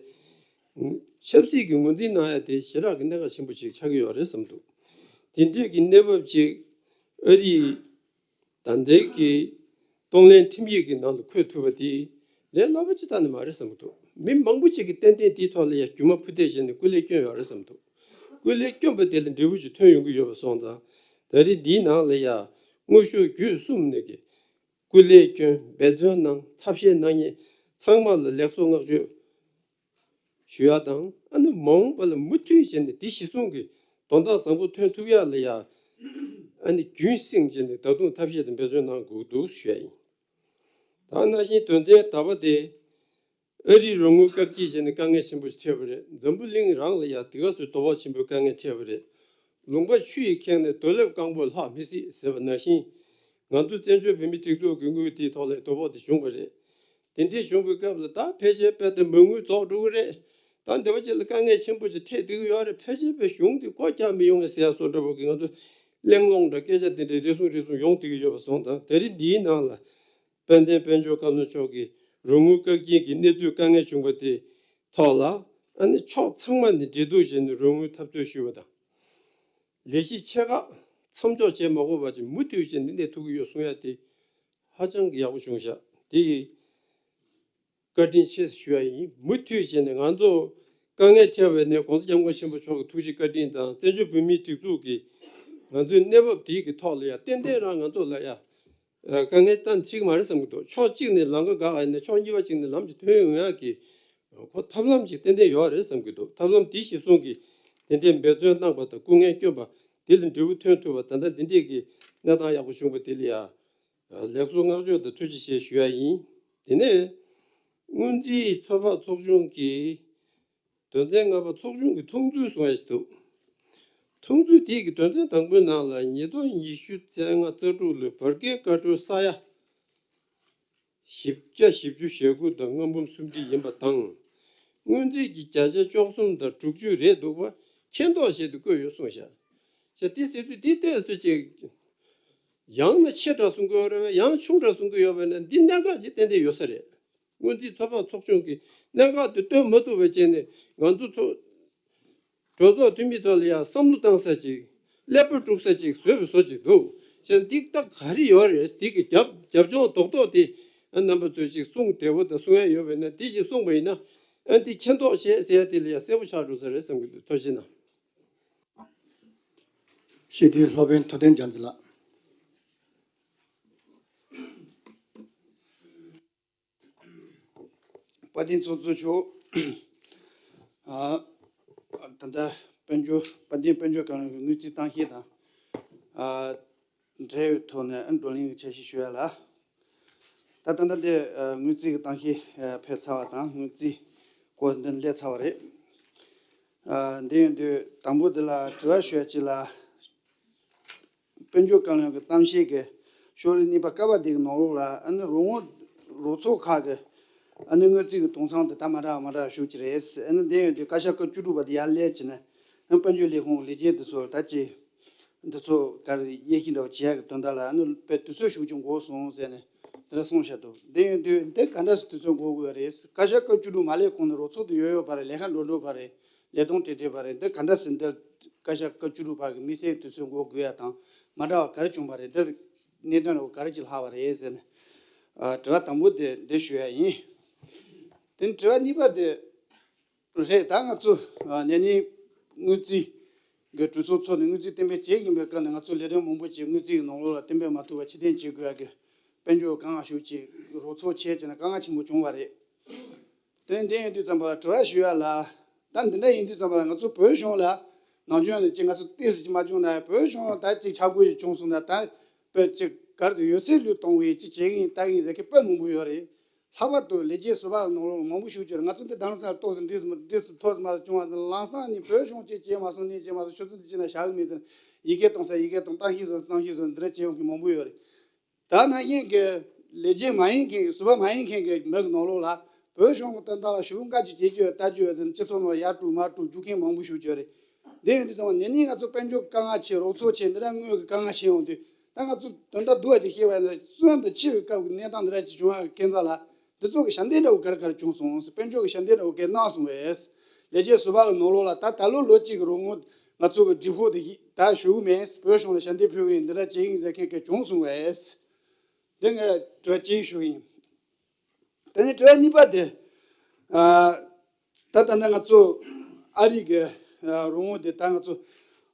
ཆབ་སྲིད་ཀྱི་ངོས་འཛིན་གནང་ཡ་དེ་ཞེ་དྲག་གི་གནད་འགག་ཆེན་པོ་ཅིག་ཆགས་ཀྱི་ཡོད་རེད་བསམ་འདུག་དེ་འདྲས་ཀྱི་གནས་བབ་ཅིག་ཨ་རིའི་ད་ལྟའི་གི་གཏོང་ལེན་ཁྲིམས་ཡིག་གི་ནང་དུ་འཁོད་ཐུབ་པ་དེ་ལས་སླ་པོ་ཅིག་རྩ་ནས་མ་རེད་བསམ་གྱི་འདུག་མི་མང་པོ་ཅིག་གིས་ཏན་ཏན་དེའི་ཐོག་ལ་ཡ་རྒྱུ་མ་ཕུ་འདེད་བྱས་ནས་སྐུ་ལས་བསྐྱོན་ཡོད་རེད་བསམ་འདུག་སྐུ་ལས་བསྐྱོན་པ་དེ་ལ་འབྲས་བུ་ཅིག་ཐོན་ཡོང་གི་ཡོད་པ་སོང་ཙང་། ད་རེས་འདིའི་ནང་ལ་ཡ་དངོས་ཤུགས་བརྒྱུད་གསུམ་ནས་ཀྱི་སྐུ་ལས་བསྐྱོན། འབད་བརྩོན་གནང་། ཐབས་ཤེས་གནང་མཁན་ཚང་མ་ལ་ལེགས་སོ་བསྔགས་བརྗོད་ཞུ་ཡ་དང་། ཨ་ནི་མ་འོངས་པ་ལ་མུ་མཐུད་བྱས་ནས་འདི་གཞི་བཟུང་གི་དོན་དག་བཟང་པོ་ཐོན་ཐུབ་ཡ་ལ་ཡ་ཨ་ནི་རྒྱུན་བསྲིངས་བྱས་ནས་ད་དུང་ཐབས་ཤེས་དང་འབད་བརྩོན་གནང་དགོས་འདུག་ཞུ་ཡ་ཡིན། ད་ནང་བཞིན་དོན་ཚན་ད་བ་དེ། ཨ་རིའི་རོགས་དངུལ་བཀག་སྐྱིལ་བྱས་ནས་དཀའ་ངལ་ཆེན་པོ་ཞིག་འཕྲད་པ་རེད། འཛམ་བུ་གླིང་རང་ལ་ཡང་དེ་ག་ཚོད་དོ་ཕོག་ཆེན་པོའི་དཀའ་ངལ་འཕྲད་པ་རེད། ལུང་པ་ཆུ་ཡིས་ཁེངས་ནས་རྡོ་ལེབ་རྐང་པོས་ལྷག་མི་སྲིད་ཟེར་བ་ནང་བཞིན། ང་ཚོ་བཙན་བྱོལ་བོད་མིའི་སྒྲིག་འཛུགས་ཀྱི་དངུལ་དེའི་ཐོག་ལ་དོ་ཕོག་དེ་བྱུང་བ་རེད། དེ་འདྲའི་བྱུང་བའི་སྐབས་ལ་ད་ཕལ་ཆེར་དཔེ་དེ་མ་དངུལ་རྫོགས་འགྲོ་གི་རེད། ད་འདི་བ་ཅིག་ལ་དཀའ་ངལ་ཆེན་པོ་ཅིག་འཕྲད་བསྡད་ཀྱི་ཡོད་རེད། ཕལ་ཆེར་དཔེ་གཞུང་དེ་སྒོ་རྒྱག་མི་ཡོང་ངེས་ཟེར་ཡ་བཟོ་འདྲ་པོ་གི་ང་ཚོ་གླེང་སློང་འདྲ་སྐད་ཆ་དེ་འདྲའི་རེ་ཟུང་རེ་ཟུང་ཡོང་བསྡད་ཀྱི་ཡོད་པ་སོང་ཙང་། ད་རེས་འདིའི་ནང་ལ། དཔལ་ལྡན་དཔལ་འབྱོར་བཀའ་བློན་མཆོག་གིས་རོགས་དངུལ་བཀག་སྐྱིལ་གྱི་གནས་ཚུལ་དཀའ་ངལ་བྱུང་བ་དེ་ཐོག་ལ། ཨ་ནི་ཕྱོགས་ཚང་མ་ནས་འབྲེལ་གཏུག་བྱས་ནས་རོགས་དངུལ་ཐབས་འཚོལ་ཞུས་པ་དང་། ལས་གཞི་ཆེ་ཁག་མཚམས་འཇོག་བྱེད་མ་དགོས་པ་ཅིག་མུ་མཐུད་བྱས་ནས་གནས་ཐུབ་ཀྱི་ཡོད་གསུང་ཡ་དེ་ཧ་ཅང་གི་ཡག་པོ་བྱུང་ཤག་དེ་ཡིས་བཀའ་དྲིན་ཆེ་ཞུ་ཡ་ཡིན། མུ་མཐུད་བྱས་ནས་ང་ཚོ་དཀའ་ངལ་འཕྲད་པའི་ནས་༸གོང་ས་༸སྐྱབས་མགོན་ཆེན་པོ་མཆོག་གི་ཐུགས་རྗེ་བཀའ་དྲིན་དང་། བཙན་བྱོལ་བོད་མིའི་སྒྲིག་འཛུགས་ཀྱིས་ང་ཚོའི་གནས་བབ་དེའི་གི་ཐོག་ལ་ཡ་ཏན་ཏན་རང་ང་ཚོ་ལ་ཡ། ཨ། དཀའ་ངལ་གཏན་ཚིགས་མ་རེད་བསམ་གྱི་འདུག་ཕྱོགས་གཅིག་ནས་ལམ་ཁ་འགག་ཡ་ནས་ཕྱོགས་གཉིས་པ་གཅིག་ནས་ལམ་གྱི་ཐོན་ཡོང་ཡག་གི་ཁོ་ཐབས་ལམ་ཞིག་ཏན་ཏན་ཡོད་རེད་བསམ་གྱི་འདུག་ཐབས་ལམ་དེ་གཞིར་བཟུང་གིས་དེ་འདྲའི་འབད་བརྩོན་གནང་པ་དང་སྐུ་ངལ་བསྐྱོན་པ་ དེ་ལ་འབྲས་བུ་ཐོན་ཐུབ་པ། ད་ལྟ་འདི་འདྲས་ཀྱི་གནས་སྟངས་ཡག་པོ་བྱུང་བ་དེ་ལ་ཡང་ལེགས་སོ་བསྔགས་བརྗོད་དང་ཐུགས་རྗེ་ཆེ་ཞུ་ཡ་ཡིན། དེ་ནས་སྔོན་རྩིས་ཚོད་དཔག་ཚོགས་ཆུང་གི་དོན་ཚན་ལྔ་པ་ཚོགས་ཆུང་གི་ཐུང་ཚུལ་གསུང་ཡ་ཞིག་འདུག། ཐུང་ཚུལ་དེ་གི་དོན་ཚན་དང་པོའི་ནང་ལ་ཉིས་སྟོང་ཉི་ཤུ་ཚེས་ལྔ་རྩ་དྲུག་ལོའི་བར་བརྒལ་བཀའ་འཁྲོལ་ས་ཡ་བཞི་བརྒྱ་བཞི་བཅུ་ཞེ་དགུ་དང་ལྔ་འབུམ་སུམ་ཁྲི་ཡིན་པ་དང་། སྔོན་རྩིས་ཀྱི་བརྒྱ་ཆ་བཅུ་གསུམ་དང་དྲུག་ཅུ་རེད་འདུག་པ་མཁྱེན་རྟོགས་བྱས་ཏེ་བཀོད་ཡོད་གསུངས་ཤག། ཅེས་དེ་ཟེར་དུས་དེ་ལྟས་སུ་ཅིག་ཡང་ན་ཆེ་དྲགས་གསུང་གི་ཡོད་རེད་པས། ཡང་ཆུང་དྲགས་གསུང་གི་ཡོད་པས་ན། འདི་གནད་འགག་ཅིག་ཏན་ཏན་ཡོད་ས་རེད། སྔོན་རྩིས་ཚོད་དཔག་ཚོགས་ཆུང་གིས་གནད་འགག་དེ་སྟོན་མ་ཐུབ་པ་བྱས་ནས་ང་ཚོ་ཚོ་གྲོས་ཚོགས་འཐུས་མི་ཚོ་ལ་ཡང་བསམ་བློ་བཏང་ས་ཅིག་ཀླད་པ་དཀྲུག་ས་ཅིག་བཟོས་པའི་བཟོ་ཅིག་འདུག། བྱས་ན་འདི་ད་ག་རེ་ཡོད་རེད། འདི་གི་རྒྱབ་རྒྱབ་ལྗོངས་རྡོག་རྡོག་དེ་རྣམ་པ་ཚོས་ཅིག་གསུང་བདེ་བོ་དང་གསུང་ཡ་ཡོད་པས་ན། དེ་ཅིག་གསུངས་པ་ཡིན་ན་ཨ་འདི་མཁྱེན་རྟོགས་བྱེད་ཟེར་ཡ་དེ་ལ་ཡང་གསལ་པོ་ཆགས་འགྲོ་ས་རེད་བསམ་གྱི་འདུག། ཐུགས་རྗེ་གནང་། ཞི་བདེའི་སློབ་དཔོན་ཐུབ་བསྟན་རྒྱ་མཚོ་ལགས། དཔལ་ལྡན་ཚོགས་གཙོ་མཆོག། ཨ། ད་ལྟ་དཔལ་འབྱོར་དཔལ་ལྡན་དཔལ་འབྱོར་བཀའ་བློན་གྱི་དངུལ་རྩིས་གཏམ་བཤད་དང་། ཨ། འབྲེལ་ཡོད་ཐོག་ནས་ཨ་བགྲོ་གླེང་གི་འཆར་གཞི་ཞུ་ཡ་ལ། ད་ད་ལྟ་འདི་ཨ་དངུལ་རྩིས་ཀྱི་གཏམ་བཤད་ཨ་ཕེབས་ཚར་བ་དང་། དངུལ་རྩིས་སྐོར་འདི་སླེབས་ཚར་བ་རེད། ཨ། འདི་ཡིན་དུས་དང་པོ་འདི་ལ་དྲི་བ་ཞུ་ཡ་གཅིག་ལ། དཔལ་འབྱོར་བཀའ་བློན་གྱི་གཏམ་བཤད་ཀྱི་ཤོག་ལྷེ་གཉིས་པ་ཀ་བ་འདི་གི་ནང་ལོགས་ལ་ཨ་ནི་རོགས་དངུལ་རོགས་ཚོགས་ཁག་གི་ཨ་ནི་དངུལ་རྩིས་ཀྱི་དུང་ཚང་དེ་ད་མ་འདྲ་བ་མ་འདྲ་བ་ཞུགས་ཀྱི་རེད། ཨ་ནི་འདི་ཡོད་དུས་བཀའ་ཤག་སྐབས་བཅུ་དྲུག་པ་དེ་ཡར་སླེབས་ཀྱི་ནས་ཨ་ནི་དཔལ་འབྱོར་ལས་ཁུངས་ལས་བྱེད་འདི་ཚོ་ད་ཅི་འདི་ཚོ་ག་རེ་དབྱེ་ཞིབ་འདྲ་བ་བྱེད་ཡག་གི་དོན་དག་ལ་ཨ་ནི་དཔེ་དུས་ཚོད་ཞེ་པོ་ཅིག་འགོར་སོང་ཟེར་ནས་དེ་འདྲ་གསུངས་བཞག་འདུག། འདི་ཡོད་དུས་འདི་ག་འདྲ་སེ་དུས་ཚོད་འགོར་དགོས་རེད། བཀའ་ཤག་སྐབས་བཅུ་དྲུག་མ་སླེབས་གོང་ནས་རོགས་ཚོགས་དེ་ཡོད་ཡོད་པ་རེད། ལས་ཀ་འགྲོ་འགྲོ་བ་རེད། ལས་དོན་དེ་འདྲ་བ་རེད། འདི་ག་འདྲ་ཟེར། འདི་བཀའ་ཤག་སྐབས་བཅུ་དྲུག་པ་གི་དམིགས་བསལ་དུས་ཚོད་འགོར་དགོས་ཡ་དང་མ་འདྲ་བ་ག་རེ་བྱུང་བ་རེད། འདི་གནད་དོན་རེ་བ་ག་རེ་ཅིག་ལྷག་པ་རེད་ཟེར་ནས། ཨ། དྲི་བ་དང་པོ་དེ་འདི་ཞུ་ཡ་ཡིན། དེ་ནས་དྲི་བ་གཉིས་པ་དེ་རེད། ད་ང་ཚོ་ཨ་ན་ནིང་དངུལ་རྩིས་ཀྱི་གྲོས་ཚོགས་ཚོགས་ནས་དངུལ་རྩིས་གཏན་འབེབས་བྱས་ཡིན་པའི་སྐབས་ནས་ང་ཚོ་ལས་དོན་མང་པོ་ཅིག་དངུལ་རྩིས་ཀྱི་ནང་ལོགས་ལ་གཏན་འབེབས་མ་ཐུབ་པ་ཕྱིར་འཐེན་བྱེད་དགོས་ཡ་གི་དཔལ་འབྱོར་དཀའ་ངལ་ཞེ་པོ་ཅིག་རོགས་ཚོགས་བྱས་བྱས་ནས་དཀའ་ངལ་ཆེན་པོ་བྱུང་བ་རེད། དེ་འདི་ཡིན་དུས་ཙམ་པ་ལ་དྲི་བ་ཞུ་ཡ་ལ། ད་འདི་འདྲ་ཡིན་དུས་ཙམ་པ་ལ་ང་ཚོ་བོད་གཞུང་ལ་ནམ་རྒྱུན་ནས་ཅིག་ང་ཚོ་ཏོག་ཙམ་ཅིག་མ་བྱུང་ན་ཡང་བོད་གཞུང་ལ་ད་ཅིག་ཆག་སྒོ་ཞིག་བྱུང་སོང་ན། ད་བོད་ཅིག་གར་དུ་ཡོད་ཚད་ལུས་གཏོང་བའི་ཅིག་བྱེད་ཀྱི་ཡིན་ལྟ་གི་ཡིན་ཟེར་མཁན་དཔེ་མང་པོ་ཡོད་རེད། ལྷག་པར་དུ་ལས་བྱེད་ཟུར་པ་ནང་ལོགས་ལ་མང་པོ་ཞིག་ཡོད་རེད། ང་ཚོ་འདི་རྡ་རམ་ས་ལ་ཏོག་ཙམ་འདྲེས་སུ་འདྲེས་སུ་ཐོག་ཙམ་མ་བྱུང་བ་ལམ་སང་ནས་བོད་གཞུང་ཅིག་བྱས་མ་སོང་ནས་བྱས་མ་སོང་། ཆུ་ཚོད་འདི་ཅིག་ན་བཞག་གི་མེད་ཟེར། ཡི་གེ་གཏོང་ས་ཡི་གེ་གཏོང་། གཏམ་བཤད་བཟོ་གཏམ་བཤད་བཟོ། འདི་འདྲ་བྱས་ཡོང་མཁན་མང་པོ་ཡོད་རེད། ད་ནང་བཞིན་གྱི་ལས་བྱེད་མ་ཡིན་མཁན་གྱི་ཟུར་པ་མ་ཡིན་མཁན་གྱི་མི་གི་ནང་ལོགས་ལ་བོད་གཞུང་གི་དོན་དག་ལ་ཞུ་འགའ་ཅིག་བྱེད་རྒྱུ་ཡོད་ལྟ་རྒྱུ་ཡོད་ཟེར་ནས་སྤྱི་ཚོགས་ནང་ལ་ཡར་དཀྲུག་མར་དཀྲུག་རྒྱུག་མཁན་མང་པོ་ཞིག་ཡོད་རེད། དེ་ཡིན་དུས་ཙམ་པ་ན་ནིང་ང་ཚོ་དཔལ་འབྱོར་དཀའ་ངལ་ཆེ། རོགས་ཚོགས་ཆེ། འདི་འདྲ་དངུལ་གྱི་དཀའ་ངལ་ཆེ་ཡོང་དུས། ད་ང་ཚོ་དོན་དག་སྡུག་པ་ཅིག་བཤད་པ་ཡིན་ན། གསོན་དང་འཆི་བའི་སྐབས་ཀྱི་གནས་སྟངས་འདི་འདྲ་ཅིག་བྱུང་བ་ཁྱད་མཚར་ལ། འདི་ཚོ་གི་ཞབས་འདེགས་འདྲ་བོ་ག་རེ་ག་རེ་བྱུང་སོང་ཟེར། དཔལ་འབྱོར་གྱི་ཞབས་འདེགས་འདྲ་བོ་ག་རེ་གནང་སོང་བས། ལས་བྱེད་ཟུར་པ་གི་ནང་ལོགས་ལ་ད་ད་ལོ་ལོ་གཅིག་གི་རོགས་དངུལ་ང་ཚོ་གི་སྒྲིག་ཕུག་དེ་ད་ཞུ་གི་མེད། བོད་གཞུང་ལ་ཞབས་འདེགས་ཕུལ་གི་ཡིན། འདི་འདྲ་བྱེད་གི་ཡིན་ཟེར་མཁན་ག་བྱུང་སོང་བས། འདི་ངས་དྲི་བ་གཅིག་ཞུ་གི་ཡིན། དེ་ནས་དྲི་བ་གཉིས་པ་དེ། ཨ། ད་ད་ལྟ་ང་ཚོ་ཨ་རི་གི་ཨ་རོགས་དངུལ་དེ་ད་ང་ཚོ་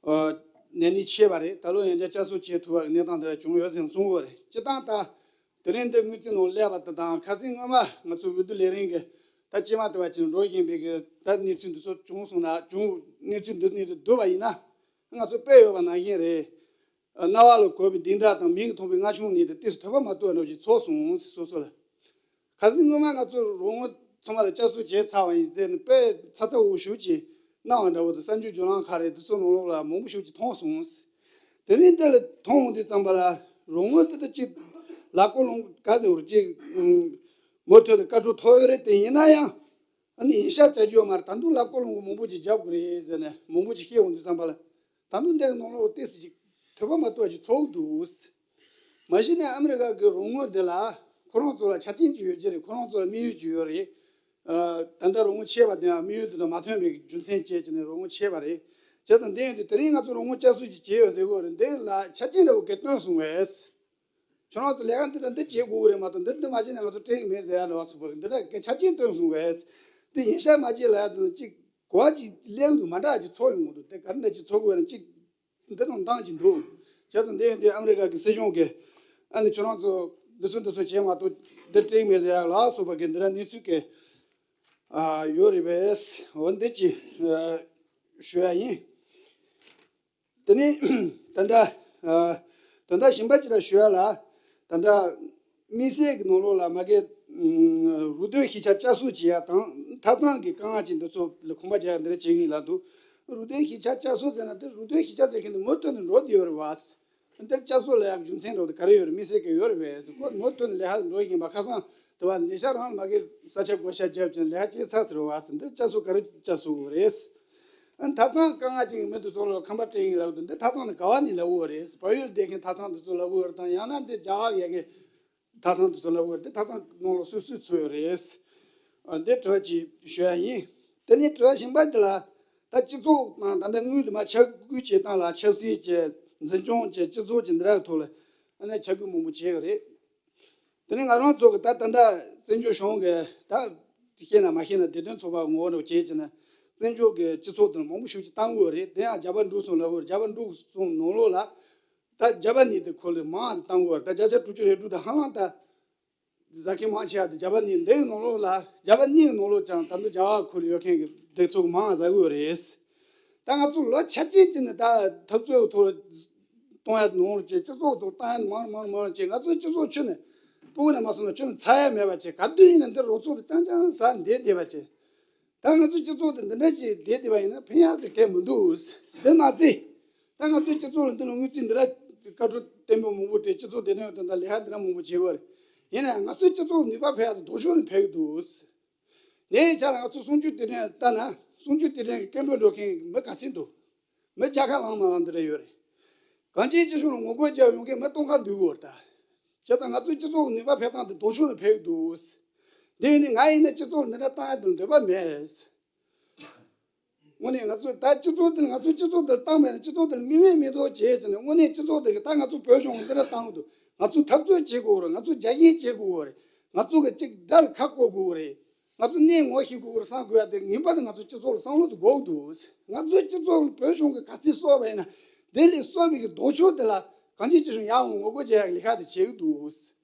ཨ་ན་ནིང་ཆད་པ་རེད། ད་ལོ་ཡང་བསྐྱར་བསྐྱར་གསོ་བྱེད་ཐུབ་པ་གི་གནས་སྟངས་དེ་འདྲ་བྱུང་ཡོད་ཟེར་གསུང་གི་ཡོད་རེད། སྤྱིར་བཏང་ད་དེ་རིང་འདི་དངུལ་རྩིས་ནང་སླེབས་པ་དེ་དང་། ཁ་སང་སྔོན་མ་ང་ཚོ་འོས་བསྡུ་ལས་རིང་གི་ད་སྐྱེས་མ་ཐུབ་པ་ཅིག་འགྲོ་བཞིན་པའི་གི་ད་གནས་ཚུལ་འདི་ཚོ་བྱུང་སོང་ན། བྱུང་། གནས་ཚུལ་འདི་ནས་བསྡུར་བ་ཡིན་ན། ང་ཚོ་དཔེ་ཡོད་པ་ནང་བཞིན་རེད། རྣ་བ་ལ་གོ་བའི་སྡིངས་ཆ་དང་མིག་གིས་མཐོང་བའི་རྔ་ཆུང་ནས་དེ་ཏོག་ཙམ་དོད་པ་མ་ཐུབ་པ་འདྲ་བོ་ཞིག་ཚོར་སོང་། སོ་སོ་ལ། ཁ་སང་སྔོན་མ་ང་ཚོ་རོགས་དངུལ་ཚང་མ་ལ་བསྐྱར་གསོ་བྱས་ཚར་བ་ཡིན་ཟེར་ནས་དཔེ་ཚ་ཚ་འུར་འུར་ཞེ་པོ་ཅིག་གནང་བ་འདྲ་བོ་དང་། གསར་འགྱུར་བརྒྱུད་ལམ་ཁག་རེད། དེ་ཚོ་ནང་ལོགས་ལ་མང་པོ་ཞེ་པོ་ཅིག་མཐོང་སོང་། དེ་རིང་འདི་ལ་མཐོང་འོང་དུས་ཙམ་པ་ལ་རོགས་དངུལ་དེ་ད་ཅིག་ལག་ཀོ་ལོང་ག་ཟེར་བར་ཅིག་མུ་མཐུད་དུ་བཀའ་འཁྲོལ་ཐོབ་ཡོད་རེད། དེ་ཡིན་ན་ཡང་ཨ་ནི་ཡིན་ཤག་བྱ་རྒྱུ་ཡོད་མ་རེད། ད་དུང་ལག་ཀོ་ལོང་གི་མང་པོ་ཅིག་རྒྱབ་དགོས་རེད་ཟེར་ནས་མང་པོ་ཅིག་བཤད་འོང་དུས་ཙམ་པ་ལ། ད་དུང་འདི་གི་ནང་ལོགས་ཏོག་ཙམ་ཅིག་དོད་པ་མ་ཐུབ་པ་ཅིག་ཚོར་གི་འདུག། མ་གཞི་ནས་ཨ་མི་རི་ཀ་གི་རོགས་དངུལ་འདི་ལ་ཁོ་རང་ཚོ་ལ་ཆ་རྐྱེན་ཅིག་ཡོད་ཀྱི་རེད། ཁོ་རང་ཚོ་ལ་དམིགས་ཡུལ་ཅིག་ཡོད་རེད། ཨ། ད་ལྟ་རོགས་དངུལ་ཆད་པ་དེ་ཡང་དམིགས་ཡུལ་དེ་དང་མ་མཐུན་པའི་རྒྱུ་མཚན་བྱས་བྱས་ནས་རོགས་དངུལ་ཆད་པ་རེད། བྱས་ཙང་འདི་ཡིན་དུས་དེ་རིང་ང་ཚོ་རོགས་དངུལ་བསྐྱར་གསོ་ཅིག་བྱས་ཡོད་ཟེར་གི་ཡོད་རེད། འདི་ལ་ཆ་རྐྱེན་འདྲ་བོ་ག་རེ་བཏོན་སོང་བས། ཁྱོད་རང་ཚོ་ལས་ཀ་འདི་དང་འདི་བྱེད་དགོས་ཀྱི་རེད་མ་གཏོགས། འདི་འདི་མ་བྱས་ན་ང་ཚོ་སྤྲད་ཀྱི་མེད་ཟེར་ཡ་འདྲ་བ་ཚོ་བར་འདི་འདྲ་གི་ཆ་རྐྱེན་བཏོན་སོང་བས། འདི་ཡིན་ཤག་མ་བྱས་ལབ་ཡ་འདི་ལ་ཅིག་གོ་བ་ཅིག་ལེན་འདུག་མ་འདྲ་ཅིག་ཚོར་ཡོང་གི་འདུག། དེ་ག་རེ་འདྲ་ཅིག་ཚོར་གི་ཡོད་ན་ཅིག་འདི་དང་འདང་ཅིག་འདུག། བྱས་ཙང་འདི་ཡིན་དུས་ཨ་མི་རི་ཀ་གི་སྲིད་གཞུང་གིས་ཨ་ནི་ཁྱོད་རང་ཚོ་འདི་ཚོ་འདི་ཚོ་བྱས་མ་གཏོགས་འདི་སྤྲད་ཀྱི་མེད་ཟེར་ཡ་ལ་སོགས་པ་གི་འདི་འདྲ་གནས་ཚུལ་གི་ཨ་ཡོད་རེད་པས། འོ་འདི་ཅིག་ཨ་ཞུ་ཡ་ཡིན། དེ་ནས་ད་ལྟ་ཨ། ད་ལྟ་གཞན་པ་ཅིག་ལ་ཞུ་ཡ་ལ། ད་ལྟ་དམིགས་བསལ་གྱི་ནང་ལོགས་ལ་མ་གི་རུ་སྡེའི་ཤེས་བྱ་བསྐྱར་གསོ་བྱེད་ཡ་དང་། མཐའ་མཚམས་ཀྱི་དཀའ་ངལ་ཅན་འདི་ཚོ་ལ་ཁོམ་པ་རྒྱག་ཡ་འདི་འདྲ་བྱེད་ངེས་ལབ་འདུག་རུ་སྡེའི་ཤེས་བྱ་བསྐྱར་གསོ་ཟེར་ན། དེ་རུ་སྡེའི་ཤེས་བྱ་ཟེར་མཁན་དེ་མུ་མཐུད་ནས་འགྲོ་བསྡད་ཡོད་རེད་བ། འདིར་བསྐྱར་གསོ་ལ་ཡང་རྒྱུ་མཚན་འདྲ་བོ་དེ་ག་རེ་ཡོད་རེད། དམིགས་བསལ་གྱི་ཡོད་རེད་པས་ཟེར། ཁོ་མུ་མཐུད་ནས་ལས་ཀ་འགྲོ་བཞིན་པ། ཁ་སང་དེ་བ་ཉེ་ཆར་རང་མ་གི་ས་ཆ་བགོ་བཤའ་བརྒྱབ་ཅིང་ལས་ཀ་བྱས་ཚར་ཟེར་བ་ཟེར། འདིར་བསྐྱར་གསོ་ག་རེ་བསྐྱར་གསོ་དགོས་རེད། ཨ། མཐའ་མཚམས་དཀའ་ངལ་ཅན་གྱི་མི་དེ་ཚོ་ལ་ཁང་པ་སྤྲད་ཡིན་ལབ་འདུག་འདི་མཐའ་མཚམས་ནི་ག་བ་ནས་ལབ་དགོས་རེད། བལ་ཡུལ་བསྡད་མཁན་མཐའ་མཚམས་དེ་ཚོ་ལབ་དགོས་རེད་དང་། ཡང་ན་འདི་རྒྱ་གར་ཡ་གི་མཐའ་མཚམས་དེ་ཚོ་ལབ་དགོས་རེད། འདི་མཐའ་མཚམས་ནང་ལ་སུ་སུ་ཚུད་ཡོད་རེད། ཨ། འདི་དྲི་བ་ཅིག་ཞུ་ཡ་ཡིན། དེ་ནས་དྲི་བ་གཞན་པ་འདི་ལ། ད་སྤྱི་ཚོགས་ནང་ད་ལྟ་དངུལ་དུ་མ་ཆ་བགོས་བྱེད་སྟངས་ལ། ཆབ་སྲིད་ཀྱི་འཛིན་སྐྱོང་བྱེད། སྤྱི་ཚོགས་ཀྱི་འདི་ར་ཐོག་ལ་ཨ་ནི་ཆ་བགོས་མང་པོ་བྱས་ཡོད་རེད། དེ་ནས་ང་རང་ཚོ་གི་ད་ད་ལྟ་བཙན་བྱོལ་གཞུང་གི་ད་ཤེས་ན་མ་ཤེས་ན་བདེ་དོན་ཚོགས་པ་ངོ་བོ་འདྲ་བྱས་ཀྱི་ན། བཙན་བྱོལ་གྱི་སྤྱི་ཚོགས་དེར་མང་པོ་ཞིག་ཅིག་བཏང་དགོས་རེད། དེ་ཡང་རྒྱ་བལ་འབྲུག་གསུམ་ལ་དགོས་རེད། རྒྱ་བལ་འབྲུག་གསུམ་ནང་ལོགས་ལ་ད་རྒྱ་བལ་གཉིས་དེ་ཁོ་ལས་མང་བཏང་དགོས་རེད། ད་བརྒྱ་ཆ་དྲུག་ཅུ་རེ་དྲུག་དང་ཧ་ལམ་ད་ཟ་མཁན་མང་ཆེ་བ་དེ་རྒྱ་བལ་གཉིས། འདིའི་ནང་ལོགས་ལ་རྒྱ་བལ་གཉིས་ནང་ལོགས་ཀྱང་ད་དུང་རྒྱ་གར་ཁུལ་ཡོད་མཁན་གྱི་སྡེ་ཚོགས་མང་ཟ་གི་ཡོད་རེད། ད་ང་ཚོ་ལོ་ཆ་གཅིག་ཅིག་ནས་ད་འཐབ་རྩོད་ཐོག་གཏོང་ཡ་ནོར་བྱས། སྤྱི་ཚོགས་ཐོག་བཏང་ཡ་མང་མང་མང་བྱས། ང་ཚོའི་སྤྱི་ཚོགས་ཁྱོན་ནས་སྤུ་གུ་ནས་མ་སོང་ན་ཁྱོན་ནས་ཚ་ཡ་མེད་པ་བྱས། ག་དུས་ཡིན་ན་འདི་རོགས་ཚོགས་ལ་རྐྱང་རྐྱང་ཟ་བསྡད་བསྡད་པ་བྱས། ད་ང་ཚོའི་སྤྱི་ཚོགས་དེ་འདི་འདྲ་ཞིག་བསྡད་བསྡད་པ་ཡིན་ན་ཕན་ཡ་ཟེར་མཁན་མི་འདུག་འདི་མ་ཚད། ད་ང་ཚོའི་སྤྱི་ཚོགས་ལ་འདི་ལ་དངུལ་རྩིས་འདི་འདྲ་བཀའ་འཁྲོལ་བརྟན་པོ་མང་པོ་སྤྲད། སྤྱི་ཚོགས་བདེ་དོན་དོན་དག་ལས་ཀ་འདི་འདྲ་མང་པོ་བྱེད་དགོས་རེད། ཡིན་ན་ཡང་ང་ཚོའི་སྤྱི་ཚོགས་ནུས་པ་འཕེལ་ཡ་དེ་ལྡོག་ཕྱོགས་ནས་འཕེལ་གི་འདུག་འདིའི་ཆ་ལ་ང་ཚོ་གསུང་ཆོས་དེ་འདྲ་ལྟ་ན། གསུང་ཆོས་དེ་འདྲ་གི་སྐད་འབོད་འགྲོ་མཁན་མི་ག་ཚད་འདུག་མི་བརྒྱ་ཁ་ལངས་མ་ལངས་འདི་འདྲ་ཡོད་རེད། གངས་ཅན་སྐྱིད་གཤོངས་ལ་ངོ་རྒོལ་རྒྱག་ཡོང་མཁན་མི་སྟོང་ཁ་འདུས་ཡོད་རེད་ད། བྱས་ཙང་ང་ཚོའི་སྤྱི་ཚོགས་ནུས་པ་འཕེལ་སྟངས་དེ་ལྡོག་ཕྱོགས་ནས་འཕེལ་གི་འདུག་འདི་ཡིན་ནི་ང་ཡིན་ན་སྤྱི་ཚོགས་ལ་འདི་འདྲ་བཏང་ཡ་དེ་འདོད་པ་མེད། དངོས་གནས་ང་ཚོས་ད་སྤྱི་ཚོགས་འདི་ང་ཚོའི་སྤྱི་ཚོགས་འདི་བཏང་མེད་ན། སྤྱི་ཚོགས་འདི་ལ་མིག་དམར་མིག་མདུན་བྱས་ཙང་ནས། དངོས་གནས་སྤྱི་ཚོགས་འདི་གི་ད་ང་ཚོ་བོད་གཞུང་གི་འདི་འདྲ་བཏང་གི་འདུག་ང་ཚོས་འཐབ་རྩོད་བྱེད་དགོས་རེད། ང་ཚོས་རྒྱ་སྐྱེད་བྱེད་དགོས་རེད། ང་ཚོ་གི་གཅིག་དགྲ་ལ་ཁ་བསྐོར་དགོས་རེད། ང་ཚོ་གནས་ངོ་ཤེས་དགོས་རེད། བསམ་དགོས་ཡ་དེ་ངེས་པར་དུ་ང་ཚོ་སྤྱི་ཚོགས་ལ་བསམ་བློ་དེ་དགོས་ཀྱི་འདུག་ང་ཚོའི་སྤྱི་ཚོགས་ལ་བོད་གཞུང་གི་ག་ཚད་གསོག་པ་ཡིན་ན། དེ་ལས་གསོག་པའི་གི་ལྡོག་ཕྱོགས་དེ་ལ་གངས་ཅན་སྐྱིད་གཤོངས་ཡར་འོང་ངོ་རྒོལ་བྱེད་ཡ་གི་ལས་ཀ་དེ་བྱེད་ཀྱི་འདུག་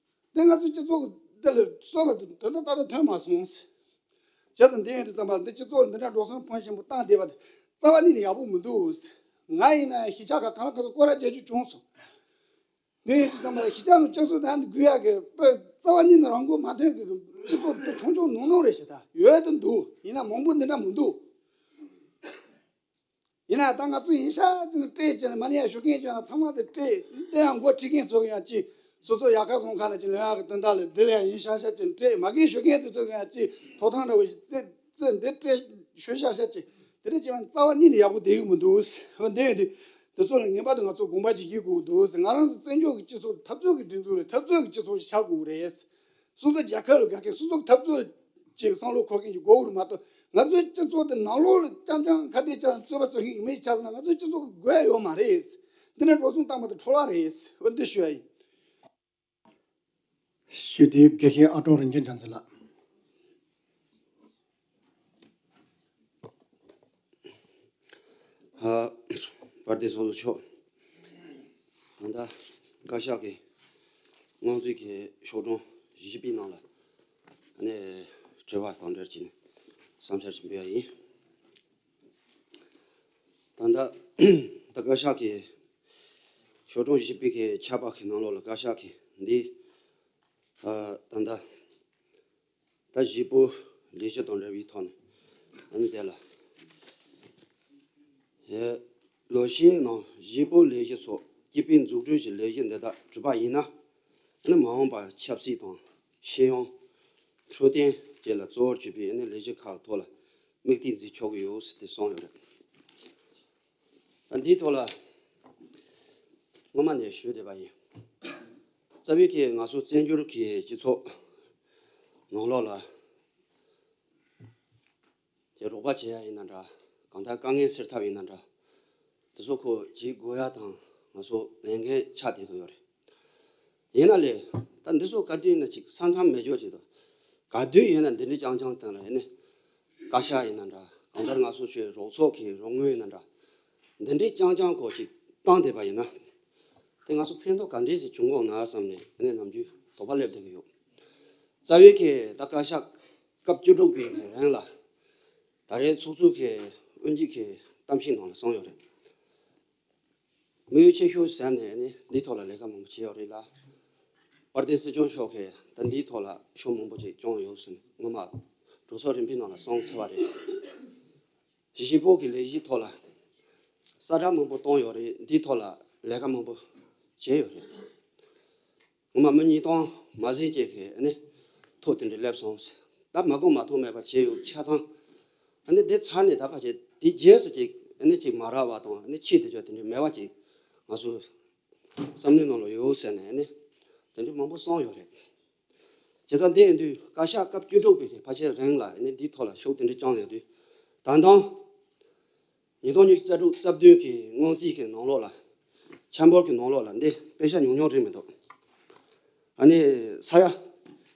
འདི་ང་ཚོའི་སྤྱི་ཚོགས་འདི་ལ་གསོག་པ་དེ་དོན་དག་ཏག་ཏག་ཐོན་མ་སོང་། བྱས་ཙང་འདི་ཡིན་དུས་ཙམ་པ་འདི་སྤྱི་ཚོགས་ལ་འདི་འདྲ་འགྲོ་སོང་ཕོན་ཆེན་པོ་བཏང་བསྡད་པ་དེ་རྩ་བ་ཉིད་ནས་ཡག་པོ་མི་འདུག་ང་ཡིན་ན་ཡང་གཞིས་ཆགས་ཁག་གང་ལ་གང་འཚམ་སྐོར་ར་རྒྱག་རྒྱུ་བྱུང་སོང་། འདི་ཡིན་དུས་ཙམ་པ་ལ་གཞིས་ཆགས་ནང་སྤྱི་ཚོགས་དང་འདི་དགོས་ཡག་གི་དཔེ་རྩ་བ་ཉིད་ནས་རང་མགོ་མ་ཐོན་གི་སྤྱི་ཚོགས་དེ་ཆུང་ཆུང་ནུང་ནུང་རེད་ཤག་ད་ཡོད་དུ་འདུག་ཡིན་ན་མང་པོ་འདི་འདྲ་མི་འདུག་ཡིན་ན་ད་ང་ཚོ་ཡིན་ཤག་ཅིག་སྤྲད་ཅིག་མ་ཎི་ཡ་ཞུ་མཁན་ཅིག་ཡོད་ན་ཚང་མ་དེ་སྤྲད། དེ་ཡང་འགོ་ཁྲིད་མཁན་ཚོ་གི་ཡང་ཅིག་སོ་སོ་ཡག་ག་སོང་ཁ་ལ་ཅིག་ལོན་ཡག་གི་དོན་དག་ལ་འདི་ལ་ཡང་ཡིན་ཤག་ཤག་ཅིག་སྤྲད། མ་གི་ཞུ་མཁན་དེ་ཚོ་གི་ཡང་ཅིག་ཐོབ་ཐང་འདྲ་བོ་ཞིག་བཙལ་བཙལ་འདི་སྤྲད་ཞུ་ཤག་ཤག་ཅིག་དེ་འདྲ་བྱས་པ་རྩ་བ་ཉིད་ནས་ཡག་པོ་བསྡད་གི་མི་འདུག་འོ་འདི་འདི་དེ་ཚོ་ལ་ངེས་པར་དུ་ང་ཚོ་དགོངས་པ་ཅིག་བཞེས་དགོས་འདུག་ང་རང་ཚོ་བཙན་བྱོལ་གྱི་སྤྱི་ཚོགས་འཐབ་རྩོད་ཀྱི་སྒྲིག་འཛུགས་རེད། འཐབ་རྩོད་ཀྱི་སྤྱི་ཚོགས་ཤིག་ཆགས་དགོས་རེད། སོ་སོ་རྒྱལ་ཁབ་ལ་དགའ་མཁན། སོ་སོ་འཐབ་རྩོད་ཅིག་བསམ་བློ་འཁོར་མཁན་ཞིག་དགོས་རེད་མ་གཏོགས། ང་ཚོའི་སྤྱི་ཚོགས་དེ་ནང་ལོགས་ལ་རྐྱང་རྐྱང་ཁ་གཏད་ཅན་རྩོད་པ་རྩོད་མཁན་ཡིན་མིན་ཆ་ཚང་ན་ང་ཚོའི་སྤྱི་ཚོགས་ཀྱི་དགོས་ཡ་ཡོད་མ་རེད། འདི་ནས་འགྲོ་སོང་བཏང་པ་དེ་འཕྲོ་བརླག་རེད། འོ་འདི་ཞུ་ཡ་ཡིན། ཞུ་དེ་དགེ་བཤེས་ཨ་ཀྲོང་རིན་ཆེན་བྱང་རྩེ་ལགས། ཨ། དཔལ་ལྡན་ཚོགས་གཙོ་མཆོག་ད་ལྟ་བཀའ་ཤག་གི་དངོས་གཙོའི་གི་ཤོག་གྲངས་བཞི་པའི་ནང་ལ་ཨ་ནི་དྲི་བ་དང་འབྲེལ་གྱིས་ནས་བསམ་འཆར་ཅིག་འབུལ་ཡ་ཡིན། ད་ལྟ་ད་བཀའ་ཤག་གི་ཤོག་གྲངས་བཞི་པའི་གི་ཆ་པ་གི་ནང་ལོགས་ལ་བཀའ་ཤག་གི་འདི་ཨ། ད་ལྟ་ད་གཞིས་སྤོ་ལས་གཞི་དང་འབྲེལ་བའི་ཐོག་ནས་ཨ་ནི་དེ་ལ། ཨེ། ལོ་ཤས་ནང་གཞིས་སྤོ་ལས་གཞི་སོགས་སྐྱིད་པའི་འཛུགས་སྐྲུན་གྱི་ལས་གཞི་འདི་དག་གྲུབ་པ་ཡིན་ན། ཨ་ནི་མ་འོངས་པར་ཆབ་སྲིད་དང་ཤེས་ཡོན། འཕྲོད་བསྟེན་བཅས་ལ་གཙོ་བོར་གྱུར་པའི་ཨ་ནི་ལས་གཞི་ཁག་ཐོག་ལ་དམིགས་གཏད་འཛིན་ཆོག་གི་ཡོད་ཟེར་ཏེ་གསུངས་ཡོད་རེད། ད་འདིའི་ཐོག་ལ་སྔོན་མ་ནས་ཞུས་བསྡད་པ་ཡིན། རྩ་བའི་གི་ང་ཚོ་བཙན་བྱོལ་གྱི་སྤྱི་ཚོགས་ནང་ལོགས་ལ་དེ་རོགས་པ་བྱེད་ཡ་ཡིན་ན་འདྲ། གང་ལྟར་དཀའ་ངལ་སེལ་ཐབས་ཡིན་ན་འདྲ། དེ་ཚོ་ཁོ་བྱེད་དགོས་ཡ་དང་ང་ཚོ་ལས་འགན་ཆགས་བསྡད་ཀྱི་ཡོད་རེད། ཡིན་ན་ལས་ད་འདི་ཚོ་ག་དུས་ཡིན་ན་ཅིག་ས་མཚམས་མེད་ཅོག་ཅིག་དང་། ག་དུས་ཡིན་ན་འདི་འདྲའི་རྐྱང་རྐྱང་སྟེང་ལ་ཡིན་ནི། བཀའ་ཤག་ཡིན་ན་འདྲ། གང་ལྟར་ང་ཚོ་ཆོས་རོགས་ཚོགས་ཀྱི་རོགས་དངུལ་ཡིན་ན་འདྲ། འདི་འདྲའི་རྐྱང་རྐྱང་ཁོ་ཅིག་བཏང་བསྡད་པ་ཡིན་ན། དེ་ང་ཚོ་ཕན་ཐོགས་ག་འདྲས་ཞིག་བྱུང་གོ་ན་བསམ་ནས་ཡིན་ནི་ནམ་རྒྱུན་དོགས་པ་སླེབས་བསྡད་ཀྱི་ཡོད། རྩ་བའི་གི་ད་བཀའ་ཤག་སྐབས་བཅུ་དྲུག་པའི་རིང་ལ། ད་རེས་ཚོགས་གཙོ་གི་དབུ་འབྱེད་ཀྱི་གཏམ་བཤད་ནང་ལ་གསུངས་ཡོད་རེད། དམིགས་ཡུལ་ཆེ་ཤོས་ཟེར་ནས་ནི་འདིའི་ཐོག་ལ་ལས་ཀ་མང་པོ་བྱས་ཡོད་རེད་ལ། དཔལ་ལྡན་སྲིད་སྐྱོང་མཆོག་གིས་ད་འདིའི་ཐོག་ལ་ཕྱོགས་མང་པོ་ཅིག་བསྐྱངས་ཡོད་ཟེར་ནས་སྔོན་མ་གྲོས་ཚོགས་རིམ་པའི་ནང་ལ་གསུངས་ཚར་བ་རེད། གཞིས་བྱེས་བོད་ཀྱི་ལས་གཞིའི་ཐོག་ལ་ས་ཁྲ་མང་པོ་བཏོན་ཡོད་རེད། འདིའི་ཐོག་ལ་ལས་ཀ་མང་པོ་བྱས་ཡོད་རེད། ངོ་མ་མི་ཉིས་སྟོང་མ་ཟིན་ཅིག་གི་ཨ་ནི་ཐོག་དེ་འདྲ་སླེབས་སོང་ཟེར། ད་མ་གོ་མ་མཐོང་མེད་པ་བྱས་ཡོད་ཆ་ཚང་། ཨ་ནི་དེ་ཚར་ནས་ད་ཕལ་ཆེར་དེ་རྗེས་སུ་ཅིག་ཨ་ནི་ཅིག་མ་རག་པ་དང་ཨ་ནི་ཆེད་དུ་ཅིག་དེ་འདྲ་མེད་པ་ཅིག་ང་ཚོ་བསམ་བློའི་ནང་ལ་ཡོད་ཟེར་ནས་ཨ་ནི་དེ་འདྲ་མང་པོ་གསུངས་ཡོད་རེད། བྱས་ཙང་དེ་ཡིན་དུས་བཀའ་ཤག་སྐབས་བཅུ་དྲུག་པའི་ཕལ་ཆེར་རིང་ལ་ཨ་ནི་འདིའི་ཐོག་ལ་ཤུགས་དེ་འདྲ་བསྐྱངས་ཡོད་དུས། ད་ལྟ་ཉིས་སྟོང་ཉི་ཤུ་རྩ་དྲུག་རྩ་བདུན་གྱི་སྔོན་རྩིས་ཀྱི་ནང་ལོགས་ལ། འཆར་འབུལ་གྱི་ནང་ལོགས་ལ་འདི་དཔེ་ཆ་ཉུང་ཉུང་རེད་མི་འདུག་ཨ་ནི་ས་ཡ་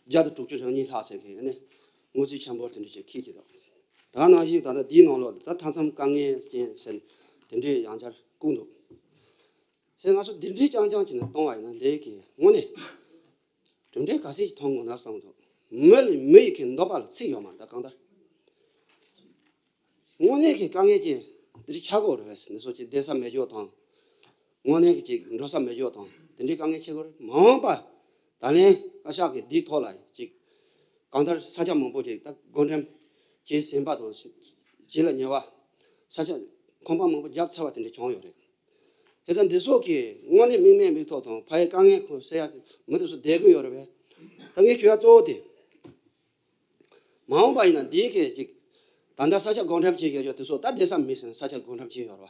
བརྒྱ་དང་དྲུག་ཅུ་རེ་གཉིས་ལྷག་ཙམ་གྱི་ཨ་ནི་སྔོན་རྩིས་འཆར་འབུལ་དེ་འདྲ་ཅིག་འཁྱེར་གྱི་འདུག་ད་ནང་བཞིན་ད་ལྟ་འདིའི་ནང་ལོགས་ད་མཐའ་མཚམས་དཀའ་ངལ་ཅན་ཟེར་དེ་འདྲའི་ཡང་བསྐྱར་བཀོད་འདུག་ཟེར། ང་ཚོ་འདི་འདྲའི་རྐྱང་རྐྱང་བྱས་ནས་གཏོང་བ་ཡིན་ན་འདི་གི་དངོས་གནས་གྲུབ་འབྲས་ག་ཚད་ཅིག་ཐོན་དགོས་ན་བསམ་འདུག་མི་ལ་མི་ཡི་གི་འདོད་པ་ལ་ཚིག་ཡོད་མ་རེད། ད་གང་ལྟར་དངོས་གནས་ཀྱི་དཀའ་ངལ་ཅན་དེ་འདྲ་ཆགས་ཀྱི་ཡོད་རེད་པས། འདི་ཚོ་ཅིག་བསྡད་ས་མེད་རྒྱུ་དང་། དངོས་གནས་ཀྱི་ཅིག་འགྲོ་ས་མེད་རྒྱུ་དང་དེ་འདྲའི་དཀའ་ངལ་ཆེ་གི་རེད། མ་འོངས་པ་ད་ལན་བཀའ་ཤག་གིས་འདིའི་ཐོག་ལ་ཅིག་གང་ལྟར་ས་ཆ་མང་པོ་ཅིག་ད་བགོ་འགྲེམས་བྱས་ཟིན་པ་དང་། རྗེས་ལ་ཉེ་བ་ས་ཆ་ཁང་པ་མང་པོ་བརྒྱབ་ཚར་བ་དེ་འདྲ་བྱུང་ཡོད་རེད། བྱས་ཙང་འདི་ཚོ་གི་དངོས་གནས་དམིགས་མེད་མིག་ཐོག་དང་ཕ་ཡི་དཀའ་ངལ་ཁུར་སེལ་ཡ་དེ་མི་དེ་ཚོ་བསྡད་ཀྱི་ཡོད་རེད་པས། ད་ངས་ཞུ་ཡ་གཙོ་བོ་དེ། མ་འོངས་པ་ཡིན་ན་འདིའི་གི་ཅིག་ད་ལྟ་ས་ཆ་བགོ་འགྲེམས་བྱེད་ཀྱི་ཡོད་དེ་ཚོ་ད་བསྡད་ས་མེད་ཟེར་ནས་ས་ཆ་བགོ་འགྲེམས་བྱས་ཡོད་རེད་པ།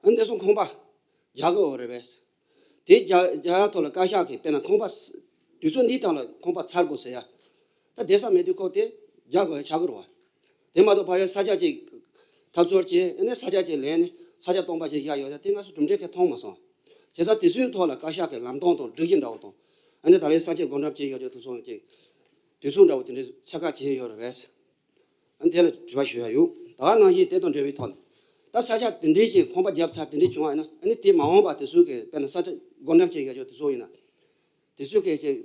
ཨ་འདི་ཚོ་ཁང་པ་རྒྱག་གི་ཡོད་རེད་པས། དེ་རྒྱག་རྒྱག་ཡ་ཐོག་ལ་བཀའ་ཤག་གིས་དཔེར་ན་ཁང་པ་དུས་ཚོད་འདིའི་སྟེང་ལ་ཁང་པ་ཚར་དགོས་ཟེར་ཡ། ད་བསྡད་ས་མེད་དུས་ཁོ་དེ་རྒྱག་དགོས་ཡ་ཆགས་ཀྱི་རེད་པ། དེ་མ་གཏོགས་ཕ་ཡུལ་ས་ཆ་གཅིག་འཐབ་རྩོད་བྱས། ཨ་ནི་ས་ཆ་གཅིག་ལེན་ནས་ས་ཆ་སྟོང་པ་ཞིག་བཞག་ཡོད་ད། དེ་ང་ཚོ་གྲུབ་འབྲས་གང་ཡང་ཐོན་མ་སོང་། བྱས་ཙང་དེ་ཚོའི་ཐོག་ལ་བཀའ་ཤག་གི་ལམ་སྟོན་དང་སྒྲིག་གཞི་འདྲ་བོ་དང་། ཨ་ནི་ད་རེས་ས་ཆ་བགོ་འགྲེམས་བྱས་ཡོད་ཀྱང་དེ་ཚོ་ཅིག་དུས་ཚོད་འདྲ་བོ་དེ་འདྲའི་ཚད་བཀག་བྱས་ཡོད་རེད་པས། ཨ་ནི་དེ་ལ་དྲི་བ་ཞུ་ཡ་ཡོད། ད་ག་ནང་བཞིན་དེ་དང་འབྲེལ་བའི་ཐོག་ནས་ད་ས་ཆ་དེ་འདྲའི་ཞིག་ཁང་པ་བརྒྱབ་ཚར་དེ་འདྲའི་བྱུང་བ་ཡིན་ན། ཨ་ནི་དེ་མ་འོངས་པ་དེ་ཚོ་གི་དཔེར་ན་ས་ཆ་བགོ་འགྲེམས་བྱས་ཡོད་ཀྱང་དེ་ཚོ་ཡིན་ན། དེ་ཚོ་གི་ཅིག་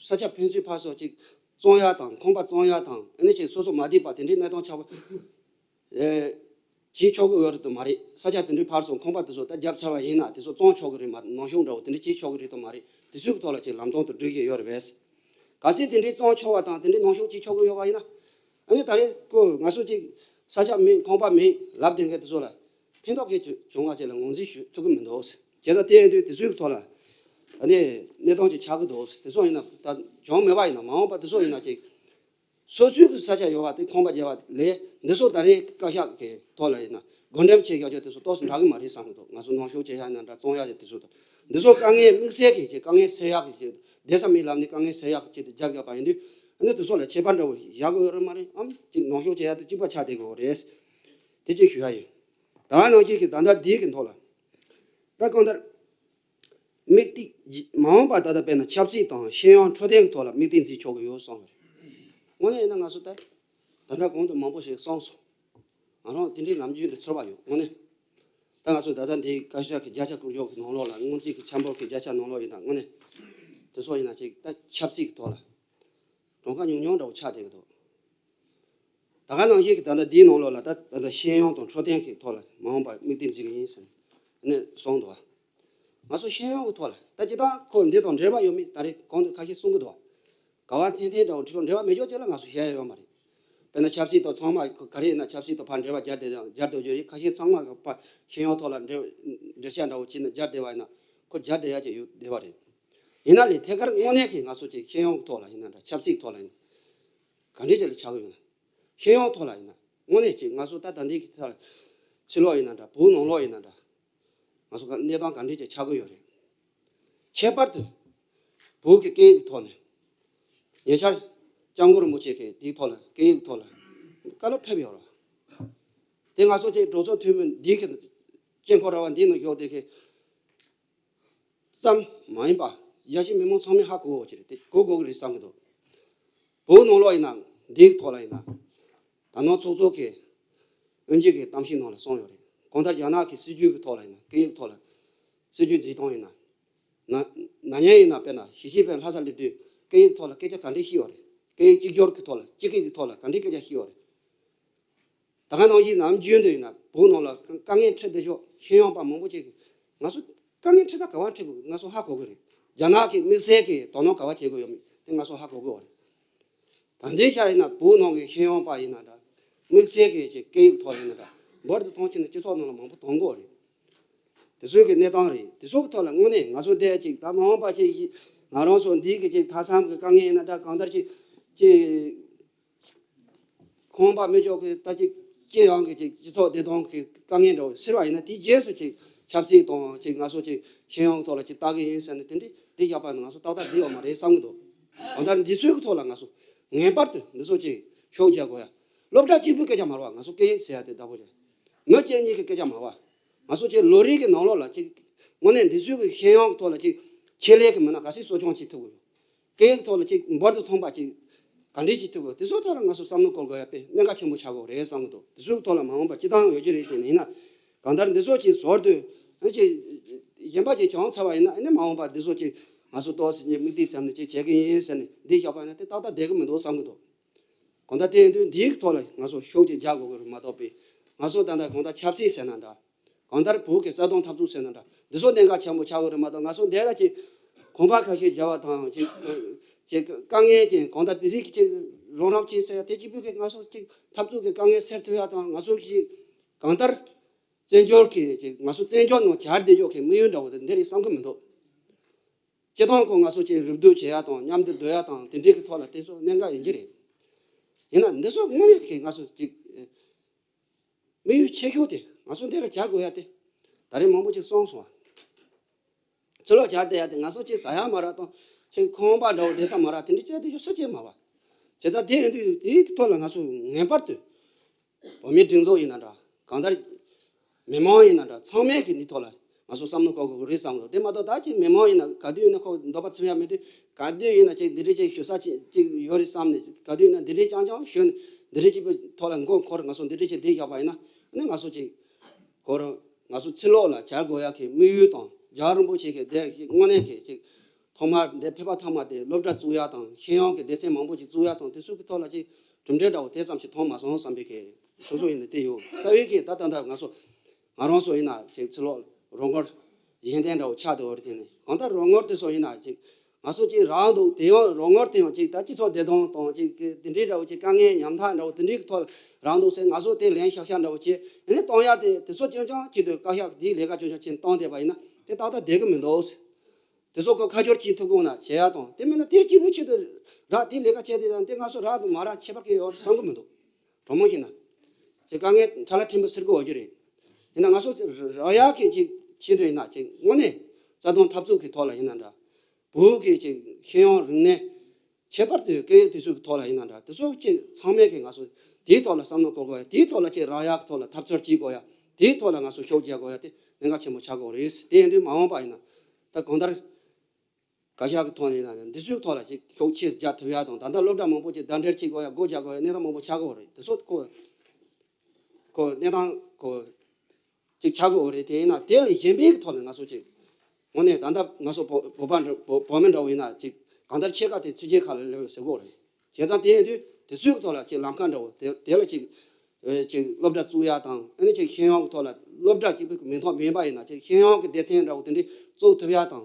ས་ཆ་ཕན་ཚུན་ཕར་ཚུར་ཅིག་བཙོང་ཡ་དང་། ཁང་པ་བཙོང་ཡ་དང་། ཨ་ནི་ཅིག་སོ་སོ་མ་བསྡད་པ་དེ་འདྲའི་གནས་སྟངས་ཆགས་པ་ཨེ་བྱེད་ཆོག་གི་ཡོད་རེད་དམ་མ་རེད། ས་ཆ་དེ་འདྲའི་ཕར་ཚུར་ཁང་པ་དེ་ཚོ་ད་བརྒྱབ་ཚར་བ་ཡིན་ན་དེ་ཚོ་བཙོང་ཆོག་གི་རེད་མ། ནང་བཤུག་འདྲ་བོ་དེ་འདྲ་བྱེད་ཆོག་གི་རེད་དམ་མ་རེད། དེ་ཚོའི་ཐོག་ལ་ཅིག་ལམ་སྟོན་དང་སྒྲིག་གཞི་ཡོད་རེད་པས། གལ་སྲིད་དེ་འདྲའི་བཙོང་ཆོག་པ་དང་དེ་འདྲའི་ནང་བཤུག་བྱེད་ཆོག་གི་ཡོད་པ་ཡིན་ན། ཨ་ནི་ད་རེས་ཁོ་ང་ཚོ་ཅིག་ས་ཆ་མེད་ཁང་པ་མེད་ལབ་བསྡད་མཁན་དེ་ཚོ་ལ་ཕན་ཐོགས་ག་ཚོད་བྱུང་བ་ཅིག་ལ་ངོས་འཛིན་ཞུ་ཐུབ་ཀྱི་མི་འདུག་བྱས་ཙང་དེ་ཡིན་དུས་དེ་ཚོའི་ཐོག་ལ་ཨ་ནི་གནས་སྟངས་ཅིག་ཆགས་ཀྱི་འདུག་དེ་ཚོ་ཡིན་ན་ད་བྱུང་མེད་པ་ཡིན་ན། མ་འོངས་པ་དེ་ཚོ་ཡིན་ན་ཅིག་སོ་སོའི་གི་ས་ཆ་ཡོད་པ་དེ་ཁང་པ་བརྒྱབ་པ་ལས་འདི་ཚོ་ད་རེས་བཀའ་ཤག་གི་ཐོག་ལ་ཡིན་ན་བགོ་འགྲེམས་བྱེད་ཡག་ཅིག་དེ་ཚོ་ཏོག་ཙམ་འདྲ་གི་མ་རེད་བསམ་གི་འདུག་ང་ཚོ་ནང་བཤུག་བྱེད་ཡག་ཡིན་ན་འདྲ། བཙོང་ཡག་ཅིག་དེ་ཚོ་དང་། འདི་ཚོ་དཀའ་ངལ་དམིགས་བསལ་གྱི་ཅིག་དཀའ་ངལ་སེལ་ཡག་གི་ཅིག་བསྡད་ས་མེད་ལབ་ནས་དཀའ་ངལ་སེལ་ཡག་གི་ཆེད་དུ་བརྒྱབ་བཞག་པ་ཡིན་དུས། ཨ་ནི་དེ་ཚོ་ལ་ཁྱད་པར་འདྲ་བོ་བཞག་གི་ཡོད་རེད་མ་རེད་ཨམ། ཅིག་ནང་བཤུག་བྱེད་ཡག་དེ་གཅིག་པ་ཆགས་བསྡད་ཀྱི་ཡོད་རེད། དེ་གཅིག་ཞུ་ཡག་ཡིན། ད་ནང་བཞིན་གྱི་ད་ལྟ་འདི་གི་ཐོག་ལ་ད་གང་ལྟར། དམིགས་ཏིག་མ་འོངས་པ་ད་ལྟ་དཔེར་ན་ཆབ་སྲིད་དང་ཤེས་ཡོན་འཕྲོད་བསྟེན་གྱི་ཐོག་ལ་དམིགས་གཏད་འཛིན་ཆོག་གི་ཡོད་གསུངས་པ་རེད། དངོས་གནས་ཡིན་ན་ང་ཚོ་ད་ད་ལྟ་གོང་དུ་མང་པོ་ཞིག་གསུངས་སོང་། ང་རང་དེ་འདྲའི་ནམ་རྒྱུན་དུ་ཚོར་བ་ཡོད་དངོས་གནས། ད་ང་ཚོ་ད་ལྟ་འདིའི་བཀའ་ཤག་གི་བརྒྱ་ཆ་དགུ་བཅུ་གི་ནང་ལོགས་ལ། སྔོན་རྩིས་ཀྱི་འཆར་འབུལ་གྱི་བརྒྱ་ཆ་ནང་ལོགས་ཡིན་ན་དངོས་གནས་དེ་ཚོ་ཡིན་ན་ཅིག་ད་ཆབ་སྲིད་ཀྱི་ཐོག་ལ་གྲངས་ཀ་ཉུང་ཉུང་འདྲ་བོ་ཆགས་བསྡད་ཀྱི་འདུག་ད་ག་ནང་བཞིན་གྱི་ད་ལྟ་འདིའི་ནང་ལོགས་ལ་ད་ད་ལྟ་ཤེས་ཡོན་དང་འཕྲོད་བསྟེན་གྱི་ཐོག་ལ་མ་འོངས་པ་དམིགས་གཏད་འཛིན་གྱི་ཡིན་ཟེར་ནས་གསུངས་འདུག་ང་ཚོ་ཤེས་ཡོན་གྱི་ཐོག་ལ་ད་སྤྱིར་བཏང་ཁོ་འདི་དང་འབྲེལ་བ་ཡོད་མེད་ད་རེས་གོང་དུ་ཁ་ཤས་གསུང་གི་འདུག་ག་བ་འཐེན་འཐེན་འདྲ་བོ་འབྲེལ་བ་མེད་ཆོག་ཅེས་ལ་ང་ཚོ་བཤད་ཡ་ཡོད་མ་རེད། དཔེར་ན་ཆབ་སྲིད་དང་ཚང་མ་ག་རེ་ཡིན་ན་ཆབ་སྲིད་དང་ཕར་འབྲེལ་བ་སྦྱར་བསྡད་སྦྱར་སྡོད་རྒྱུ་རེད། ཁ་ཤས་ཚང་མ་གི་ཕར་ཤེས་ཡོན་ཐོག་ལ་འབྲེལ་འབྲེལ་ཆགས་འདྲ་བོ་བྱས་ནས་སྦྱར་བསྡད་པ་ཡིན་ན་ཁོ་སྦྱར་བསྡད་ཡ་ཅིག་ཡོད་བསྡད་པ་རེད། ཡིན་ན་ལས་ཐད་ཀར་དངོས་གནས་ཀྱི་ང་ཚོ་ཅིག་ཤེས་ཡོན་གྱི་ཐོག་ལ་ཡིན་ན་འདྲ། ཆབ་སྲིད་ཐོག་ལ་ཡིན་ན་ག་འདྲས་ཅིག་ལ་ཆགས་ཀྱི་ཡོད་ན། ཤེས་ཡོན་ཐོག་ལ་ཡིན་ན་དངོས་གནས་ཅིག་ང་ཚོ་ད་ད་འདི་གི་ཐད་ཕྱི་ལོགས་ཡིན་ན་འདྲ། བོད་ནང་ལོགས་ཡིན་ན་འདྲ། ང་ཚོ་ག་གནས་སྟངས་ག་འདྲས་ཅིག་ཆགས་ཀྱི་ཡོད་རེད། ཁྱད་པར་དུ་བོད་ཀྱི་སྐད་ཡིག་ཐོག་ནས་ཉེ་ཆར་སྐྱབས་མགོན་རིན་པོ་ཆེ་གིས་དེའི་ཐོག་ལ་སྐད་ཡིག་ཐོག་ལ་བཀའ་སློབ་ཕེབས་ཡོད་རེད། དེ་ང་ཚོ་ཅིག་གྲོས་ཚོགས་འཐུས་མི་འདི་གི་དཀྱིལ་འཁོར་ར་བ་འདི་ནང་ཞུགས་དེ་གི་ཙམ་མ་ཡིན་པ་རྒྱ་ཆེ་མི་མང་ཚང་མས་ཧ་གོ་གི་རེད། དེ་གོ་དགོས་ཀྱི་རེད་བསམ་གྱི་འདུག་བོད་ནང་ལོགས་ཡིན་ན་འདིའི་ཐོག་ལ་ཡིན་ན་ད་ནང་ཚོགས་གཙོ་གིས་དབུ་འབྱེད་ཀྱི་གཏམ་བཤད་ནང་ལ་གསུངས་ཡོད་རེད། གང་ལྟར་རྒྱ་ནག་གི་སྲིད་ཇུས་ཀྱི་ཐོག་ལ་ཡིན་ན་སྐད་ཡིག་ཐོག་ལ་སྲིད་ཇུས་འཛིན་སྟངས་ཡིན་ན། ན་ན་ནིང་ཡིན་ན་དཔེར་ན་ཞི་ཅིན་ཕིང་ལྷ་ས་སླེབས་དུས་སྐད་ཡིག་ཐོག་ལ་སྐད་ཆ་ག་འདྲས་བཤད་ཡོད་རེད། སྐད་ཡིག་གཅིག་གྱུར་གྱི་ཐོག་ལ་སྤྱི་སྐད་ཀྱི་ཐོག་ལ་ག་འདྲས་སྐད་ཆ་བཤད་ཡོད་རེད། ད་ག་ནང་བཞིན་ནམ་རྒྱུན་དུ་ཡིན་ན་བོད་ནང་ལ་དཀའ་ངལ་འཕྲད་བསྡད་ཆོག་ཤེས་ཡོན་པ་མང་པོ་ཅིག་ ང་ཚོ་དཀའ་ངལ་འཕྲད་ས་ག་བ་འཕྲད་དགོས་ང་ཚོ་ཧ་གོ་གི་རེད། རྒྱ་ནག་གི་དམིགས་བསལ་གྱི་དོ་སྣང་ག་བ་བྱེད་དགོས་ཡོད་མེད་དེ་ང་ཚོ་ཧ་གོ་གི་ཡོད་རེད། ད་ལྟའི་ཆ་ཡིན་ན་བོད་ནང་གི་ཤེས་ཡོན་པ་ཡིན་ན་འདྲ། དམིགས་བསལ་གྱི་ཅིག་སྐད་ཡིག་ཐོག་ཡིན་ན་འདྲ། འབུར་དུ་ཐོན་ཕྱིན་ན་སྤྱི་ཚོགས་ནང་ལ་མང་པོ་གཏོང་དགོས་རེད། དེ་ཚོའི་གི་གནས་སྟངས་རེད། དེ་ཚོ་གི་ཐོག་ལ་དངོས་གནས་ང་ཚོ་འདས་ཅིག་ད་མ་འོངས་པ་ཅིག་ང་རང་ཚོ་འདི་གི་ཅིག་མཐའ་མཚམས་གི་དཀའ་ངལ་ཡིན་ན་འདྲ། གང་ལྟར་ཅིག་ཅིག་ཁང་པ་མི་འཇོག་གི་ད་ཅིག་སྤྱི་ཡོངས་ཀྱི་ཅིག་སྤྱི་ཚོགས་བདེ་ཐང་གི་དཀའ་ངལ་འདྲ་བོ་སེལ་བ་ཡིན་ན། དེའི་རྗེས་སུ་ཅིག་ཆབ་སྲིད་དང་ཅིག་ང་ཚོ་ཅིག་ཤེས་ཡོན་ཐོག་ལ་ཅིག་ལྟ་གི་ཡིན་ཟེར་ནས་དེ་འདྲའི་འདི་བཞག་པ་ནི་ང་ཚོ་ཏག་ཏག་འདི་ཡོད་མ་རེད་བསམ་གི་འདུག་གང་ལྟར་འདི་ཚོའི་གི་ཐོག་ལ་ང་ཚོ་ངེས་པར་དུ་འདི་ཚོ་ཅིག་ཤུགས་རྒྱག་དགོས་ཡ། སློབ་གྲྭ་གཅིག་པུའི་སྐད་ཆ་མ་རེད་བ། ང་ཚོ་སྐད་ཡིག་ཟེར་ཡ་དེ་བདག་པོ་རེད། མི་གཅིག་གཉིས་ཀྱི་སྐད་ཆ་མ་རེད་བ། ང་ཚོ་ཅིག་ལོ་རེ་གི་ནང་ལོགས་ལ་ཅིག་དངོས་གནས་འདི་ཚོའི་གི་ཤེས་ཡོན་གི་ཐོག་ལ་ཅིག་ཆེད་ལས་གི་མི་སྣ་ག་ཚོད་གསོ་སྐྱོང་བྱེད་ཐུབ་དགོས། སྐད་ཡིག་ཐོག་ལ་ཅིག་འབུར་དུ་ཐོན་པ་ཅིག་ག་འདྲས་ཅིག་ཐུབ་དགོས། དེ་ཚོའི་ཐོག་ལ་ང་ཚོ་བསམ་བློ་འཁོར་དགོས་ཡ་དཔེ་གནད་འགག་ཆེན་པོ་ཆགས་དགོས་རེད་བསམ་གི་འདུག་དེ་ཚོའི་ཐོག་ལ་མ་འོངས་པ་སྤྱི་བཏང་ཡོད་ཀྱི་རེད་དེ་ཡིན་ན། གང་ལྟར་འདི་ཚོ་ཅིག་ཟུར་དུ་ཨ་ཅིག་གཞན་པ་ཅིག་བྱུང་ཚར་བ་ཡིན་ན། ཨ་ནི་མ་འོངས་པ་འདི་ཚོ་ཅིག་ང་ཚོ་ཏོག་ཙམ་ཅིག་དམིགས་གཏད་བསམ་ནས་ཅིག་བྱེད་ཀྱི་ཡིན་ཟེར་ནས་འདི་བཞག་པ་ཡིན་ན་དེ་ཏག་ཏག་བསྡད་ཀྱི་མི་འདུག་བསམ་གི་འདུག་གང་ལྟར་དེ་ཡིན་དུས་འདིའི་ཐོག་ལ་ང་ཚོ་ཤུགས་ཅིག་རྒྱག་དགོས་ཀྱི་རེད་མ་གཏོགས་པའི། ང་ཚོ་ད་ལྟ་གང་ལྟར་ཆབ་སྲིད་ཟེར་ན་འདྲ། གང་ལྟར་བོད་ཀྱི་རྩ་དོན་འཐབ་རྩོད་ཟེར་ན་འདྲ། འདི་ཚོ་གནད་འགག་ཆེན་པོ་ཆགས་ཀྱི་རེད་མ་གཏོགས། ང་ཚོ་འདི་ལ་ཅིག་གོམ་པ་ཁ་ཤས་བརྒྱབ་པ་དང་ཅིག་ཅིག་དཀའ་ངལ་ཅིག་གང་ལྟར་དེ་རིགས་ཀྱི་རོགས་རམ་ཅིག་ཟེར་ཡ་དེ་གཅིག་པུས་ཀྱི་ང་ཚོ་ཅིག་འཐབ་རྩོད་ཀྱི་དཀའ་ངལ་སེལ་ཐུབ་ཡ་དང་། ང་ཚོ་ཅིག་གང་ལྟར་བཙན་བྱོལ་གྱི་ཅིག་ང་ཚོ་བཙན་བྱོལ་ནང་གྱར་བསྡད་ཕྱོགས་ཀྱི་དམིགས་ཡུལ་འདྲ་བོ་དེ་འདི་རེད་བསམ་གྱི་མི་འདུག་སྤྱི་བཏང་ཁོ་ང་ཚོ་ཅིག་རུབ་རྡོལ་བྱེད་ཡ་དང་མཉམ་དུ་སྡོད་ཡ་དང་དེ་འདྲའི་གི་ཐོག་ལ་དེ་ཚོ་གནད་འགག་ཡིན་གྱི་རེད། ཡིན་ན་འདི་ཚོ་དངོས་གནས་ཀྱི་ང་ཚོ་ཅིག་དམིགས་ཡུལ་ཆེ་ཤོས་དེ་ང་ཚོ་འདི་ལ་བྱ་དགོས་ཡ་དེ། ད་རེས་མང་པོ་ཅིག་གསུངས་སོང་བ། ཕྱི་ལོགས་བྱ་བསྡད་ཡ་དེ་ང་ཚོ་ཅིག་ཟ་ཡ་མ་རག་དང་ཅིག་ཁང་པ་འདྲ་བོ་བསྡད་ས་མ་རག་དེ་འདྲ་བྱས་དེ་ཡོད་ས་ཅིག་མ་བ། བྱས་ཙང་དེ་ཡིན་དུས་དེའི་ཐོག་ལ་ང་ཚོ་ངེས་པར་དུ་བོད་མིའི་སྒྲིག་འཛུགས་ཡིན་ན་འདྲ། གང་ལྟར་མི་མང་ཡིན་ན་འདྲ། ཚང་མས་ཀྱི་འདི་ཐོག་ལ་ང་ཚོ་བསམ་བློ་འཁོར་དགོས་ཀྱི་རེད་བསམ་གི་འདུག་དེ་མ་གཏོགས་ད་ཅིག་མི་མང་ཡིན་ན་ག་དུས་ཡིན་ན་ཁོ་འདོད་པ་ཚིམ་ཡ་མེད་དུས། ག་དུས་ཡིན་ན་ཅིག་འདི་འདྲའི་ཅིག་ཞུ་ས་ཅིག་ཅིག་ཡོད་རེད་བསམ་ནས་ག་དུས་ཡིན་ན་འདི་འདྲའི་རྐྱང་རྐྱང་ཞུས་ནས་འདི་འདྲའི་ཅིག་གི་ཐོག་ལ་མགོ་འཁོར། ང་ཚོ་འདི་འདྲའི་ཅིག་བསྡད་བཞག་པ་ཡིན་ན། ཨ་ནི་ང་ཚོ་ཅིག་ཁོ་རང་ང་ཚོ་ཕྱི་ལོགས་ལ་བྱ་དགོས་ཡ་གི་དམིགས་ཡུལ་དང་རྒྱལ་བ་རིན་པོ་ཆེ་གི་དེ་དངོས་གནས་ཀྱི་ཅིག་ཐོག་མར་འདི་ཕེབས་པ་ཐོག་མ་དེ་སློབ་གྲྭ་བཙུགས་ཡ་དང་ཤེས་ཡོན་གྱི་སྡེ་ཚན་མང་པོ་ཅིག་བཙུགས་ཡ་དང་དེ་ཚོ་གི་ཐོག་ལ་ཅིག་གྲུབ་འབྲས་འདྲ་བོ་དེ་ཙམ་ཞིག་མཐོང་མ་སོང་བསམ་པའི་གི་སོ་སོ་ཡིན་ན་དེ་ཡོད། རྩ་བའི་གི་ད་ད་ལྟ་ང་ཚོ་ང་རང་ཚོ་ཡིན་ན་ཅིག་ཕྱི་ལོགས་རོགས་སྐོར་གཞན་བརྟེན་འདྲ་བོ་ཆགས་བསྡད་ཡོད་རེད། དེ་ནི་གང་ལྟར་རོགས་སྐོར་དེ་ཚོ་ཡིན་ན་ཅིག་ང་ཚོ་ཅིག་རག་འདུག་དེ་ཡང་རོགས་སྐོར་དེ་ཡང་ཅིག་ད་སྤྱི་ཚོགས་བདེ་ཐང་དང་ཅིག་གི་དེ་འདྲའི་འདྲ་བོ་ཅིག་དཀའ་ངལ་ཉམ་ཐག་འདྲ་བོ་དེ་འདྲའི་གི་ཐོག་རག་འདུག་ཟེར་ང་ཚོ་དེ་ལན་ཤག་ཤག་འདྲ་བོ་བྱས་ཨ་ནི་གཏོང་ཡ་དེ་དེ་ཚོ་རྐྱང་རྐྱང་གཅིག་ཏུ་བཀའ་ཤག་དེའི་ལས་ཀ་རྐྱང་རྐྱང་བྱས་གཏོང་བསྡད་པ་ཡིན་ན་དེ་ཏག་ཏག་བསྡད་གི་མི་འདུག་དེ་ཚོ་ཁོ་ཁ་སྦྱོར་གྱིས་ཐུབ་དགོས་ན་བྱེད་ཡ་དང་། དེ་མིན་ན་དེ་སྐྱིད་པོའི་ཆེད་དུ་རག་དེ་ལས་ཀ་བྱས་དེ་དང་དེ་ང་ཚོ་རག་དང་མ་རག་ཁྱད་པར་གྱི་ཡོད་བསམ་གི་མི་འདུག་གྲོགས་མོ་ཞིག་ན་ཅིག་དཀའ་ངལ་ཕྲ་ལ་ཕྲན་བུ་སེལ་གི་འོ་རྒྱུ་རེད། ཡིན་ན་ང་ཚོ་རག་ཡག་གི་ཅིག་ཆེད་དུ་ཡིན་ན་ཅིག་དངོས་གནས་རྩ་དོན་འཐབ་རྩོད་ཀྱི་ཐོག་ལ་ཡིན་ན་འདྲ། བོད་ཀྱི་ཅིག་ཤེས་ཡོན་རིག་གནས་ཁྱད་པར་དུ་སྐད་ཡིག་དེ་ཚོའི་ཐོག་ལ་ཡིན་ན་འདྲ། དེ་ཚོ་ཅིག་ཚང་མས་ཀྱི་ང་ཚོ་དེའི་ཐོག་ལ་བསམ་བློ་འཁོར་དགོས་ཡ། དེའི་ཐོག་ལ་ཅིག་རག་ཡག་གི་ཐོག་ལ་འཐབ་རྩོད་བྱེད་དགོས་ཡ། དེའི་ཐོག་ལ་ང་ཚོ་ཤུགས་རྒྱག་དགོས་ཡ་དེ་གནད་འགག་ཆེན་པོ་ཆགས་དགོས་རེད། དེ་ཡིན་དུས་མ་འོངས་པ་ཡིན་ན་ད་གང་ལྟར་བཀའ་ཤག་གི་ཐོག་ནས་ཡིན་ན་འདི་ཚོའི་ཐོག་ལ་ཅིག་ཤུགས་ཆེ་རྒྱག་ཐུབ་ཡ་དང་། ད་ལྟ་སློབ་གྲྭ་མང་པོ་ཅིག་ཟླ་འདྲེར་བྱེད་དགོས་ཡ་སྒོ་རྒྱག་དགོས་ཡ་གནས་སྟངས་མང་པོ་ཆགས་ཀྱི་ཡོད་རེད། དེ་ཚོ་ཁོ་ཁོ་གནས་སྟངས་ཁོ་ཅིག་ཆགས་ཀྱི་ཡོད་རེད། དེ་ཡིན་ན་དེ་ལས་གཞན་པའི་ཐོག་ནས་ང་ཚོ་ཅིག་དངོས་གནས་ད་ལྟ་ང་ཚོ་བོད་བོད་པ་འདྲ་བོད་བོད་མི་འདྲ་བོ་ཡིན་ན་ཅིག་གང་ལྟར་ཕྱེད་ཀ་དེ་ཕྱི་རྒྱལ་ཁག་ལ་སླེབས་ཡོད་ཟེར་གྱི་ཡོད་རེད། བྱས་ཙང་དེ་ཡིན་དུས་དེ་ཚོའི་ཐོག་ལ་ཅིག་ལམ་ཁ་འདྲ་བོ་དེ་དེ་ལ་ཅིག་ཨེ་ཅིག་སློབ་གྲྭ་བཙུགས་ཡ་དང་། ཨ་ནི་ཅིག་ཤེས་ཡོན་གྱི་ཐོག་ལ་སློབ་གྲྭ་གཅིག་པུའི་མིང་ཐོག་མིན་པ་ཡིན་ན་ཅིག་ཤེས་ཡོན་གྱི་སྡེ་ཚན་འདྲ་བོ་དེ་འདྲའི་བཙུགས་ཐུབ་ཡ་དང་།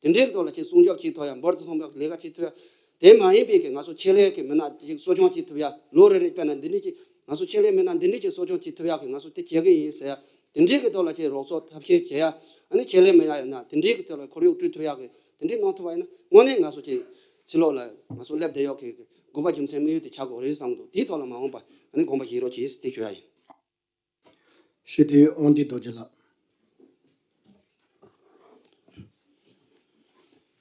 དེ་འདྲའི་ཐོག་ལ་ཅིག་སྲུང་སྐྱོབ་བྱེད་ཐུབ་ཡ། འབུར་དུ་ཐོན་པའི་ལས་ཀ་བྱེད་ཐུབ་ཡ། དེ་མ་ཡིན་པའི་གི་ང་ཚོ་ཆེད་ལས་ཀྱི་མི་སྣ་ཅིག་གསོ་སྐྱོང་བྱེད་ཐུབ་ཡ། ལོ་རེ་རེ་དཔེར་ན་འདི་འདྲའི་ཅིག་ང་ཚོ་ཆེད་ལས་མི་སྣ་འདི་འདྲའི་ཅིག་གསོ་སྐྱོང་བྱེད་ཐུབ་ཡ་གི་ང་ཚོ་དེ་བྱེད་གི་ཡིན་ཟེར་ཡ། དེ་འདྲའི་གི་ཐོག་ལ་ཅིག་རོགས་ཚོགས་ཐབས་ཤེས་བྱེད་ཡ། ཨ་ནི་ཆེད་ལས་མི་སྣ་ཡིན་ན་དེ་འདྲའི་གི་ཐོག་ལ་ཁོར་ཡུག་བསྐྲུན་ཐུབ་ཡ་གི་དེ་འདྲའི་གནང་ཐུབ་པ་ཡིན་ན་དངོས་གནས་ང་ཚོ་ཅིག་ཕྱི་ལོགས་ལ་ང་ཚོ་སླེབས་བསྡད་ཡོད་གི་དགོས་པ་རྒྱུ་མཚན་དམིགས་ཡུལ་དེ་ཆགས་དགོས་རེད་བསམ་འདུག་དེའི་ཐོག་ལ་མ་འོངས་པ་ཨ་ནི་དགོངས་པ་བཞེས་རོགས་གྱིས་དེ་ཞུ་ཡ་ཡིན། ཞུ་དེ་དབང་འདུས་རྡོ་རྗེ་ལགས།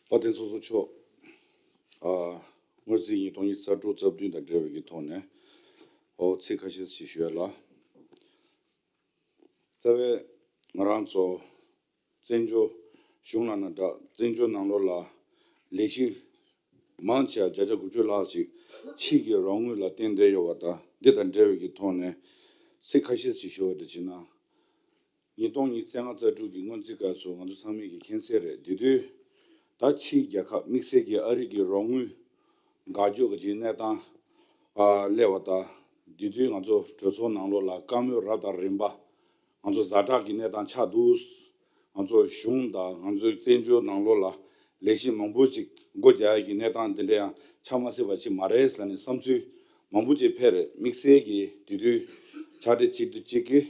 དཔལ་ལྡན་ཚོགས་གཙོ་མཆོག་ཨ། སྔོན་རྩིས་ཉིས་སྟོང་ཉི་ཤུ་རྩ་དྲུག་རྩ་བདུན་དང་འབྲེལ་བའི་གི་ཐོག་ནས་ཨོ་ཚིག་ཁ་ཤས་ཤིག་ཞུ་ཡ་ལ། རྩ་བའི་ང་རང་ཚོ་བཙན་བྱོལ་གཞུང་ལ་ན་འདྲ། བཙན་བྱོལ་ནང་ལོགས་ལ་ལས་གཞི་མང་ཆེ་བ་བརྒྱ་ཆ་དགུ་བཅུ་ལྷག་ཅིག་ཕྱིའི་གི་རོགས་དངུལ་ལ་བརྟེན་བསྡད་ཡོད་པ་དང་། འདི་དང་འབྲེལ་བའི་གི་ཐོག་ནས་ཚིག་ཁ་ཤས་ཤིག་ཞུ་བ་དེ་བྱས་ན། ཉིས་སྟོང་ཉི་ཤུ་རྩ་ལྔ་རྩ་དྲུག་གི་སྔོན་རྩིས་སྐབས་སུ་ང་ཚོ་ཚང་མས་ཀྱི་མཁྱེན་གསལ་རེད། དེ་དུས་ད་ཕྱིའི་རྒྱལ་ཁབ་དམིགས་བསལ་གྱི་ཨ་རི་གི་རོགས་དངུལ་འགག་རྒྱུ་གི་ཅིག་གནས་སྟངས་ཨ་སླེབས་པ་དང་། དེ་དུས་ང་ཚོ་གྲོས་ཚོགས་ནང་ལོགས་ལ་བཀའ་མོལ་རབ་དང་རིམ་པ་ང་ཚོ་ཛ་དྲག་གི་གནས་སྟངས་ཆགས་འདུག་ང་ཚོ་གཞུང་དང་ང་ཚོའི་བཙན་བྱོལ་ནང་ལོགས་ལ་ལས་གཞི་མང་པོ་ཅིག་སྒོ་རྒྱག་ཡ་གི་གནས་སྟངས་འདི་འདྲ་ཡང་ཆགས་མ་སྲིད་པ་ཅིག་མ་རེད་ཟེར་ནས་བསམ་ཚུལ་མང་པོ་ཅིག་འཕེལ་རེད། དམིགས་བསལ་གྱིས་དེ་དུས་ཕྱག་སྦྲེལ་གཅིག་ཏུ་གཅིག་གིས་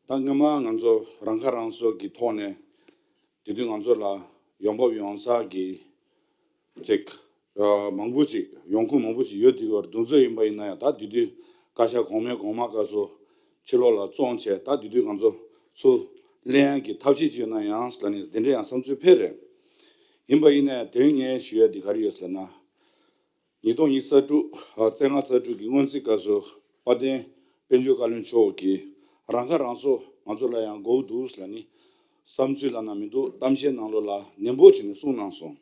ད་སྔོན་མ་ང་ཚོ་རང་ཁ་རང་གསོ་གི་ཐོག་ནས་དེ་དུས་ང་ཚོ་ལ་ཡོང་འབབ་ཡོང་ས་གི་ཅིག་ཨ་མང་པོ་ཅིག་ཡོང་ཁུངས་མང་པོ་ཅིག་ཡོད་དེ་བར་དུང་ཚོད་ཡིན་པ་ཡིན་ན་ཡང་ད་དེ་དུས་བཀའ་ཤག་གོང་མའི་གོང་མ་སྐབས་སུ་ཕྱི་ལོགས་ལ་བཙོང་བྱས། ད་དེ་དུས་ང་ཚོ་ཚུར་ལེན་ཡག་གི་ཐབས་ཤེས་ཅིག་ཡོད་ན་ཡང་ཟེར་ནས་དེ་འདྲ་ཡང་བསམ་ཚུལ་འཕེལ་རེད། ཡིན་པ་ཡིན་ན་ཡང་དེ་རིང་ངས་ཞུ་ཡ་དེ་ག་རེ་ཡོད་ཟེར་ན། ཉིས་སྟོང་ཉི་ཤུ་རྩ་དྲུག་ཨ་བཙན་ལྔ་རྩ་དྲུག་གི་སྔོན་རྩིས་སྐབས་སུ་དཔལ་ལྡན་དཔལ་འབྱོར་བཀའ་བློན་མཆོག་གིས་རང་ཁ་རང་གསོ་ང་ཚོ་ལ་ཡང་དགོས་འདུག་ལབ་ནས་བསམ་ཚུལ་ལབ་ན་མི་འདུག་གཏམ་བཤད་ནང་ལོགས་ལ་ནན་པོ་བྱས་ནས་གསུངས་གནང་སོང་།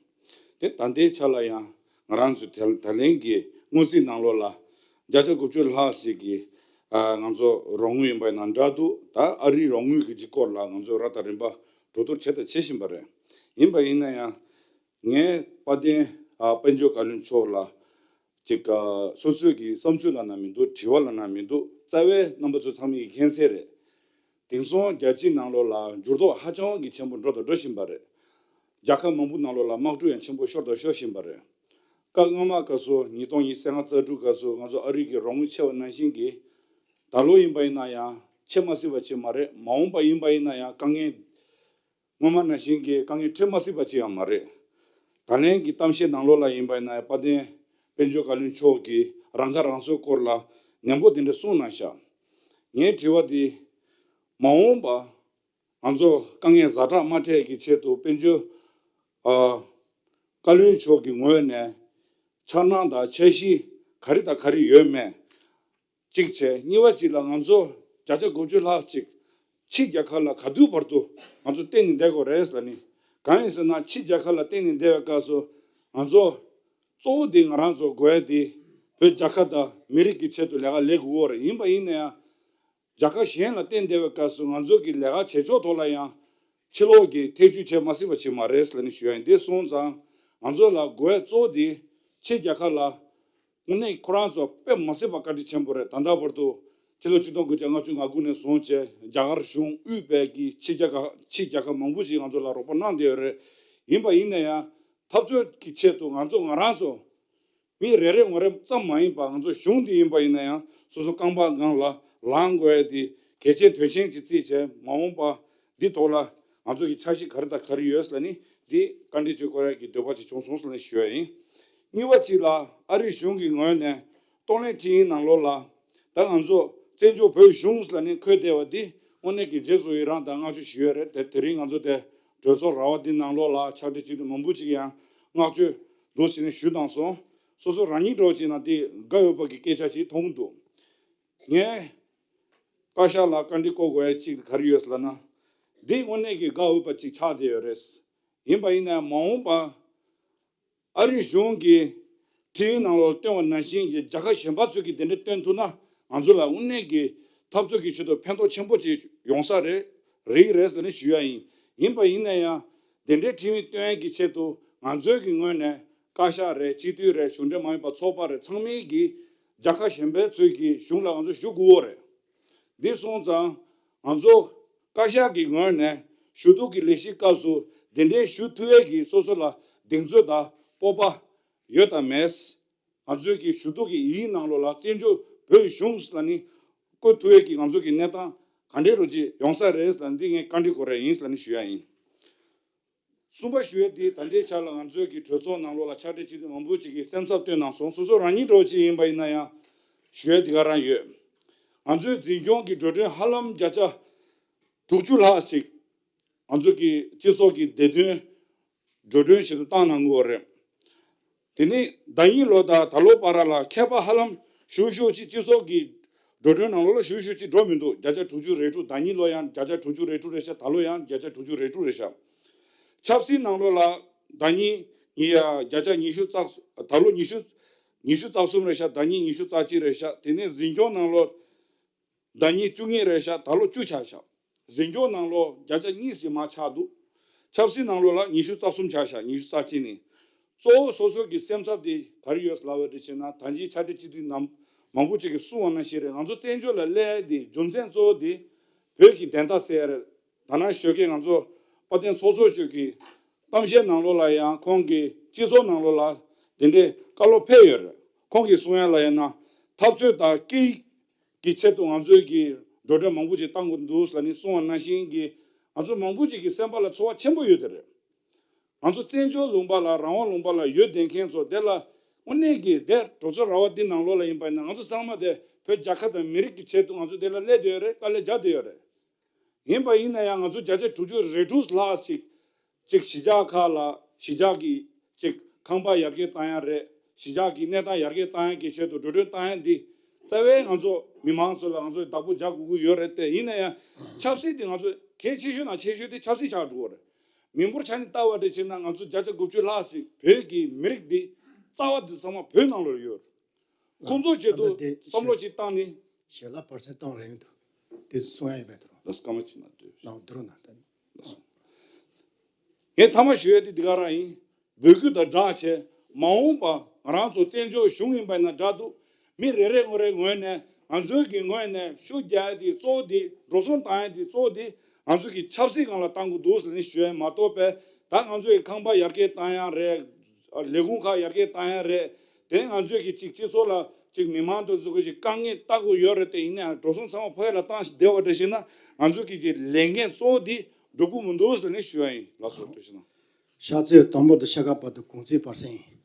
དེ་ད་ལྟའི་ཆ་ལ་ཡང་ང་རང་ཚོའི་ད་ད་ལན་གྱི་སྔོན་རྩིས་ནང་ལོགས་ལ་བརྒྱ་ཆ་དགུ་བཅུ་ལྷག་ཞིག་གིས་ཨ་ང་ཚོ་རོགས་དངུལ་ཡིན་པ་ཡིན་ན་འདྲ་འདུག་ད་ཨ་རིའི་རོགས་དངུལ་གྱི་གཅིག་སྐོར་ལ་ང་ཚོས་ར་དང་རིམ་པ་གྲོས་བསྡུར་བྱས་དང་བྱེད་བཞིན་པ་རེད། ཡིན་པ་ཡིན་ན་ཡང་། ངས་དཔལ་ལྡན་ཨ་དཔལ་འབྱོར་བཀའ་བློན་མཆོག་ལ་ཅིག་ཨ་སོ་སོའི་གི་བསམ་ཚུལ་ལབ་ན་མི་འདུག་དྲི་བ་ལབ་ན་མི་འདུག་རྩ་བའི་རྣམ་པ་ཚོ་ཚང་མས་མཁྱེན་གསལ་རེད། དེང་སང་རྒྱལ་སྤྱིའི་ནང་ལོགས་ལ་འགྱུར་ལྡོག་ཧ་ཅང་གི་ཆེན་པོ་འགྲོ་དང་འགྲོ་བཞིན་པ་རེད། རྒྱལ་ཁབ་མང་པོ་ནང་ལོགས་ལ་དམག་འཁྲུག་ཡང་ཆེན་པོ་ཤོར་དང་ཤོར་བཞིན་པ་རེད། སྐབས་སྔ་མ་སྐབས་སུ་ཉིས་སྟོང་ཉི་ཤུ་རྩ་ལྔ་རྩ་དྲུག་སྐབས་སུ་ང་ཚོ་ཨ་རི་གི་རོགས་དངུལ་ཆེ་བ་ནང་བཞིན་གྱི་ད་ལོ་ཡིན་པ་ཡིན་ན་ཡང་ཆེ་མ་སྲིད་པ་ཅིག་མ་རེད། མ་འོངས་པ་ཡིན་པ་ཡིན་ན་ཡང་དཀའ་ངལ། སྔོན་མ་ནང་བཞིན་གྱི་དཀའ་ངལ་འཕྲད་མ་སྲིད་པ་ཅིག་ཡང་མ་རེད། ད་ལན་གྱི་གཏམ་བཤད་ནང་ལོགས་ལ་ཡིན་པ་ཡིན་ན་ཡང་དཔལ་ལྡན་དཔལ་འབྱོར་བཀའ་བློན་མཆོག་གིས་རང་ཁ་རང་གསོའི་སྐོར་ལ་ནན་པོ་དེ་འདྲ་གསུངས་གནང་ཤག་ངའི་དྲི་བ་འདི། མ་འོངས་པ་ང་ཚོ་དཀའ་ངལ་ཛ་དྲག་མ་འཕྲད་ཀྱི་ཆེད་དུ་དཔལ་འབྱོར་ཨ་བཀའ་བློན་མཆོག་གི་ངོས་ནས་འཆར་སྣང་དང་འཆར་གཞི་ག་རེ་དང་ག་རེ་ཡོད་མེད། གཅིག་བྱས། གཉིས་པ་གཅིག་ལ་ང་ཚོ་བརྒྱ་ཆ་དགུ་བཅུ་ལྷག་ཅིག་ཕྱི་རྒྱལ་ཁབ་ལ་ག་དུས་བར་དུ་ང་ཚོ་བརྟེན་ནས་བསྡད་དགོས་རེད་ལབ་ནི། གང་ཡིན་ཟེར་ན་ཕྱི་རྒྱལ་ཁབ་ལ་བརྟེན་ནས་བསྡད་པའི་སྐབས་སུ་ང་ཚོ་གཙོ་བོ་དེ་ང་རང་ཚོ་དགོས་ཡ་དེ་བོད་རྒྱལ་ཁབ་དང་མི་རིགས་ཀྱི་ཆེད་དུ་ལས་ཀ་ལས་དགོས་ཀྱི་ཡོད་རེད། ཡིན་པ་ཡིན་ན་ཡང་རྒྱལ་ཁབ་གཞན་ལ་བརྟེན་བསྡད་པའི་སྐབས་སུ་ང་ཚོ་གི་ལས་ཀ་བྱེད་ཕྱོགས་ཐོག་ལ་ཡང་ཕྱི་ལོགས་ཀྱི་ཐེ་བྱུས་བྱེད་མ་སྲིད་པ་ཅིག་མ་རེད་ལབ་ནི་ཞུ་ཡ་ཡིན། དེ་སོང་ཙང་ང་ཚོ་ལ་དགོས་ཡ་གཙོ་བོ་དེ་ཕྱི་རྒྱལ་ཁབ་ལ། དངོས་གནས་ཁོ་རང་ཚོ་དཔེ་མ་སྲིད་པ་བཀའ་དྲིན་ཆེན་པོ་རེད། ད་ལྟ་བར་དུ་ཕྱི་ལོ་ཆིག་སྟོང་དགུ་བརྒྱ་ལྔ་བཅུ་ང་དགུ་ནས་བཟུང་བྱས་རྒྱ་གར་གཞུང་དབུས་པའི་གི་ཕྱི་རྒྱལ་ཁབ་ཕྱི་རྒྱལ་ཁབ་མང་པོ་ཞིག་ང་ཚོ་ལ་རོགས་པ་གནང་བསྡད་ཡོད་རེད། ཡིན་པ་ཡིན་ན་ཡང་འཐབ་རྩོད་ཀྱི་ཆེད་དུ་ང་ཚོ་ང་རང་ཚོ་མི་རེ་རེ་ངོ་རེ་ཙམ་མ་ཡིན་པ་ང་ཚོ་གཞུང་འདི་ཡིན་པ་ཡིན་ན་ཡང་སོ་སོ་རྐང་པ་སྒང་ལ་ལངས་དགོས་ཡ་དེ་གལ་ཆེན་དོན་ཆེན་གྱི་རྩིས་བྱས། མ་འོངས་པ་འདི་ཐོག་ལ་ང་ཚོ་གི་འཆར་གཞི་ག་རེ་དང་ག་རེ་ཡོད་ལབ་ནི་འདི་བཀའ་འདྲི་བྱེད་དགོས་ཡ་གི་འདོད་པ་ཅིག་བྱུང་སོང་ལབ་ནི་ཞུ་ཡ་ཡིན། གཉིས་པ་གཅིག་ལ་ཨ་རི་གཞུང་གི་ངོས་ནས་གཏོང་ལེན་ཁྲིམས་ཡིག་ནང་ལོགས་ལ་ད་ང་ཚོ་བཙན་བྱོལ་བོད་གཞུང་ལབ་ནས་འཁོད་བསྡད་པ་འདི་དངོས་གནས་ཀྱི་རྗེས་སུ་ཡི་རང་དང་བསྔགས་བརྗོད་ཞུ་ཡ་རེད། དེ་དེ་རིང་ང་ཚོ་དེ་གྲོས་ཚོགས་ར་བ་འདི་ནང་ལོགས་ལ་ཕྱག་སྦྲེལ་སྤྱི་འཐུས་མང་པོ་ཅིག་ཡང་བསྔགས་བརྗོད་འདུག་ཟེར་ནས་ཞུས་བཏང་སོང་། སོ་སོ་རང་ཉིད་འདྲ་བོ་ཅིག་ན་དེ་དགའ་འོས་པ་གི་སྐད་ཆ་ཅིག་མཐོང་གི་འདུག་ངས་བཀའ་ཤག་ལ་བཀའ་འདྲི་བསྐོ་དགོས་ཡ་ཅིག་ག་རེ་ཡོད་ལབ་ན། འདི་དངོས་གནས་ཀྱི་དགའ་འོས་པ་ཅིག་ཆགས་བསྡད་ཡོད་རེད། ཡིན་པ་ཡིན་ན་ཡང་མ་འོངས་པ་ཨ་རི་གཞུང་གིས་ཁྲིམས་ཡིག་ནང་ལོགས་བཏོན་པ་ནང་བཞིན་གྱི་རྒྱལ་ཁབ་གཞན་པ་ཚོས་ཀྱིས་དེ་འདྲ་བཏོན་ཐུབ་ན་ང་ཚོ་ལ་དངོས་གནས་ཀྱི་འཐབ་རྩོད་ཀྱི་ཆེད་དུ་ཕན་ཐོགས་ཆེན་པོ་ཅིག་ཡོང་ས་རེད། རེད་རེད་ཟེར་ནས་ཞུ་ཡ་ཡིན། ཡིན་པ་ཡིན་ན་ཡང་དེ་འདྲའི་ཁྲིམས་ཡིག་བཏོན་ཡས་ཀྱི་ཆེད་དུ་ང་ཚོའི་གི་ངོས་ནས་བཀའ་ཤག་རེད། སྤྱི་འཐུས་རེད། གཞུང་འབྲེལ་མ་ཡིན་པ་ཚོགས་པ་རེད། ཚང་མས་ཀྱི་རྒྱལ་ཁབ་གཞན་པའི་ཚོས་ཀྱི་གཞུང་ལ་ང་ཚོ་ཞུ་དགོས་རེད། འདི་སོང་ཙང་ང་ཚོ་བཀའ་ཤག་གི་ངོས་ནས་ཞུ་གཏུག་གི་ལས་གཞིའི་སྐབས་སུ་དེ་འདྲའི་ཞུ་ཐུབ་ཡས་ཀྱི་སོ་སོ་ལ་གདེང་ཚོད་དང་སྤོབས་པ་ཡོད་དམ་མེད། ང་ཚོའི་གི་ཞུ་གཏུག་གི་ཡིག་ནང་ལོགས་ལ་བཙན་བྱོལ་བོད་གཞུང་ལ་ནི་བཀོད་ཐུབ་ཡས་ཀྱི་ང་ཚོ་གི་གནས་སྟངས་ག་འདྲའི་རོ་ཅིག་ཡོང་ས་རེད་ལ་འདི་ངས་བཀའ་འདྲི་དགོས་རེད་ཡིན་ལ་ནི་ཞུ་ཡ་ཡིན། གསུམ་པ་ཞུ་ཡ་དེ་ད་ལྟའི་ཆ་ལ་ང་ཚོའི་གི་གྲོས་ཚོགས་ནང་ལོགས་ལ་ཕྱག་སྦྲེལ་སྤྱི་འཐུས་མང་པོ་ཅིག་གིས་སེམས་འཚབ་བཏོན་གནང་སོང་། སོ་སོ་རང་ཉིད་འདྲ་བོ་ཅིག་ཡིན་པ་ཡིན་ན་ཡང་ཞུ་ཡ་དེ་ག་རང་ཡོད། ང་ཚོའི་འཛིན་སྐྱོང་གི་འགྲོ་གྲོན་ཧ་ལམ་བརྒྱ་ཆ་དྲུག་ཅུ་ལྷག་ཅིག་ང་ཚོ་གི་སྤྱི་ཚོགས་ཀྱི་བདེ་དོན་འགྲོ་གྲོན་ཞིག་ཏུ་བཏང་གནང་དགོས་རེད། དེ་ནས་ཟླ་ཉིན་ལོ་དང་ད་ལོ་བར་ལ་ཁྱད་པར་ཧ་ལམ་ཞུ་ཞུ་ཅིག་སྤྱི་ཚོགས་ཀྱི་འགྲོ་གྲོན་ནང་ལོགས་ལ་ཞུ་ཞུ་ཅིག་འགྲོ་མི་འདུག་བརྒྱ་ཆ་དྲུག་ཅུ་རེ་དྲུག་ཟླ་ཉིན་ལོ་ཡང་བརྒྱ་ཆ་དྲུག་ཅུ་རེ་དྲུག་རེད་ཤག་ད་ལོ་ཡང་བརྒྱ་ཆ་དྲུག་ཅུ་རེ་དྲུག་རེད་ཤག་ཆབ་སྲིད་ནང་ལོགས་ལ་ཟླ་ཉིན་ཉི་ཡ་བརྒྱ་ཆ་ཉི་ཤུ་རྩ་གསུམ། ད་ལོ་ཉི་ཤུ་ཉི་ཤུ་རྩ་གསུམ་རེད་ཤག་ཟླ་ཉིན་ཉི་ཤུ་རྩ་གཅིག་རེད་ཤག་དེ་ནས་འཛིན་སྐྱོང་ནང་ལོགས་ཟླ་ཉིན་བཅུ་གཉིས་རེད་ཤག་ད་ལོ་བཅུ་ཆགས་ཤག་འཛིན་སྐྱོང་ནང་ལོགས་བརྒྱ་ཆ་གཉིས་ཤིག་མར་ཆག་འདུག་ཆབ་སྲིད་ནང་ལོགས་ལ་ཉི་ཤུ་རྩ་གསུམ་ཆགས་ཤག་ཉི་ཤུ་རྩ་གཅིག་ནས། གཙོ་བོ་སོ་སོ་གི་སེམས་འཚབ་དེ་ག་རེ་ཡོད་ལབ་པ་དེ་བྱས་ན་ད་ཅིའི་ཕྱག་སྦྲེལ་སྤྱི་འཐུས་རྣམས་མང་པོ་ཅིག་གིས་གསུངས་པ་ནང་བཞིན་རེད། ང་ཚོ་བཙན་བྱོལ་ལ་སླེབས་ཡ་དེ་རྒྱུ་མཚན་གཙོ་བོ་དེ་བོད་ཀྱི་བདེན་མཐའ་གསལ་ཡ་རེད། ད་ནང་ཞོགས་ཀས་ང་ཚོ་ དཔལ་ལྡན་ཚོགས་གཙོ་མཆོག་གི་གཏམ་བཤད་ནང་ལོགས་ལ་ཡང་ཁོང་གི་སྤྱི་ཚོགས་ནང་ལོགས་ལ་དེ་འདྲའི་བཀའ་སློབ་ཕེབས་ཡོད་རེད། ཁོང་གིས་གསུང་ཡ་ལ་ཡིན་ན་འཐབ་རྩོད་དང་སྐད་ཡིག་གི་ཆེད་དུ་ང་ཚོས་ཀྱི་འགྲོ་གྲོན་མང་པོ་ཅིག་བཏང་དགོས་འདུག་ལབ་ནས་གསུང་བ་ནང་བཞིན་གྱི་ང་ཚོ་མང་པོ་ཅིག་གི་སེམས་པ་ལ་ཚོར་བ་ཆེན་པོ་ཡོད་དེ་རེད། ང་ཚོ་བཙན་བྱོལ་ལུང་པ་ལ་རང་དབང་ལུང་པ་ལ་ཡོད་བསྡད་མཁན་ཚོ་དེ་ལ་དངོས་གནས་ཀྱི་དེ་གྲོས་ཚོགས་ར་བ་འདི་ནང་ལོགས་ལ་ཡིན་པ་ཡིན་ན་ང་ཚོ་ཚང་མ་དེ་བོད་རྒྱལ་ཁབ་དང་མི་རིགས་ཀྱི་ཆེད་དུ་ང་ཚོ་དེ་ལ་སླེབས་བསྡད་ཡོད་རེད། དཀའ་ལས་རྒྱག་བསྡད་ཡོད་རེད། ཡིན་པ་ཡིན་ན་ཡང་ང་ཚོ་བརྒྱ་ཆ་དྲུག་ཅུ་རེ་དྲུག་ལྷག་ཞིག་ཅིག་གཞིས་ཆགས་ཁག་ལ་གཞིས་ཆགས་ཀྱི་ཅིག་ཁང་པ་ཡར་རྒྱས་བཏང་ཡ་རེད། གཞིས་ཆགས་ཀྱི་གནས་སྟངས་ཡར་རྒྱས་བཏང་ཡ་གི་ཆེད་དུ་འགྲོ་གྲོན་བཏང་ཡ་འདི་རྩ་བའི་ང་ཚོ་མི་མང་ཚོ་ལ་ང་ཚོས་བདག་པོ་རྒྱག་དགོས་ཀྱི་ཡོད་རེད་དེ། ཡིན་ན་ཡང་ཆབ་སྲིད་འདི་ང་ཚོ་གལ་ཆེ་ཤོས་ནང་ཆེ་ཤོས་དེ་ཆབ་སྲིད་ཆགས་འགྲོ་གི་རེད། མི་འབོར་ཆ་ནས་ལྟ་བ་འདྲ་བྱས་ན་ང་ཚོ་བརྒྱ་ཆ་དགུ་བཅུ་ལྷག་ཞིག་བོད་ཀྱི་མི་རིགས་འདི་རྩ་བ་འདི་ཚང་མ་བོད་ནང་ལོགས་ཡོད། ཁོང་ཚོ་ཆེད་དུ་ད་ལྟ་དེ་བསམ་བློ་ཅིག་བཏང་ནས། ཞལ་ལག་པར་སེང་གཏོང་རན་འདུག་དེ་གསུང་ཡ་ཡོད་པའི་དོ། ལགས་སོ། སྐར་མ་གཅིག་ནང་སྡོད། ནང་དུ་རུ་ན་ད། ལགས་སོ། ངས་མཐའ་མ་ཞུ་ཡ་དེ་འདི་ག་རང་ཡིན། འབོད་སྐུལ་དང་སྦྲགས་བྱས་མ་འོངས་པ་ང་རང་ཚོ་བཙན་བྱོལ་གཞུང་ཡིན་པ་ཡིན་ན་འདྲ་འདུག་མི་རེ་རེ་ངོ་རེ་ངོས་ནས་ང་ཚོའི་གི་ངོས་ནས་ཤུགས་རྒྱག་ཡ་དེ་གཙོ་བོ་དེ་འགྲོ་སོང་བཏང་ཡ་དེ་གཙོ་བོ་དེ་ང་ཚོ་གི་ཆབ་སྲིད་སྒང་ལ་བཏང་དགོས་འདུག་ཟེར་ནས་ཞུ་ཡ་མ་གཏོགས་པས་ད་ང་ཚོའི་ཁང་པ་ཡར་རྒྱས་བཏང་ཡ་རེད། ལས་ཁུངས་ཁག་ཡར་རྒྱས་བཏང་ཡ་རེད། དེ་ང་ཚོས་ཀྱི་ཅིག་སྤྱི་ཚོགས་ལ་ཅིག་མི་མང་དེ་ཚོ་གི་ཅིག་དཀའ་ངལ་ལྟ་དགོས་ཡོད་རེད། དེ་ཡིན་ནའང་འགྲོ་སོང་ཚང་མ་ཕ་གི་ལ་བཏང་བསྡད་པ་འདྲ་ཞིག་ན་ང་ཚོས་ཀྱི་ཅིག་ལས་འགན་གཙོ་བོ་དེ་འགྲུབ་ཀྱི་མི་འདུག་ཟེར་ནས་ཞུ་ཡ་ཡིན། ལགས་སོ། ཐུགས་རྗེ་གནང་། ཤར་ཚེས་དང་པོ་དང་ཤར་ཁ་བར་དུ་གུང་ཚིགས་པར་སེང་ཡིན།